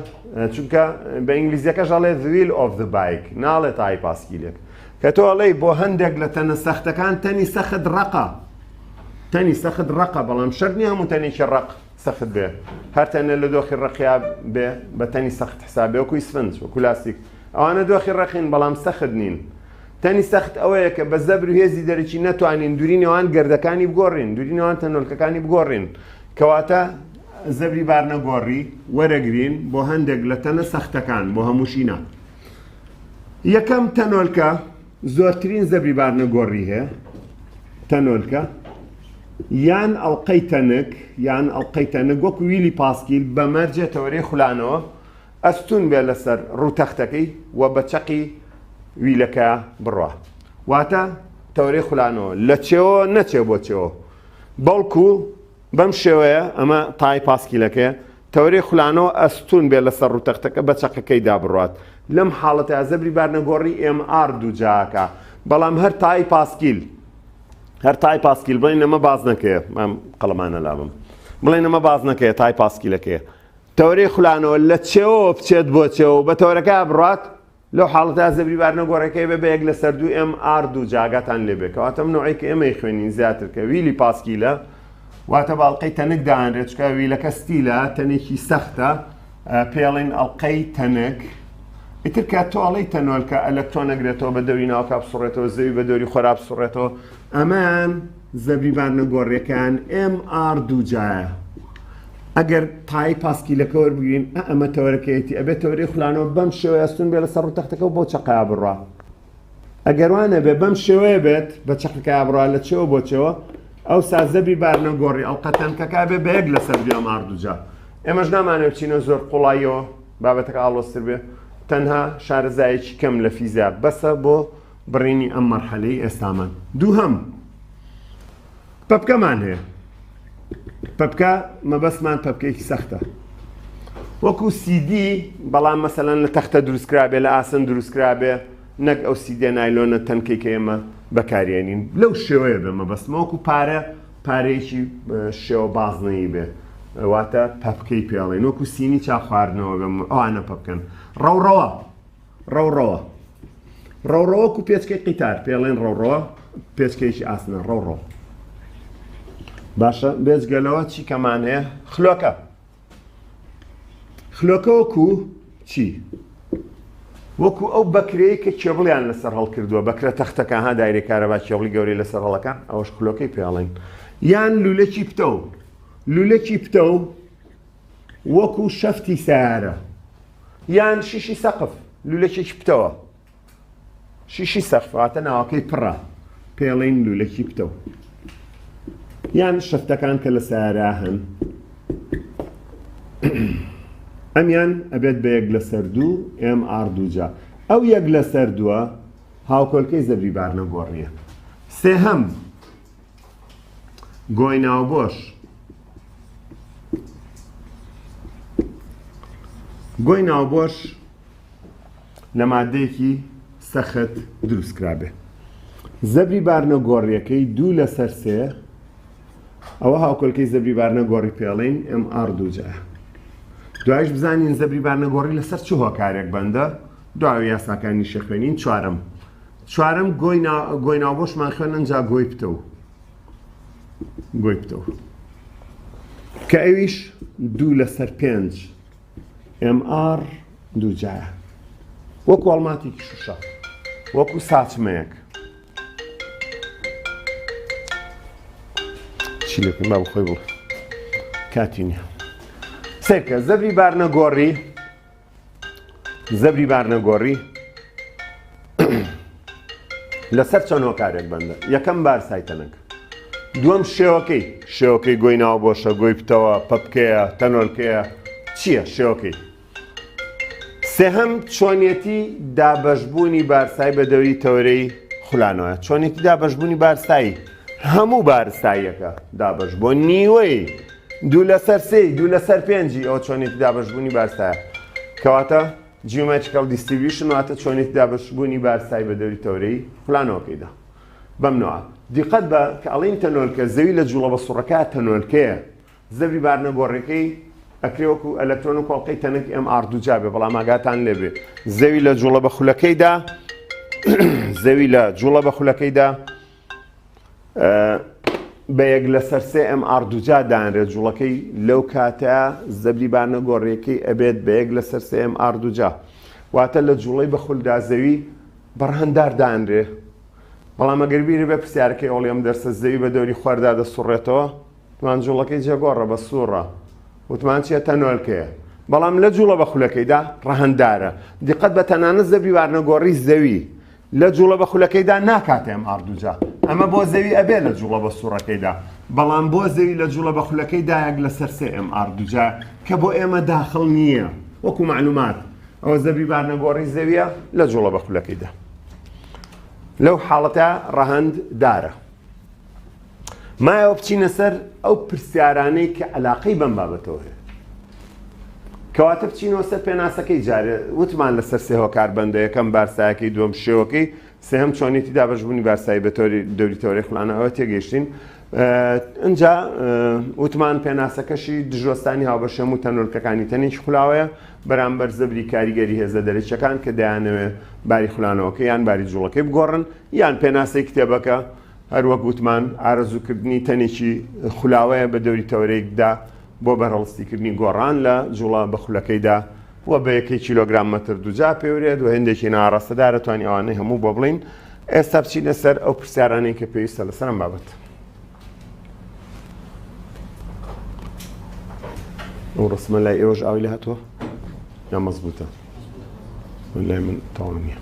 چونکە بە ئینگلیزیەکەش ئەڵێ the wheel of the bike ناڵێ تای پاسکیلێک کە تۆ ئەڵێی بۆ هەندێک لە تەنە سەختەکان تەنی سەخت ڕەقە تەنی سەخت ڕەقە بەڵام شەرت نییە هەموو تەنێکی ڕەق سەخت بێ هەر تەنێ لە دۆخی ڕەقیا بێ بە تەنی سەخت حساب بێ وەکو ئیسفنج وەکو لاستیک ئەوانە دۆخی ڕەقین بەڵام سەخت نین تەنی سەخت ئەوەیە کە بە زەبر و هێزی دەرەکی نەتوانین دووری نێوان گردەکانی بگۆڕین دووری نێوان تەنۆلکەکانی بگۆڕین کەواتە زەبری بارنەگۆڕی وەرەگرین بۆ هەندێک لە تەنە سەختەکان بۆ هەمووشی نا. یەکەم تەنۆلکە زۆرترین زەبری بارنەگۆڕی هەیە تەنۆلکە یان ئەڵلقەی تەنک یان ئەڵلقەی تەنک وەکو wheel ی پاسکیل بە مەرجێ تەوەرەی خولانەوە ئەستون بێ لەسەر ڕووتەختەکەی و بە چەقی wheel ەکە بڕوا واتە تەوەرەی خولانەوە لە چێوە نەچێ بۆ چێوە بەڵکو بەم شێوەیە ئەمە تای پاسکیلەکەیە، تەوەرەی خولانەوە ئەستوون بێت لەسەر ڕووتەختەکە بە چەقەکەیدا بڕوات. لەم حاڵەتەیا زەبری بارنەگۆڕی ئێم ئاڕ دووجاکە. بەڵام هەر تای پاسکیل هەر تای پاسکیل بڵێین ئەمە بازنەکەیە ئەم قەڵەمانە لابم بڵێین ئەمە بازنەکەیە تای پاسکیلەکەیە تەوەرەی خولانەوە لە چێوەوە بچێت بۆ چێوە بە تەوەرەکە بڕات لەو حاڵەتە زەبری بارنەگۆڕەکەی بێ بە یەک لەسەر دوو ئێم ئاڕ دوو جاگاتان لێ بێ کەواتە ئەم نەوعەی کە ئێمە ئەیخوێنین زیاتر کە wheel ی پاسکیلە واتە بە ئەڵقەی تەنک دانرێت چکە wheel ەکە steel ە تەنێکی سەختە پێڵین ئەڵقەی تەنک ئیتر کە تۆ ئەڵێی تەنۆلکە ئەلکترۆن ئەگرێتەوە بە دەوری ناوکا بسوڕێتەوە زەوی بە دەوری خۆرا بسوڕێتەوە ئەمان زەبری بارنەگۆڕیەکان ئێم ئاڕ دووجایە ئەگەر تای پاسکیلەکە وەربگرین ئە ئەمە تەوەرەکەیەتی ئەبێت تەوەرەی خولانەوە بەم شێوەیە ئەستوون بێ لەسەر ڕوو تەختەکە و بۆ چەقیا بڕوا ئەگەر وا نەبێ بەم شێوەیە بێت بە چەقەکە بڕوا لە چێوە بۆ چێوە ئەو سازەبی بارنە گۆڕی ئەڵقە تەنکەکە بێ بە یەک لەسەر دوێ ئەم ئاردوجا ئێمەش نامانەوێت بچینە زۆر قوڵاییەوە بابەتەکە ئاڵۆزتر بێ تەنها شارەزایەکی کەم لە فیزیا بەسە بۆ بڕینی ئەم مەرحەلەی ئێستامان. دووهەم، پەپکەمان هەیە. پەپکە مەبەستمان پەپکەیەکی سەختە. وەکو سیدی بەڵام مەسەلەن لە تەختە دروستکرابێ لە ئاسن دروستکرابێ نەک ئەو سیدیە نایلۆنە تەنکەی کە ئێمە بەکارێنین لەو شێوەیە بێ مەبەستمە وەکو پارە پارەیەکی شێوە بازنەیی بێ واتە پەپکەی پێڵێن وەکو سینی چا خواردنەوە بێ ئەوانە پەپکەن ڕەوڕەوە ڕەوڕەوە ڕەوڕەوە وەکو پێچکەی قیتار پێڵێن ڕەوڕەوە پێچکەیەکی ئاسنە ڕەوڕەوە باشە بێجگە لەوە چی کەمان هەیە خلۆکە خلۆکە وەکو چی وەکو ئەو بەکرەیە کە کێبڵیان لەسەر هەڵکردووە بەکرە تەختەکە ها دایرەی کارەبا کێبڵی گەورەی لەسەر هەڵەکان ئەوەش خلۆکەی پێڵێن یان لولەکی پتەو لولەکی پتەو وەکو شەفتی سیارە یان شیشی سەقف لولەکێکی پتەوە شیشی سەقف واتە ناوەکەی پڕە پێڵین لولەکی پتەو یان شەفتەکان کە لە سیارە هەن ئەمیان ئەبێت بە یەک لەسەر دوو ئێم ئاڕ دووجا ئەو یەک لەسەر دووە هاوکۆلکەی زەبری بارنەگۆڕیە سێهەم گۆی ناوبۆش گۆی ناوبۆش لە مادەیەکی سەخت دروست کرابێ زەبری بارنە گۆڕیەکەی دوو لەسەر سێ ئەوە هاوکۆلکەی زەبری بارنە گۆڕی پێڵین ئێم ئاڕ دووجا دوایش بزانین زەبری بارنە گۆڕی لەسەر چ هۆکارێک بەندە دوای یاساکانی شەخوێنین چوارەم چوارەم گۆی نا گۆی ناوبۆشمان خوێن ئەنجا گۆی پتەو گۆی پتەو کە ئەویش دوو لەسەر پێنج MR دوو جایە وەکو ئەڵماتێکی شوشە وەکو ساچمەیەک. چی لێ بکەین با بخۆی بڵێ کاتی نییە سەیرکە زەبری بارنەگۆڕی زەبری بارنەگۆڕی لەسەر چەند هۆکارێک بەندە یەکەم بارسای تەنک دووەم شێوەکەی شێوەکەی گۆی ناو بۆشە گۆی پتەوە پەپکەیە تەنۆلکەیە چییە شێوەکەی سێهەم چۆنیەتی دابەشبوونی بارسایی بە دەوری تەوەرەی خولانەوە چۆنیەتی دابەشبوونی بارسایی هەموو بارستاییەکە دابەش بۆ نیوەی دوو لەسەر سێی دوو لەسەر پێنجی ئەوە چۆنیەتی دابەشبوونی بارستایە کەواتە geometrical distribution واتە چۆنیەتی دابەشبوونی بارستایی بە دەوری تەوەرەی خولانەوەکەیدا بەم نوعە دیقەت بە کە ئەڵین تەنۆلکە زەوی لە جوڵە بە سوڕەکە تەنۆلکەیە زەبری بارنەگۆڕیەکەی ئەکرێ وەکو ئەلەکترۆن و کۆڵقەی تەنک ئێم ئاڕ دووجا بێ بەڵام ئاگاتان لێ بێ زەوی لە جوڵە بە خولەکەیدا زەوی لە جوڵە بە خولەکەیدا بە یەک لەسەر سێ ئەم ئاڕ دووجا دانرێت جوڵەکەی لەو کاتە زەبری بارنەگۆڕیەکەی ئەبێت بە یەک لەسەر سێ ئێم ئاڕ دووجا واتە لە جوڵەی بە خولدا زەوی بەڕەهەندار دانرێ بەڵام ئەگەر بیرە بێ پرسیارەکەی ئەوڵی ئەم دەرسە زەوی بە دەوری خۆردا دەسوڕێتەوە وتمان جوڵەکەی جێگۆڕە بە سوڕە وتمان چیە تەنۆلکەیە بەڵام لە جوڵە بە خولەکەیدا ڕەهەندارە دیقەت بە تەنانەت زەبری وارنەگۆڕی زەوی لە جوڵە بە خولەکەیدا ناکاتە ئەم ئاردوجا ئەمە بۆ زەوی ئەبێ لە جوڵە بە سوڕەکەیدا بەڵام بۆ زەوی لە جوڵە بە خولەکەیدا یەک لەسەر سێ ئەم ئاردوجا کە بۆ ئێمە داخڵ نییە وەکو معلومات ئەوە زەبری بارنەگۆڕی زەویە لە جوڵە بە خولەکەیدا لەو حاڵەتە ڕەهەند دارە مایەوە بچینە سەر ئەو پرسیارانەی کە علاقەی بەم بابەتەوە هەیە کەواتە بچینەوە سەر پێناسەکەی جارێ وتمان لەسەر سێ هۆکار بەندە یەکەم بارسایەکەی دووەم شێوەکەی سێهەم چۆنیەتی دابەشبوونی بارسایی بە تۆری دەوری تەوەرەی خولانە ئەوە تێگەیشتین ئینجا وتمان پێناسەکەشی دژوەستانی هاوبەش هەموو تەنۆلکەکانی تەنێکی خولاوەیە بەرامبەر زەبری کاریگەری هێزە دەرەکیەکان کە دەیانەوێت باری خولانەوەکە یان باری جوڵەکەی بگۆڕن یان پێناسەی کتێبەکە هەروەک وتمان ئارەزووکردنی تەنێکی خولاوەیە بە دەوری تەوەرەیەکدا بۆ بەرهەڵستیکردنی گۆڕان لە جوڵە بە خولەکەیدا و بە یەکەی کیلۆگرام مەتر دووجا پێورێت و هێندێکی ناڕاستەدارە توانی ئەوانەی هەموو بۆ بڵین ئێستا بچینە سەر ئەو پرسیارانەی کە پێویستە لەسەر ئەم بابەت ئەو ڕسمە لای ئێوەش ئاوی لە هاتووە یا مەزبوتە لای من تەواو نییە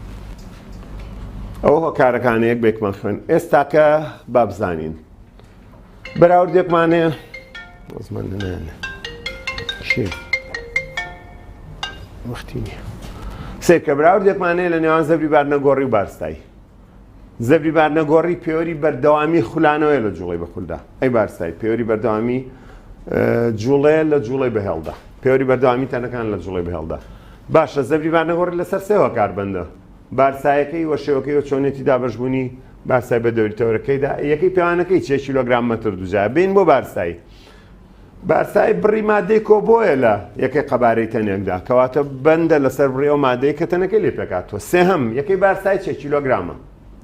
ئەوە هۆکارەکانە یەک بێکمان خوێن ئێستاکە با بزانین بەراوردێکمان هەیە زمان نایانە چی وەختی نییە سێکە بەراوردێکمان هەیە لە نێوان زەبری بارنەگۆڕی و بارستایی زەبری بارنەگۆڕی پێوەری بەردەوامی خولانەوەیە لە جوڵەی بەخولدا ئەی بارستایی پێوەری بەردەوامی جوڵەیە لە جوڵەی بەهێڵدا پێوەری بەردەوامی تەنەکان لە جوڵەی بەهێڵدا باشە زەبری بارنەگۆڕی لەسەر سێ هۆکار بەندە بارسایەکەی و شێوەکەی و چۆنێتی دابەشبوونی بارسای بە دەوری تەوەرەکەیدا یەکەی پێوانەکەی چیە کیلۆگرام مەتر دوجا بین بۆ بارسایی بارسایی بڕی مادەی کۆبۆیە لە یەکەی قەبارەی تەنێکدا کەواتە بەندە لەسەر بڕی ئەو مادەی کە تەنەکەی لێ پێکاتوە سێهەم یەکەی بارسایی چیە کیلۆگرامە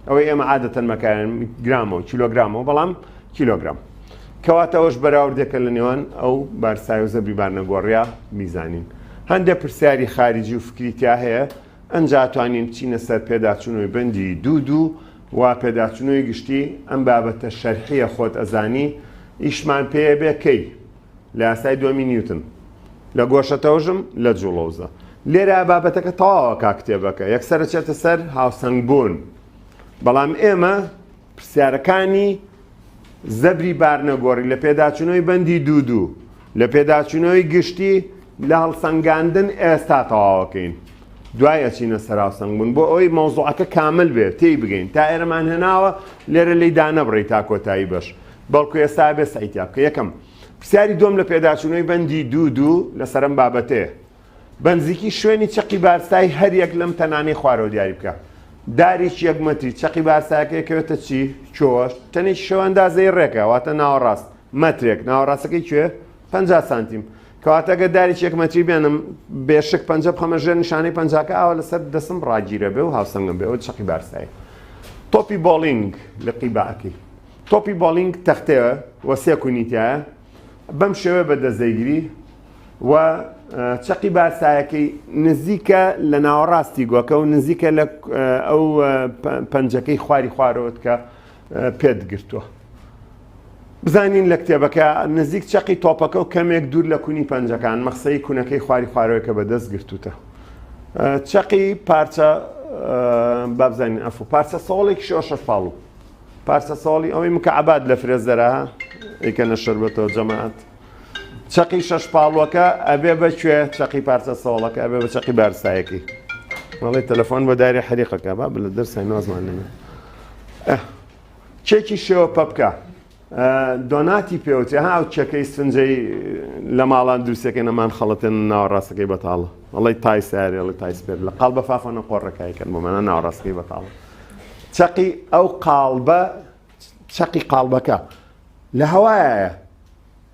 ئەوەی ئێمە عادەتەن مەکایەن گرامە و کیلۆگرامەوە بەڵام کیلۆگرام کەواتە ئەوەش بەراوردێکە لە نێوان ئەو بارسای و زەبری بارنەگۆڕیا میزانین هەندێک پرسیاری خارجی و فکری تیا هەیە ئەنجا توانین بچینە سەر پێداچوونەوەی بەندی دوو دوو و پێداچوونەوەی گشتی ئەم بابەتە شەرحیە خۆت ئەزانی ئیشمان پێیە بێ کەی لە یاسای دووەمی نیوتن لە گۆشە تەوژم لە جوڵەوزە لێرە بابەتەکە تەواوە کا کتێبەکە یەکسەر چێتە سەر هاوسەنگ بوون بەڵام ئێمە پرسیارەکانی زەبری بارنەگۆڕی لە پێداچوونەوەی بەندی دوو دوو لە پێداچوونەوەی گشتی لە هەڵسەنگاندن ئێستا تەواوەکەین دوای ئەچینە سەر هاوسەنگبوون بۆ ئەوەی مەوزوعەکە کامل بێت تێی بگەین تا ئێرەمان هێناوە لێرە لێی دانەبڕی تا کۆتایی بەش بەڵکو ئێستا بێ سەعی تیا بکە یەکەم پرسیاری دووەم لە پێداچوونەوەی بەندی دوو دوو لەسەر ئەم بابەتەیە بەنزیکی شوێنی چەقی بارستای هەریەک لەم تەنانەی خوارەوە دیاری بکە. دارێکی یەک مەتری چەقی بارستایەکەی ئەکەوێتە چی؟ کوێوە؟ تەنێکی شێوە ئەندازەی ڕێکە واتە ناوەڕاست مەترێک ناوەڕاستەکەی کوێ؟ 50 سانتیم کەواتە گەر دارێکی یەک مەتری بێنم بێشک پەنجە بخەمە ژێر نیشانەی پەنجاکە ئاوا لەسەر دەستم ڕاگیرە بێ و هاوسەنگم بێ ئەوە چەقی بارستایی تۆپی بۆڵینگ لقی باکەی تۆپی بۆڵینگ تەختەیە و سێ کونی تایە بەم شێوەیە بە دەست دەیگری و چەقی بارسایەکەی نزیکە لە ناوەڕاستی گۆکە و نزیکە لە ئەو پەنجەکەی خواری خوارەوەت کە پێت گرتووە. بزانین لە کتێبەکە نزیک چەقی تۆپەکە و کەمێک دوور لە کونی پەنجەکان مەخسەی کونەکەی خواری خوارەوەی کە بەدەست گرتوتە چەقی پارچە بابزانین ئەفو پارچە سەوڵێکی شێوە شەشپاڵو پارچە سەوڵی ئەوەی مکعبات لە فرێزەرە ئیکەنە شەربەتەوە جەماعەت چەقی شەشپاڵوەکە ئەبێ بە کوێ چەقی پارچە سەوڵەکە ئەبێ بە چەقی بارسایەکی مەڵێ تەلەفۆن بۆ داری حریقەکە با بلە دەرسای نازمان نەمێ کێکی شێوە پەپکە دۆناتی پێوتێ ها ئەو کێکەی سفنجەی لە ماڵان دروستەکەی نەمان خەڵەتێن ناوەڕاستەکەی بەتاڵە ئەڵی تای سارێ ئەڵی تای سپێر لە قاڵ بە فافۆنە قۆڕەکایکەن بۆ مانە ناوەڕاستەکەی بەتاڵە چەقی ئەو قاڵبە چەقی قاڵبەکە لە هەوایە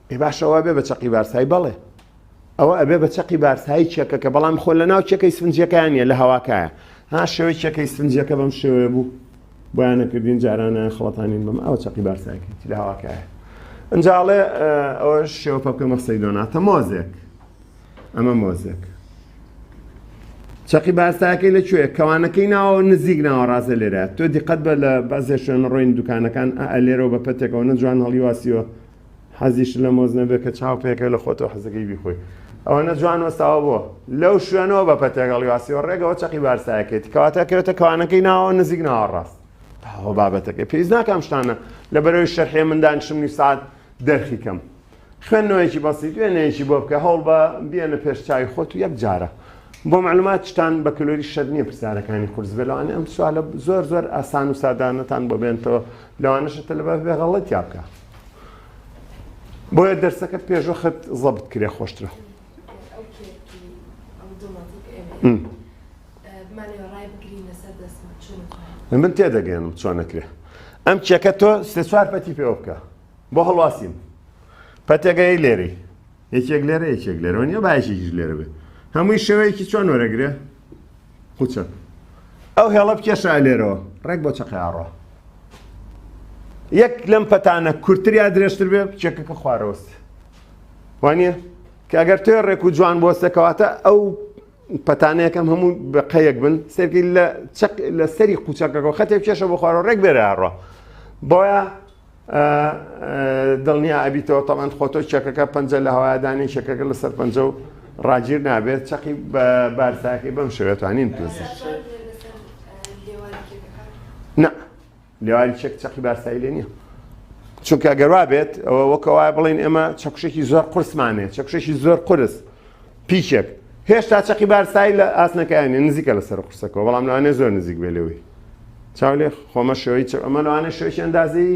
ئێ باشەوە بێ بە چەقی بارسای بەڵێ ئەوە ئەبێ بە چەقی بارسایی چەکەکە بەڵام خۆ لە ناو چەکەی سفنجەکان نیە لە هەواکایە ها شێوەی چەکەی سفنجەکە بەم شێوەیە بوو بۆیان نەکردین جارانە خڵەتانین بەم ئەوە چەقی بارسایەکەی لە هەواکایە ئەنجاڵێ ئەوە شێوە پەپکە مەخسەی دۆناتە مۆزێک ئەمە مۆزێک چەقی بارسایەکەی لە کوێ کەوانەکەی ناوە نزیک ناوە ڕاستە لێرە تۆ دیقەت بە لە بەزێ شوێن ڕۆین دوکانەکان ئە لێرەوە بە پەتێکەوە نە جوان هەڵیواسیوە حەزیشت لە مۆز نەبێ کە چاو پێکە لە خۆتەوە حەزەکەی بیخۆی ئەوەنە جوان وەستاوە بۆ لەو شوێنەوە بە پەتێک هەڵیواسیەوە ڕێگەوە چەقی بارسایەکەیتی کەواتە کەوێتە کەوانەکەی ناوە نزیک ناوە ڕاست تاوە بابەتەکەی پێویست ناکەم شتانە لە بەرەوەی شەرحێ من دانیشم نیو ساعت دەرخی کەم خوێندنەوەیەکی بەسیت وێنەیەکی بۆ بکە هەوڵ بە بێنە پێش چاوی خۆت و یەک جارە بۆ معلومات شتان بە کلۆری شەر نییە پرسیارەکانی قورس بێ لەوانەیە ئەم سوالە زۆر زۆر ئاسان و سادانەتان بۆ بێنتەوە لەوانەشە تەلەبە بێ غەڵەتیا بکە بۆیە دەرسەکە پێشوەخت زەبت کرێ خۆشترە. من تێدەگەێنم چۆن نەکرێ ئەم چێکە تۆ سێ چوار پەتی پێوە بکە بۆ هەڵواسین پەتێگەی لێرەی یەکێک لێرە یەکێک لێرەوە نیە با یەکێکیش لێرە بێ هەمووی شێوەیەکی چۆن وەرەگرێ قوچە ئەو هێڵە بکێشە لێرەوە ڕێک بۆ چەقی ئاڕۆ یەک لەم پەتانە کورتتر یا درێژتر بێ چێکەکە خوارەوەست وانە کە ئەگەر توێ ڕێک و جوان بۆستە کەواتە ئەو پەتانەیەکەم هەموو بەقەیەک بن سێرکی لە چەق لە سەری قوچەکەەوە خەتێک کێشە بۆ خوارەوە ڕێک بێرە ئاڕۆ بۆیە دڵنیا ئەبیتەوە تەمان خۆتۆ چەکەکە پەنجە لە هەوایدانی چەکەکە لەسەر پەنجە و ڕاگیر نابێت چەقی بە بارساکەی بەم شێوێتوانین پێست نا لێواری چەک چەقی بارسایی لێ نییە چونکە ئەگەر وا بێت ئەوە وەکەوە بڵین ئێمە چەکوشێکی زۆر قورسمانێ چەکوشێکی زۆر قورس پیچێک هێشتا چەقی بارسایی لە ئاسنەکەیان نزیکە لەسەر قورسەکەەوە بەڵام لەوانێ زۆر نزیک بێ لەوەی چاو لێ خۆمە شێوەی چ ئەمە لەوانێ شێوەی ئەندازەی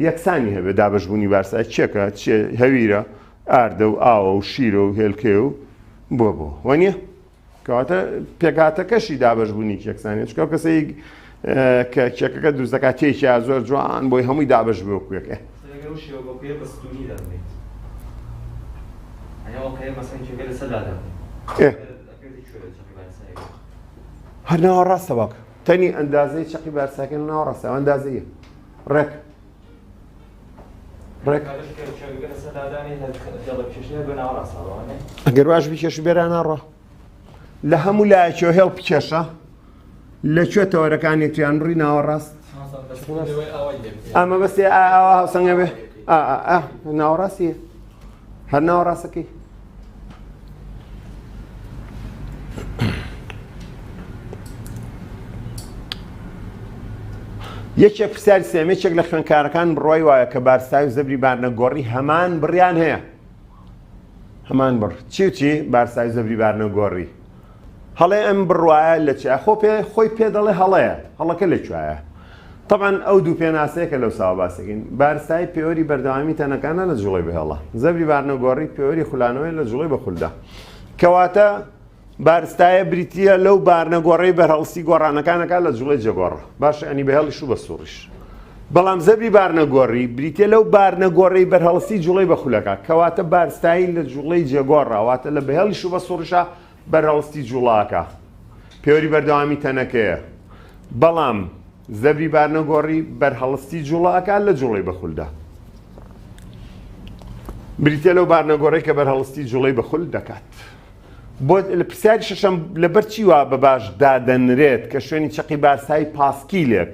یەکسانی هەبێ دابەشبوونی بارسای چێکە چێ هەویرە ئاردە و ئاوە و شیرە و هێلکێ و بۆ بۆ وەنیە کەواتە پێکهاتەکەشی دابەشبوونی یەکسانیە چونکە ئەو کەسەی کە کێکەکە دروست دەکات تێکیا زۆر جوان بۆی هەمووی دابەش بووە کوێکە هەر ناوە ڕاستە واک تەنی ئەندازەی چەقی بارساکە ناوە ڕاستە ئەندازەیە ڕێک ڕێک ئەگەر واش بکێش بێرا ناڕۆ لە هەموو لایەکەوە هێڵ بکێشە لە کوێ تەوەرەکان یەکتریان بڕی ناوەڕاست ئەمە بەسێ ئاوا هاوسەنگە بێ ناوەڕاستی هەر ناوەڕاستەکەی یەکێک پرسیاری سێم یەکێک لە خوێندکارەکان بڕوای وایە کە بارسای و زەبری بارنەگۆڕی هەمان بڕیان هەیە هەمان بڕ چی و چی بارسای و زەبری بارنەگۆڕی هەڵێ ئەم بڕوایە لە چیا خۆ پێ خۆی پێ دەڵێ هەڵەیە هەڵەکە لە کوایە طبعا ئەو دوو پێناسەیە کە لەو ساوە باسەکەین بارستایی پێوەری بەردەوامی تەنەکانە لە جوڵەی بهێڵە زەبری بارنەگۆڕی پێوەری خولانەوەی لە جوڵەی بە خولدا کەواتە بارستایە بریتییە لەو بارنەگۆڕەی بەرهەڵستی گۆڕانەکانەکە لە جوڵەی جێگۆڕە باشە ئەنی بەهێڵیش و بە سوڕیش بەڵام زەبری بارنەگۆڕی بریتە لەو بارنەگۆڕەی بەرهەڵستی جوڵەی بە خولەکە کەواتە بارستایی لە جوڵەی جێگۆڕە واتە لە بەهێڵیش و بە سوڕیشا بەرهەڵستی جوڵاکە پێوەری بەردەوامی تەنەکەیە بەڵام زەبری بارنەگۆڕی بەرهەڵستی جوڵە ئەکات لە جوڵەی بە خولدا بریتە لەو بارنەگۆڕی کە بەرهەڵستی جوڵەی بە خول دەکات بۆ لە پرسیاری شەشەم لەبەر چی وا بە باش دادەنرێت کە شوێنی چەقی بارسایی پاسکیلێک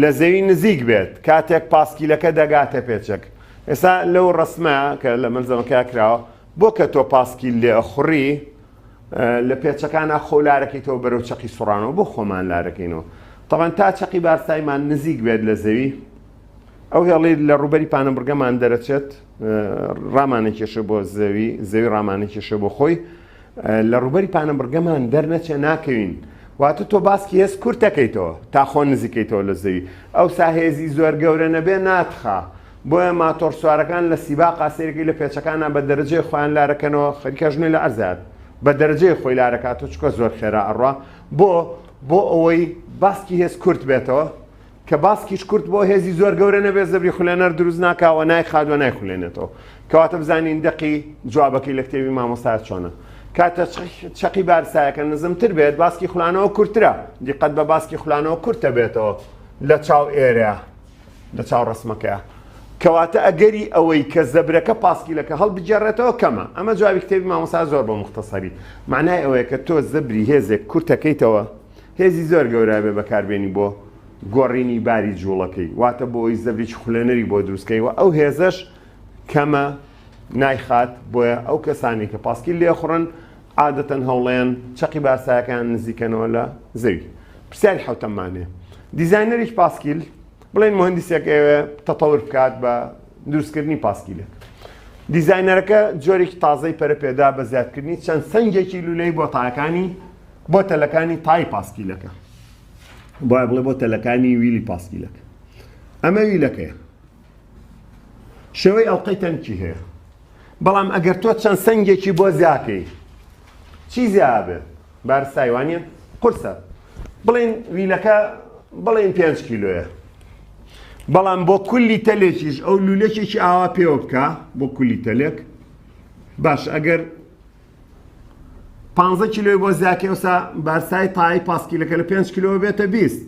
لە زەوی نزیک بێت کاتێک پاسکیلەکە دەگاتە پێچێک؟ ئێستا لەو ڕەسمە کە لە مەلزەمەکە کراوە بۆ کە تۆ پاسکیل لێ ئەخوڕی لە پێچەکانا خۆ لارەکەیتەوە بەرەو چەقی سوڕانەوە بۆ خۆمان لارەکەینەوە تەبعەن تا چەقی بارسایمان نزیک بێت لە زەوی ئەو هێڵی لە ڕووبەری پانەبڕگەمان دەرەچێت ڕامانەکێشە بۆ زەوی زەوی ڕامانەکێشە بۆ خۆی لە ڕووبەری پانەبڕگەمان دەرنەچێ ناکەوین واتە تۆ باسکی هێز کورتەکەیتەوە تا خۆ نزیکەیتەوە لە زەوی ئەوسا هێزی زۆر گەورە نەبێ ناتخا بۆیە ماتۆڕ سوارەکان لە سیباقا سەیرەکەی لە پێچەکانا بە دەرەجەی خۆیان لارەکەنەوە خەریکە ژنێ لە عەرزات بە دەرەجەی خۆی لارەکاتەوە چونکە زۆر خێرا ئەڕوا بۆ بۆ ئەوەی باسکی هێز کورت بێتەوە کە باسکیش کورت بۆ هێزی زۆر گەورە نەبێت زەبری خولێنەر دروست ناکا و نایخات و نایخولێنێتەوە کەواتە بزانین دەقی جوابەکەی لە کتێبی مامۆستا چۆنە کاتە چەقی بارسایەکە نزمتر بێت باسکی خولانەوە کورترە دیقەت بە باسکی خولانەوە کورتە بێتەوە لە چاو ئێرە لە چاو ڕەسمەکەیا. کەواتە ئەگەری ئەوەی کە زەبرەکە پاسکیلەکە هەڵبگێڕێتەوە کەمە. ئەمە جوابی کتێبی مامۆستا زۆر بە موختەسەری. مەعنای ئەوەیە کە تۆ زەبری هێزێک کورتەکەیتەوە، هێزی زۆر گەورە ئەبێ بەکاربێنی بۆ گۆڕینی باری جووڵەکەی، واتە بۆ ئەوەی زەبرێکی خولێنەری بۆ دروست کەی و ئەو هێزەش کەمە نایخات، بۆیە ئەو کەسانەی کە پاسکیل لێخوڕن عادەتەن هەوڵەیەن چەقی بارسایەکەیان نزیکەنەوە لە زەوی. پرسیاری حەوتەممان هەیە. دیزاینەرێکی پاسکیل، بڵێن مهندسێک ئەیەوێ تەتەور بکات بە دروستکردنی پاسکیلێک. دیزاینەرەکە جۆرێکی تازەی پەرە پێدا بە زیادکردنی چەند سەنگێکی لولەی بۆ تایەکانی بۆ تەلەکانی تای پاسکیلەکە. بۆیە بڵێ بۆ تەلەکانی ویلی پاسکیلەکە. ئەمە ویلەکەیە. شێوەی ئەڵقەی تەنکی هەیە. بەڵام ئەگەر تۆ چەند سەنگێکی بۆ زیاکەی چی زیابێ بارستای وانە قورسە بڵێن ویلەکە بڵێن پێنج کیلۆیە بەڵام بۆ کولی تەلێکیش ئەو لولەکێکی ئاوا پێوە بکە بۆ کولی تەلێک باش ئەگەر 15 کیلۆی بۆ زیاکەی ئەوسا بارسای تای پاسکیلەکە لە 5 کیلۆ بێتە 20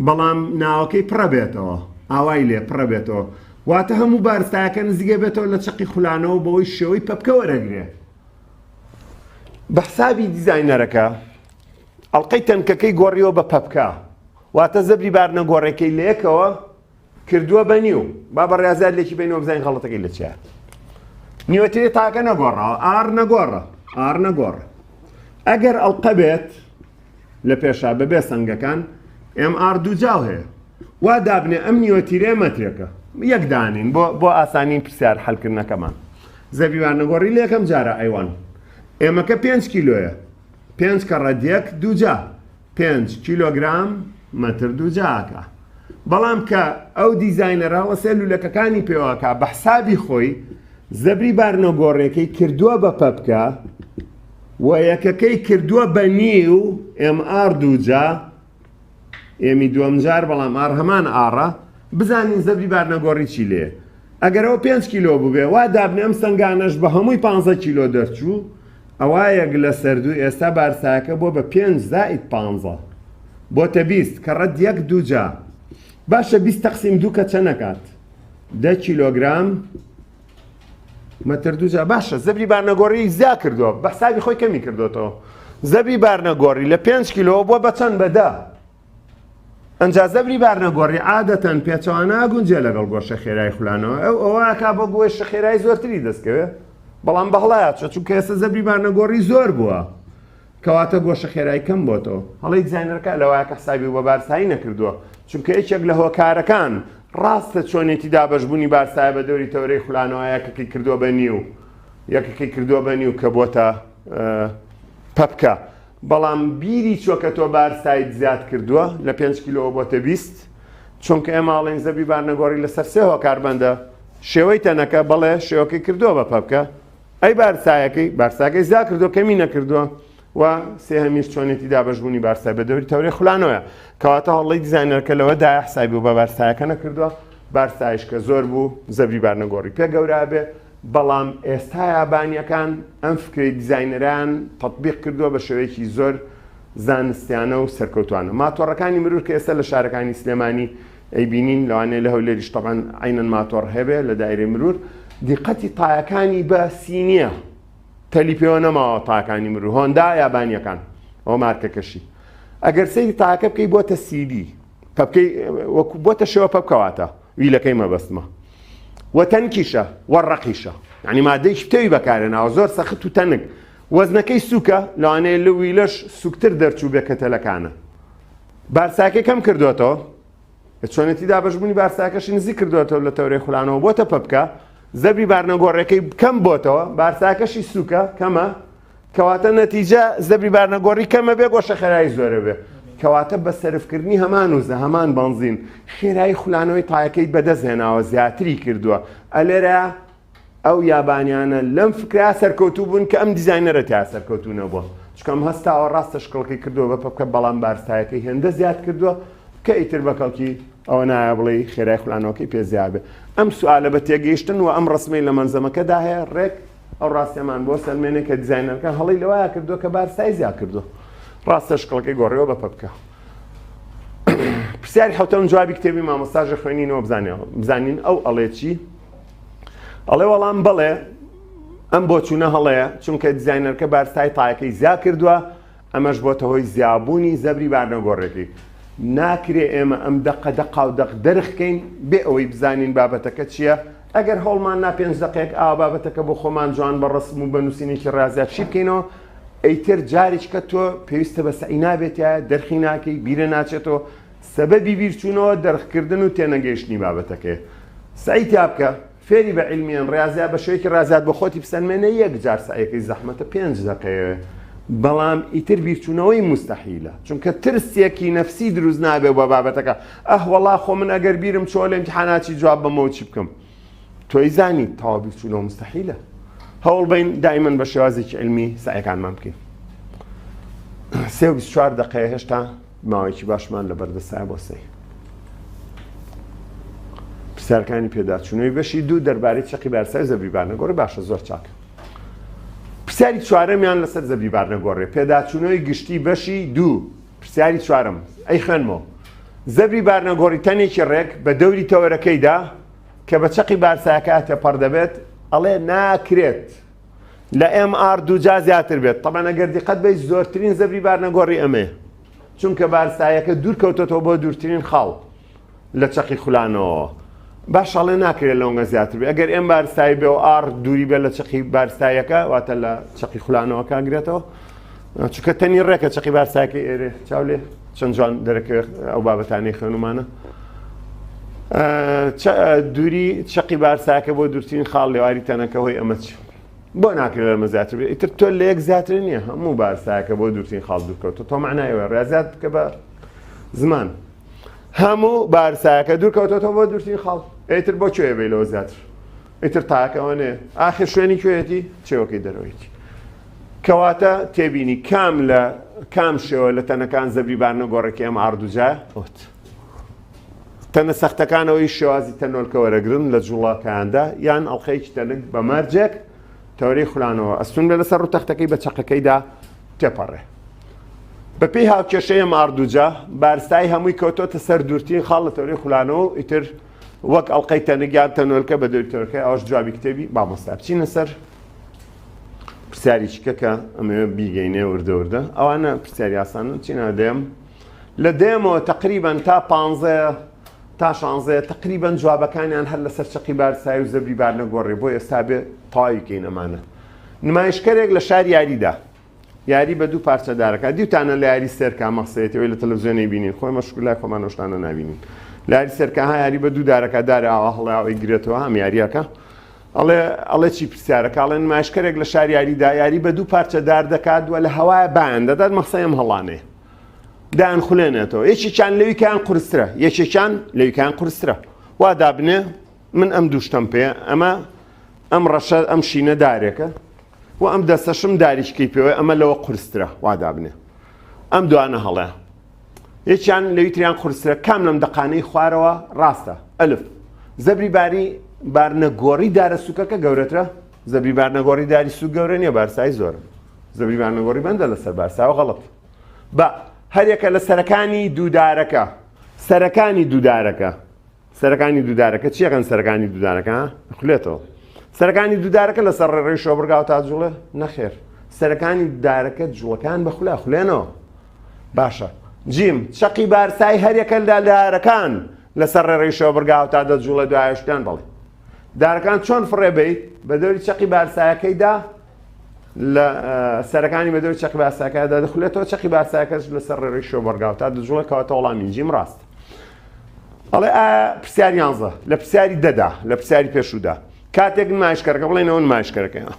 بەڵام ناوەکەی پڕە بێتەوە ئاوای لێ پڕە بێتەوە واتە هەموو بارستایەکە نزیکە بێتەوە لە چەقی خولانەوە بەوەی شێوەی پەپکە وەرەگرێ بە حسابی دیزاینەرەکە ئەڵلقەی تەنکەکەی گۆڕیەوە بە پەپکە واتە زەبری بارنە گۆڕێکەی لەیەکەوە کردووە بە نیو با بە ڕاضیات لێکی بینەوە بزانین غەڵەتەکەی لە چیە نیوەتری تاکە نەگۆڕاوە R نەگۆڕە R نەگۆڕە ئەگەر ئەڵقە بێت لە پێشا بەبێ سەنگەکان MR دووجاو هەیە وا دابنێ ئەم نیوە تیرەیە مەترێکە یەک دانین بۆ بۆ ئاسانین پرسیار حەلکردنەکەمان زەبیوان نەگۆڕی لە یەکەم جارە ئەیوان ئێمەکە پێنج کیلۆیە پێنج کەڕەت یەک دووجا پێنج کیلۆگرام مەتر دووجاکە بەڵام کە ئەو دیزاینەرە هەڵەسێ لولەکەکانی پێوەکە بە حسابی خۆی زەبری بارنەگۆڕێکەی کردووە بە پەپکە و یەکەکەی کردووە بە نیو M R دووجا M ی دووەم جار بەڵام R هەمان R ە بزانین زەبری بارنەگۆڕی چی لێ ئەگەر ئەوە پێنج کیلۆ بووبێ وا دابنێ ئەم سەنگانەش بە هەمووی پانزە کیلۆ دەرچوو ئەوا یەک لەسەر دوو ئێستا بارسایەکە بۆ بە پێنج زائید پانزە بۆتە 20 کە ڕەت یەک دووجا باشە 20 تەقسیم دوو کە چەنەکات دە کیلۆگرام مەتر دووجا باشە زەبری بارنەگۆڕی زیا کردووە بە حسابی خۆی کەمی کردوێتەوە زەبری بارنەگۆڕی لە پێنج کیلۆ بووە بە چەند بە دە ئەنجا زەبری بارنەگۆڕی عادەتەن پێچەوانە ئەگونجێ لەگەڵ گۆشە خێرای خولانەوە ئەو ئەوەکا بۆ گۆشە خێرای زۆرتری دەستکەوێ بەڵام بەهڵایا چۆ چونکە ئێستا زەبری بارنەگۆڕی زۆر بووە کەواتە گۆشە خێرای کەم بۆتەوە. هەڵەی دیزاینەرەکە لەوایە کە حسابی بۆ بارسایی نەکردووە، چونکە یەکێک لە هۆکارەکان ڕاستە چۆنێتی دابەشبوونی بارسایە بە دەوری تەوەرەی خولانەوە یەکەکەی کردووە بە نیو یەکەکەی کردووە بە نیو کە بۆتە پەپکە بەڵام بیری چوە کە تۆ بارسایت زیاد کردووە لە 5 کیلۆوە بۆتە 20 چونکە ئێمە ئەڵێن زەبری بارنەگۆڕی لەسەر سێ هۆکار بەندە شێوەی تەنەکە بەڵێ شێوەکەی کردووە بە پەپکە ئەی بارسایەکەی؟ بارساکەی زیا کردووە کەمی نەکردووە و سێهەمیش چۆنێتی دابەشبوونی بارسای بە دەوری تەورەی خولانەوەیە کەواتە هەڵەی دیزاینەرەکە لەوەدایە حسابی بە بارسایەکە نەکردووە بارسایش کە زۆر بوو زەبری بارنەگۆڕی پێ گەورە بێ بەڵام ئێستا یابانیەکان ئەم فکرەی دیزاینەران تەطبیق کردووە بە شێوەیەکی زۆر زانستیانە و سەرکەوتوانە ماتۆڕەکانی مرور کە ئێستا لە شارەکانی سلێمانی ئەیبینین لەوانەیە لە هەولێریش تەبعەن عەینەن ماتۆڕ هەبێ لە دایرەی مرور دیقەتی تایەکانی بە سینیە تەلی پێوە نەماوە تاکانی مرور هۆندا یابانیەکان ئەو مارکەکەشی ئەگەر سەیری تاکە بکەی بۆتە سیدی پەپکەی وەکو بۆتە شێوە پەپکەواتە ویلەکەی مەبەستمە. و تەنکیشە و ڕەقیشە یعنی مادەیەکی پتەوی بەکارهێناوە زۆر سەخت و تەنک وەزنەکەی سووکە لەوانەیە لە ویلەش سووکتر دەرچوو بێ کە تەلەکانە بارساکەی کەم کردوێتەوە چۆنێتی دابەشبوونی بارساکەشی نزیک کردوێتەوە لە تەورەی خولانەوە بۆتە پەپکە زەبری بارنەگۆڕەکەی کەم بۆتەوە بارساکەشی سووکە کەمە کەواتە نەتیجە زەبری بارنەگۆڕی کەمە بێ گۆشە خێرایی زۆرە بێ کەواتە بە سەرفکردنی هەمان وزە هەمان بەنزین خێرایی خولانەوەی تایەکەی بەدەست هێناوە زیاتری کردووە ئەلێرە ئەو یابانیانە لەم فکرا سەرکەوتوو بوون کە ئەم دیزاینەرە تیا سەرکەوتوو نەبووە چونکە ئەم هەستاوە ڕاستە شکڵەکەی کردووە بە پەپکە بەڵام بارستایەکەی هێندە زیاد کردووە کە ئیتر بە کەڵکی ئەوە نایە بڵێی خێرای خولانەوەکەی پێ زیاد بێ ئەم سوالە بە تێگەیشتن و ئەم ڕسمەی لە مەلزەمەکەدا هەیە ڕێک ئەو ڕاستیەمان بۆ سەلمێنێ کە دیزاینەرەکان هەڵەی لەوایە کردووە کە بارستای زیاد کردووە ڕاستە شکڵەکەی گۆڕیوە بە پەپکە پرسیاری حوتەم جوابی کتێبی مامۆستاژە خوێنینەوە بزانێەوە بزانین ئەو ئەڵێ چی ئەڵێ وەڵام بەڵێ ئەم بۆچوونە هەڵەیە چونکە دیزاینەرکە بارستای تایەکەی زیا کردووە ئەمەش بۆتە هۆی زیابوونی زەبری بارنەگۆڕێکی ناکرێ ئێمە ئەم دەقە دەقا و دەق دەرخکەین بێ ئەوەی بزانین بابەتەکە چییە ئەگەر هەوڵمان نا پێنج دەقێک ئاوا بابەتەکە بۆ خۆمان جوان بە ڕسم و بە نووسینێکی ڕازیات شی بکەینەوە ئەیتر جارێککە تۆ پێویستە بە سەعی نابێتە دەرخی ناکەی بیرە ناچێتەوە سەبەبی بیرچوونەوە دەرخکردن و تێنەگەیشتنی بابەتەکەیە سەعی تیا بکە فێری بە عیلمیان ڕاضیا بە شێوەیەکی ڕازیات بۆ خۆتی بسەلمێنە یەک جار سەعیەکەی زەحمەتە پێنج دەقەیەوێ بەڵام ئیتر بیرچوونەوەی مستەحیلە چونکە ترسێکی نەفسی دروست نابێ بۆ بابەتەکە ئەه وەڵا خۆ من ئەگەر بیرم چۆ لە ئیمتیحاناتی جواب بەمەوە چی بکەم تۆی زانی تەواو بیرچوونەوە مستەحیلە هەوڵ بین دائیمەن بە شێوازێکی علمی سەعیەکانمان بکەین سێ و 24 دقەیە هێشتا ماوەیەکی باشمان لەبەردەستایە بۆ سەی پرسیارەکانی پێداچوونەوەی بەشی دوو دەربارەی چەقی بارسای زەبری بارنەگۆڕی باشە زۆر چاک پرسیاری چوارەمیان لەسەر زەبری بارنەگۆڕێ پێداچوونەوەی گشتی بەشی دوو پرسیاری چوارەم ئەی خوێنمەوە زەبری بارنەگۆڕی تەنێکی ڕێک بە دەوری تەوەرەکەیدا کە بە چەقی بارساکە تێپەڕ دەبێت ئەڵێ ناکرێت لە ئێم ئاڕ دووجا زیاتر بێت تەبعەن ئەگەر دیقەت بەی زۆرترین زەبری بارنەگۆڕی ئەمەیە چونکە بارسایەکە دوور کەوتۆتەوە بۆ دوورترین خاڵ لە چەقی خولانەوە باش ئەڵێ ناکرێت لەونگە زیاتر بێ ئەگەر ئێم بارستایی بێ و ئاڕ دووری بێ لە چەقی بارستایەکە واتە لە چەقی خولانەوەکە گرێتەوە چونکە تەنی ڕێکە چەقی بارسایەکەی ئێرێ چاو لێ چەند جوان دەرەکەوێت ئەو بابەتانەی خوێنومانە دووری چەقی بارساکە بۆ دوورترین خاڵ لێواری تەنەکە هۆی ئەمە چی بۆ ناکرێت لەمە زیاتر بێت ئیتر تۆ لە یەک زیاتر نییە هەموو بارساکە بۆ دوورترین خاڵ دوورکەوتە تۆ معنایەوە ڕاضیات بکە بە زمان هەموو بارساکە دوورکەوتەوە بۆ دوورترین خاڵ ئیتر بۆ کوێ بێ لەوە زیاتر ئیتر تاکەوە نێ ئاخر شوێنی کوێیەتی چێوەکەی دەرەوەیەتی کەواتە تێبینی کام لە کام شێوە لە تەنەکان زەبری بار نەگۆڕێکی ئەم ئاردوجا ئۆت تەنە سەختەکانەوەی شێوازی تەنۆلکە وەرەگرن لە جوڵەکاندا یان ئەڵلقەیەکی تەنک بە مەرجێک تەوەری خولانەوە ئەستون بێ لەسەر ڕوو تەختەکەی بە چەقەکەیدا تێپەڕێ بەپێی هاوکێشەی ئەم ئاردوجا بارستایی هەمووی کەوتۆتە سەر دوورترین خاڵ لە تەوەری خولانەوە و ئیتر وەک ئەڵلقەی تەنک یان تەنۆلکە بە دەوری تەوەرەکەی ئەوەش جوابی کتێبی مامۆستا بچینە سەر پرسیاری چیکە کە ئەمەوێ بیگەینێ وردە وردە ئەوانە پرسیاری ئاسانن چینە دێم لە دێمەوە تقریبان تا پانزە تا شانزەیە تقریبان جوابەکانیان هەر لەسەر چەقی بارسای و زەبری بار نەگۆڕێ بۆ ئێستا بێ تەواوی کەین ئەمانە نمایشکەرێک لە شار یاریدا یاری بە دوو پارچە دارەکە دیوتانە لە یاری سێرکا مەخسەیەتی ئەوەی لە تەلەڤزیۆنی بینین خۆی مەشکو لای خۆمان ئەو شتانە نابینین لە یاری سێرکا ها یاری بە دوو دارەکە دارە ئاوا هەڵیاوەی گرێتەوە هەم یاریەکە ئەڵێ ئەڵێ چی پرسیارەکە ئەڵێ نمایشکەرێک لە شار یاریدا یاری بە دوو پارچە دار دەکات و لە هەوایە بایان دەدات مەخسەی ئەم هەڵانەیە دایان خولێنێتەوە یەکێکیان لەویکیان قورسترە یەکێکیان لەویکیان قورسترە وا دابنێ من ئەم دوو شتەم پێ ئەمە ئەم ڕەشە ئەم شینە دارێکە و ئەم دەستەشم داریشکەی پێوە ئەمە لەوە قورسترە وا دابنێ ئەم دوانە هەڵەیە یەکیان لەوی تریان قورسترە کام لەم دەقانەی خوارەوە ڕاستە ئەلف زەبری باری بارنەگۆڕی دارە سوکەکە گەورەترە زەبری بارنەگۆڕی داری سوک گەورە نییە بارسایی زۆرە زەبری بارنەگۆڕی بەندە لەسەر بارساوە غەڵەت بە هەریەکە لە سەرەکانی دوودارەکە سەرەکانی دوودارەکە سەرەکانی دوودارەکە چیەکەن سەرەکانی دوودارەکە خولێتەوە سەرەکانی دوودارەکە لەسەر ڕێڕەوی شۆبڕگاوە تا جوڵێ نەخێر سەرەکانی دوودارەکە جوڵەکان بە خولا خولێنەوە باشە جیم چەقی بارسای هەریەکە لە دارەکان لەسەر ڕێڕەوی شۆبڕگاوە تا دەجوڵێ دوایشتیان بەڵێ. دارەکان چۆن فڕێ بەیت بە دەوری چەقی بارسایەکەیدا لە سەرەکانی بە دەوری چەقی بارساکەدا دەخولێتەوە چەقی بارساکەش لەسەر ڕێڕەوی شۆبڕگاو تا دەجوڵێ کەواتە وەڵامی جیم ڕاست. ئەڵێ ئایا پرسیاری یانزە لە پرسیاری دەدا لە پرسیاری پێشوودا کاتێک نمایشکەرەکە بڵێنەوە نمایشکەرەکەیان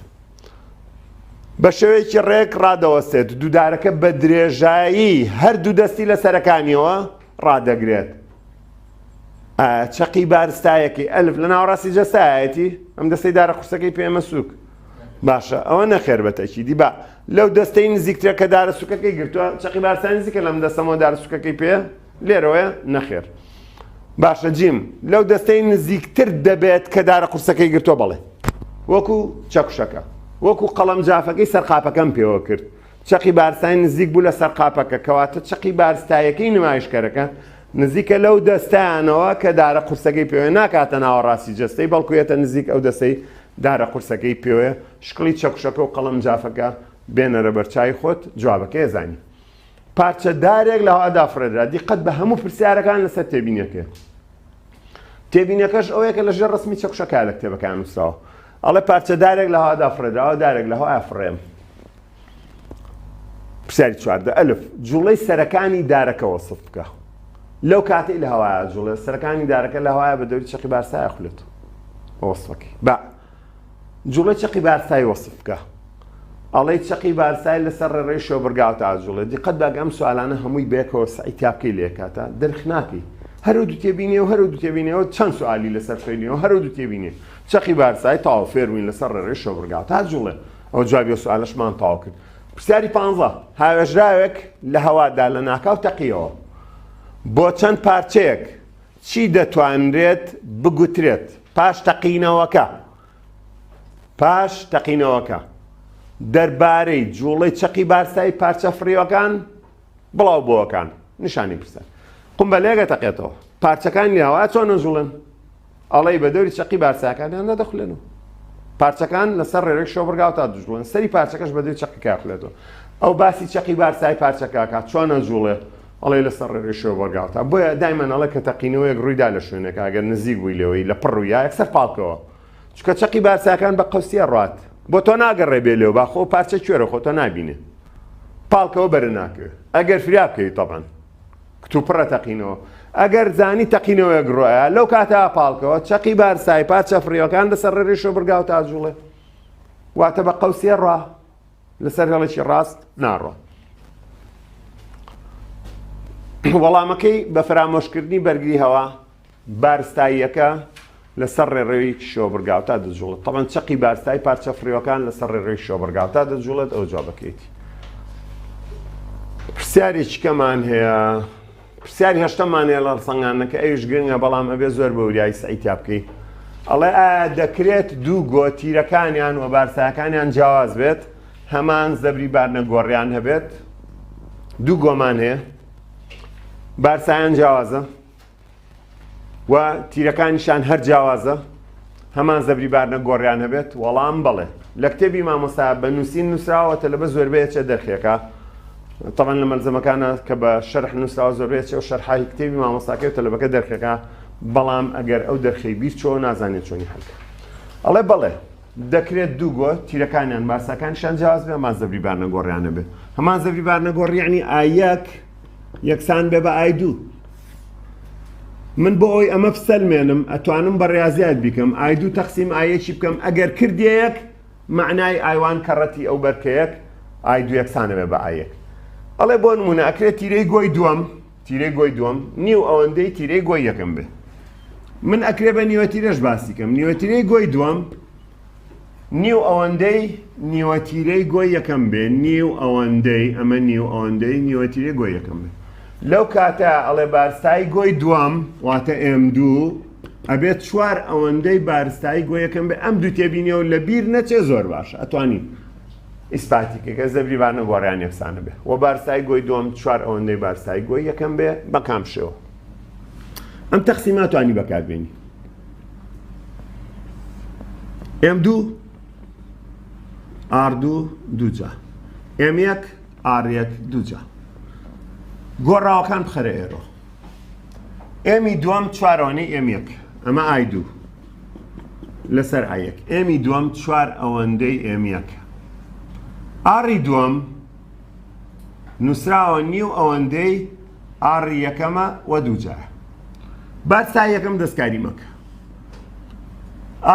بە شێوەیەکی ڕێک ڕادەوەستێت دوودارەکە بە درێژایی هەردوو دەستی لە سەرەکانیەوە ڕادەگرێت چەقی بارستایەکی ئەلف لە ناوەڕاستی جەستایەتی ئەم دەستەی دارە قورسەکەی پێمە سوک باشە ئەوە نەخێر بە تەکیدی با لەو دەستەی نزیکترە کە دارە سوکەکەی گرتووە چەقی بارستای نزیکە لەم دەستەمەوە دارە سوکەکەی پێ لێرەوەیە نەخێر باشە جیم لەو دەستەی نزیکتر دەبێت کە دارە قورسەکەی گرتووە بەڵێ وەکو چەکوشەکە وەکو قەڵەم جافەکەی سەرقاپەکەم پێوە کرد چەقی بارستای نزیک بوو لە سەرقاپەکە کەواتە چەقی بارستایەکەی نمایشکەرەکە نزیکە لەو دەستیانەوە کە دارە قورسەکەی پێوە ناکاتە ناوەڕاستی جەستەی بەڵکوێتە نزیک ئەو دەستەی دارە قورسەکەی پێوەیە شکڵی چەکوشەکە و قەڵەم جافەکە بێنەرە بەرچوی خۆت جوابەکەی زانی پارچە دارێک لە هەوادا فڕێدرا دیقەت بە هەموو پرسیارەکان لەسەر تێبینیەکەی تێبینەکەش ئەوەیە کە لەژێر ڕسمی چەکوشەکە لە کتێبەکان نووسراوە ئەڵێ پارچە دارێک لە هەوادا فڕێدراوە دارێک لە هەوا فڕێم پرسیاری 14 ئەلف جوڵەی سەرەکانی دارەکە وەسف بکە لەو کاتەی لە هەوایە جوڵێ سەرەکانی دارەکە لە هەوایە بە دەوری چەقی بارسایە خولێت وەسفەکەی با جوڵەی چەقی بارسای وەسف بکە. ئەڵێی چەقی بارسای لەسەر ڕێڕەوی شۆبڕگاوە تا ئەجوڵێ. دیقەت بە ئەم سوالانە هەمووی بەیەکەوە سەعی تیا بکەی لە یەکاتا دەرخ ناکەی. هەر ئەو دوو تێبینیە و هەر ئەو دوو تێبینیەوە چەند سوالی لەسەر خوێندینەوە هەر ئەو دوو تێبینیە. چەقی بارسای تەواو فێر بووین لەسەر ڕێڕەوی شۆبڕگاوە تا ئەجوڵێ. ئەوە جوابی ئەو سوالەشمان تەواو کرد. پرسیاری پانزە، هاوێژراوێک لە هەوادا لەناکاو تەقیەوە. بۆ چەند پارچەیەک چی دەتوانرێت بگوترێت پاش تەقینەوەکە؟ پاش تەقینەوەکە دەربارەی جوڵەی چەقی بارسایی پارچە فڕیوەکان بڵاوبووەکان نیشانی پرسیار قومبەلەیەکە تەقێتەوە پارچەکانی هەوا چۆن ئەجوڵێن ئەڵێی بە دەوری چەقی بارساکانیان نەدەخولێنەوە پارچەکان لەسەر ڕێرەی شۆبڕگاو تا دژڵێن سەری پارچەکەش بە دەوری چەقەکە خولێتەوە ئەو باسی چەقی بارسای پارچەکەکە چۆن ئەجوڵێ ئەڵێ لەسەر ڕێگەی شێوبەرگاوتا بۆیە دایمەن ئەڵێ کە تەقینەوەیەک ڕوویدا لە شوێنێکا گەر نزیک بووی لێوەی لە پڕ ڕوویا یەکسەر پاڵکەوە چونکە چەقی بارساکان بە قەوسیە ڕات بۆ تۆ ناگەڕێ بێ لێو با خۆ پارچە کوێرە خۆ تۆ نابینێ پاڵکەوە بەرە ناکەوێ ئەگەر فریا بکەوی تەبعەن کتوپڕە تەقینەوە ئەگەر زانی تەقینەوەیەک ڕۆیا لەو کاتە پاڵکەوە چەقی بارسای پارچە فڕیوەکان لەسەر ڕێڕی شۆبرگاو تا جوڵێ واتە بە قەوسیە ڕا لەسەر هێڵێکی ڕاست ناڕۆ. وەڵامەکەی بە فەرامۆشکردنی بەرگری هەوا بارستاییەکە لەسەر ڕێڕەوی شۆبڕگاوتا دەجوڵێت تەبەن چەقی بارستایی پارچە فڕیوەکان لەسەر ڕێڕەوی شۆبڕگاوتا دەجوڵێت ئەو جوابەکەیتی پرسیارێکی کەمان هەیە پرسیاری هەشتەممان هەیە لە هەڵسەنگاندنەکە ئەویش گرنگە بەڵام ئەبێ زۆر بە وریایی سەعی تیا بکەی ئەڵێ ئایا دەکرێت دوو گۆ تیرەکانیان و بارسایەکانیان جیاواز بێت هەمان زەبری بارنە گۆڕیان هەبێت دوو گۆمان هەیە بارسایان جیاوازە و تیرەکانیشان هەر جیاوازە هەمان زەبری بارنە گۆڕیان هەبێت وەڵام بەڵێ لە کتێبی مامۆستا بە نووسین نووسراوە تەلەبە زۆربەیە چێ دەرخێکە طبعا لە مەلزەمەکانە کە بە شەرح نووسراوە زۆربەیە چێ و شەرحای کتێبی مامۆستاکەی و تەلەبەکە دەرخێکە بەڵام ئەگەر ئەو دەرخەی بیر چۆ نازانێت چۆنی حەلکە ئەڵێ بەڵێ دەکرێت دوو گۆ تیرەکانیان باسەکانیشان جیاواز بێ هەمان زەبری بارنەگۆڕیان نەبێ هەمان زەبری بارنەگۆڕ یعنی ئایەک یەکسان بێ بە ئای دوو من بۆ ئەوی ئەمە بسەلمێنم ئەتوانم بە ڕاضیات بیکەم ئای دوو تەقسیم ئایەکی بکەم ئەگەر کردیەک معنای ئایوان کەڕەتی ئەو بەرکەیەک ئای دوو یەکسانە بێ بە ئایەک ئەڵێ بۆ نمونە ئەکرێت تیرەی گۆی دووەم تیرەی گۆی دووەم نیو ئەوەندەی تیرەی گۆی یەکەم بێ من ئەکرێ بە نیوە تیرەش باسی کەم نیوە تیرەی گۆی دووەم نیو ئەوەندەی نیوە تیرەی گۆی یەکەم بێ نیو ئەوەندەی ئەمە نیو ئەوەندەی نیوە تیرەی گۆی یەکەم بێ لەو کاتە ئەڵێ بارستایی گۆی دووەم واتە ئێم دوو ئەبێت چوار ئەوەندەی بارستایی گۆی یەکەم بێ ئەم دوو تێبینیەوە لە بیر نەچێ زۆر باشە ئەتوانی ئیسپاتی کە کە زەبری بار نەگۆڕیان یەکسانە بێ و بارستایی گۆی دووەم چوار ئەوەندەی بارستایی گۆی یەکەم بێ بە کام شێوە ئەم تەقسیمە توانی بەکاربێنی ئێم دوو ئار دوو دووجا ئێم یەک ئار یەک دووجا گۆڕاوەکان بخەرە ئێرۆ ئێمی دووەم چوارەوەنەی ئێم یەک ئەمە ئای دوو. لەسەر I یەک. M ی دووەم چوار ئەوەندەی M یەکە. R ی دووەم نووسراوە نیو ئەوەندەی R ی یەکەمە و دووجایە. بارستای یەکەم دەستکاری مەکە.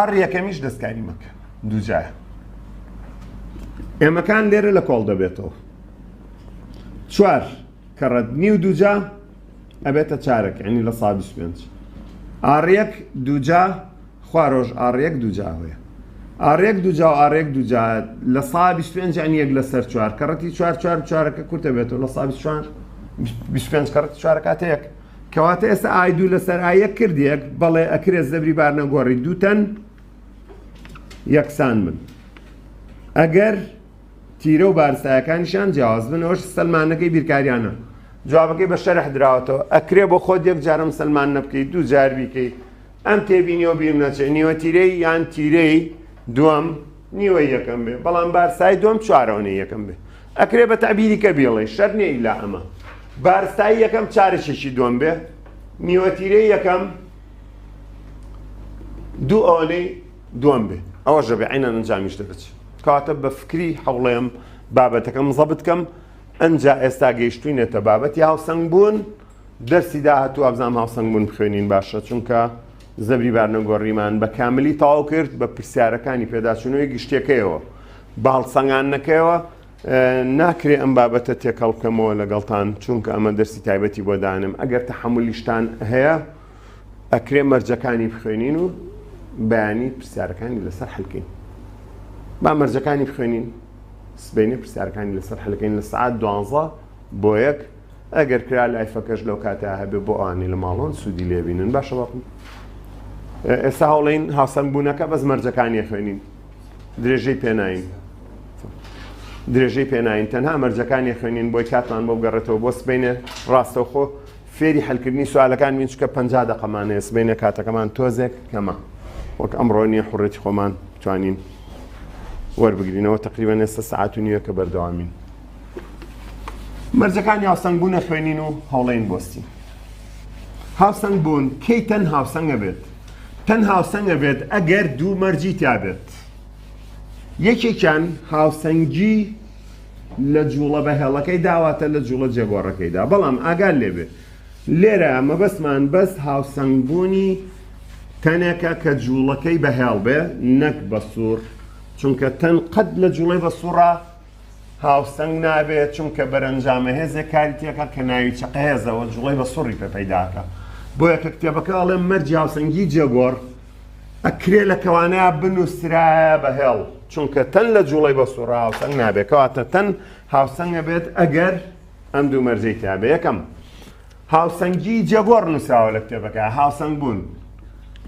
R یەکەمیش دەستکاری مەکە. دووجایە. M ەکان لێرە لە کۆڵ دەبێتەوە. چوار کەڕەت نیو دووجا ئەبێتە چارەک یعنی لە سا 25 R یەک دووجا خوارۆژ R یەک دووجا هەیە R یەک دووجا و R یەک دووجا لە سا 25 یعنی یەک لەسەر چوار کەڕەتی چوار چوار چوارەکە کورتە بێتەوە لە سا 24 25 کەڕەتی چوارەکاتە یەک کەواتە ئێستا I دوو لەسەر I یەک کرد یەک بەڵێ ئەکرێ زەبری بار نەگۆڕی دووتەن یەکسان بن ئەگەر تیرە و بارستایەکانیشیان جیاواز بن ئەوەش سەلمانەکەی بیرکاریانە جوابەکەی بە شەرح دراوەتەوە ئەکرێ بۆ خۆت یەک جارم سەلمان نەبکەیت دوو جار بیکەی ئەم تێبینیەوە بیر نەچێ نیوە تیرەی یان تیرەی دووەم نیوەی یەکەم بێ بەڵام بارسای دووەم چوارەوەنەی یەکەم بێ ئەکرێ بە تەعبیری کە بیڵێ شەر نییە ئیلا ئەمە بارستایی یەکەم چارەکێکی دووەم بێ نیوە تیرەی یەکەم دوو ئەوەنەی دووەم بێ ئەوەش دەبێ عینەن ئەنجامیش دەبێت. کەواتە بە فکری هەوڵێم بابەتەکەم زەبت کەم ئەنجا ئێستا گەیشتوینەتە بابەتی هاوسەنگ بوون دەرسی داهاتوو وابزانم هاوسەنگ بوون بخوێنین باشە چونکە زەبری بارنەگۆڕیمان بە کاملی تەواو کرد بە پرسیارەکانی پێداچوونەوەی گشتیەکەیەوە بە هەڵسەنگاندنەکەیەوە ناکرێ ئەم بابەتە تێکەڵ بکەمەوە لەگەڵتان چونکە ئەمە دەرسی تایبەتی بۆ دانم ئەگەر تەحەمولیشتان هەیە ئەکرێ مەرجەکانی بخوێنین و بەیانی پرسیارەکانی لەسەر حلکەین با مەرجەکانی بخوێنین سبینێ پرسیارەکانی لەسەر حلکەین لە سعات دوانزە بۆ یەک ئەگەر کرا live ەکەش لەو کاتە هەبێ بۆ ئەوانەی لە ماڵۆن سوودی لێبینن باشە باکم ئێستا هەوڵین هاوسەنگ بوونەکە بەس مەرجەکانی خوێنین درێژەی پێناین درێژەی پێناین تەنها مەرجەکانی خوێنین بۆی کاتمان بۆ بگەڕێتەوە بۆ سبینێ ڕاستەوخۆ فێری حەلکردنی سوالەکان بین چونکە 50 دەقەمان هەیە سبەینێ کاتەکەمان تۆزێک کەمە وەک ئەمڕۆ نییە حڕێتی خۆمان بتوانین وەربگرینەوە تقریبا ئێستا سەعات و نیوەکە بەردەوامین مەرجەکانی هاوسەنگ بوون خوێنین و هەوڵین بۆستین هاوسەنگ بوون کەی تەن هاوسەنگە بێت تەن هاوسەنگە بێت ئەگەر دوو مەرجی تیا بێت یەکێکیان هاوسەنگی لە جوڵە بە هێڵەکەیدا واتە لە جوڵە جێگۆڕەکەیدا بەڵام ئاگات لێبێ لێرە مەبەستمان بەس هاوسەنگبوونی تەنێکە کە جوڵەکەی بە هێڵ بێ نەک بە سوڕ چونکە تەن قەت لە جوڵەی بە سوڕا هاوسەنگ نابێت چونکە بەرەنجامە هێزێک کاری تێکا کە ناوی چەقە هێزەوە جوڵەی بە سوڕی پێ پەیداکە بۆیە کە کتێبەکە ئەڵێ مەرجی هاوسەنگی جێگۆڕ ئەکرێ لە کەوانەیا بنووسرایە بە هێڵ، چونکە تەن لە جوڵەی بە سوڕ هاوسەنگ نابێت، کەواتە تەن هاوسەنگ ئەبێت ئەگەر ئەم دوو مەرجەی تیا بێت. یەکەم، هاوسەنگی جێگۆڕ نووسراوە لە کتێبەکە، هاوسەنگ بوون.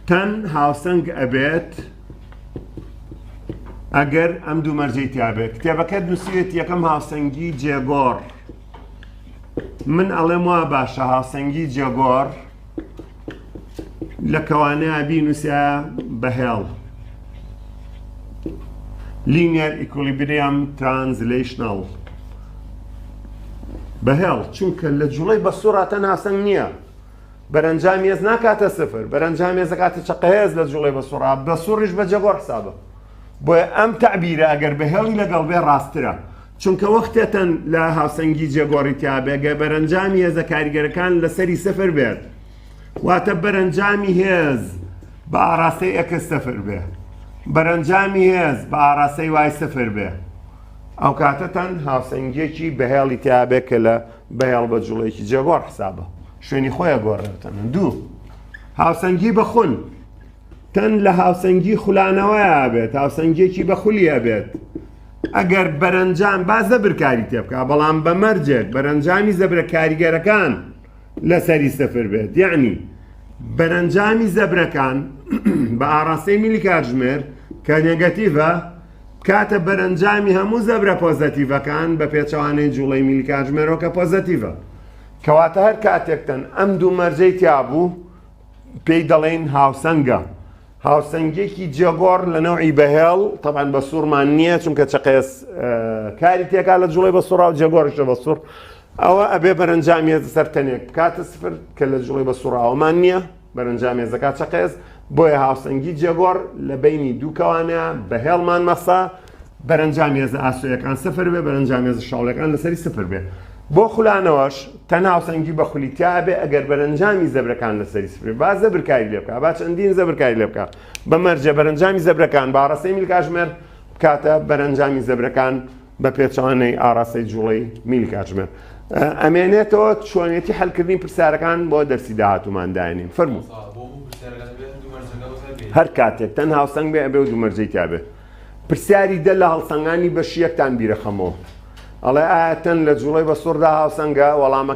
تەن هاوسەنگ ئەبێت ئەگەر ئەم دوو مەرجەی تیا بێت. کتێبەکەت نووسیوێت یەکەم هاوسەنگی جێگۆڕ. من ئەڵێم وا باشە هاوسەنگی جێگۆڕ لە کەوانەیە بینوسە بە هێڵ linear equilibrium translational بە هێڵ چونکە لە جوڵەی بە سوڕاتە ناسەنگ نییە بەرەنجام هێز ناکاتە سفر بەرەنجام هێزەکاتە چەقە هێز لە جوڵەی بە سوڕا بە سوڕیش بە جێگۆڕ حسابە بۆیە ئەم تەعبیرە ئەگەر بە هێڵی لەگەڵ بێ ڕاستترە چونکە وەختێتەن لە هاوسەنگی جێگۆڕی تیا بێ گەر بەرەنجامی هێزە کاریگەرەکان لەسەری سفر بێت واتە بەرەنجامی هێز بە ئاراستەی X سفر بێ بەرەنجامی هێز بە ئاراستەی Y سفر بێ ئەو کاتەتان هاوسەنگیەکی بەهێڵی تیا بێ کە لە بەهێڵ بە جوڵێکی جێگۆڕ حسابە شوێنی خۆیە گۆڕێتەن دوو هاوسەنگی بە خول تەن لە هاوسەنگی خولانەوەیا بێت هاوسەنگیەکی بە خولی هەبێت ئەگەر بەرەنجام با زەبر کاری تێ بکا بەڵام بە مەرجێک بەرەنجامی زەبرە کاریگەرەکان لەسەری سفر بێت یعنی بەرەنجامی زەبرەکان بە ئاراستەی میلی کاتژمێر کە negative ە بکاتە بەرەنجامی هەموو زەبرە positive ەکان بە پێچەوانەی جوڵەی میلی کاتژمێرەوە کە positive ە کەواتە هەر کاتێکتەن ئەم دوو مەرجەی تیا بوو پێی دەڵێین هاوسەنگە. هاوسەنگیەکی جێگۆڕ لە نەوعی بەهێڵ، تەبعەن بە سوڕمان نییە چونکە چەقێز کاری تێکا لە جوڵەی بە سوڕا و جێگۆڕیشە بە سوڕ ئەوە ئەبێ بەرەنجامی هێز سەر تەنێک بکاتە سفر کە لە جوڵەی بە سوڕاوەمان نییە. بەرەنجام هێزەکە چەقێز، بۆیە هاوسەنگی جێگۆڕ لە بەینی دوو کەوانە بە هێڵمان مەسە، بەرەنجام هێزە ئاسۆیەکان سفر بێ، بەرەنجام هێزە شاڵیەکان لەسەری سفر بێ. بۆ خولانەوەش تەنها هاوسەنگی بە خولی تیا بێ ئەگەر بەرەنجامی زەبرەکان لەسەری سفر بێ، با زەبر کاری لێ بکا، با چەندین زەبر کاری لێ بکا، بە مەرجێ بەرەنجامی زەبرەکان بە ئاڕاستەی میل کاتژمێر بکاتە بەرەنجامی زەبرەکان بە پێچەوانەی ئاڕاستەی جوڵەی میل کاتژمێر ئەمێنێتەوە. چۆنێتی حەلکردنی پرسیارەکان بۆ دەرسی داهاتوومان داینین. فەرموو. هەر کاتێک تەن هاوسەنگ بێ ئەبێ و دوو مەرجەی تیا بێ. پرسیاری دە لە هەڵسەنگانی بەشی یەکتان بیرەخەمەوە. ئەڵێ ئایا تەن لە جوڵەی بە سوڕدا هاوسەنگە؟ وەڵامە.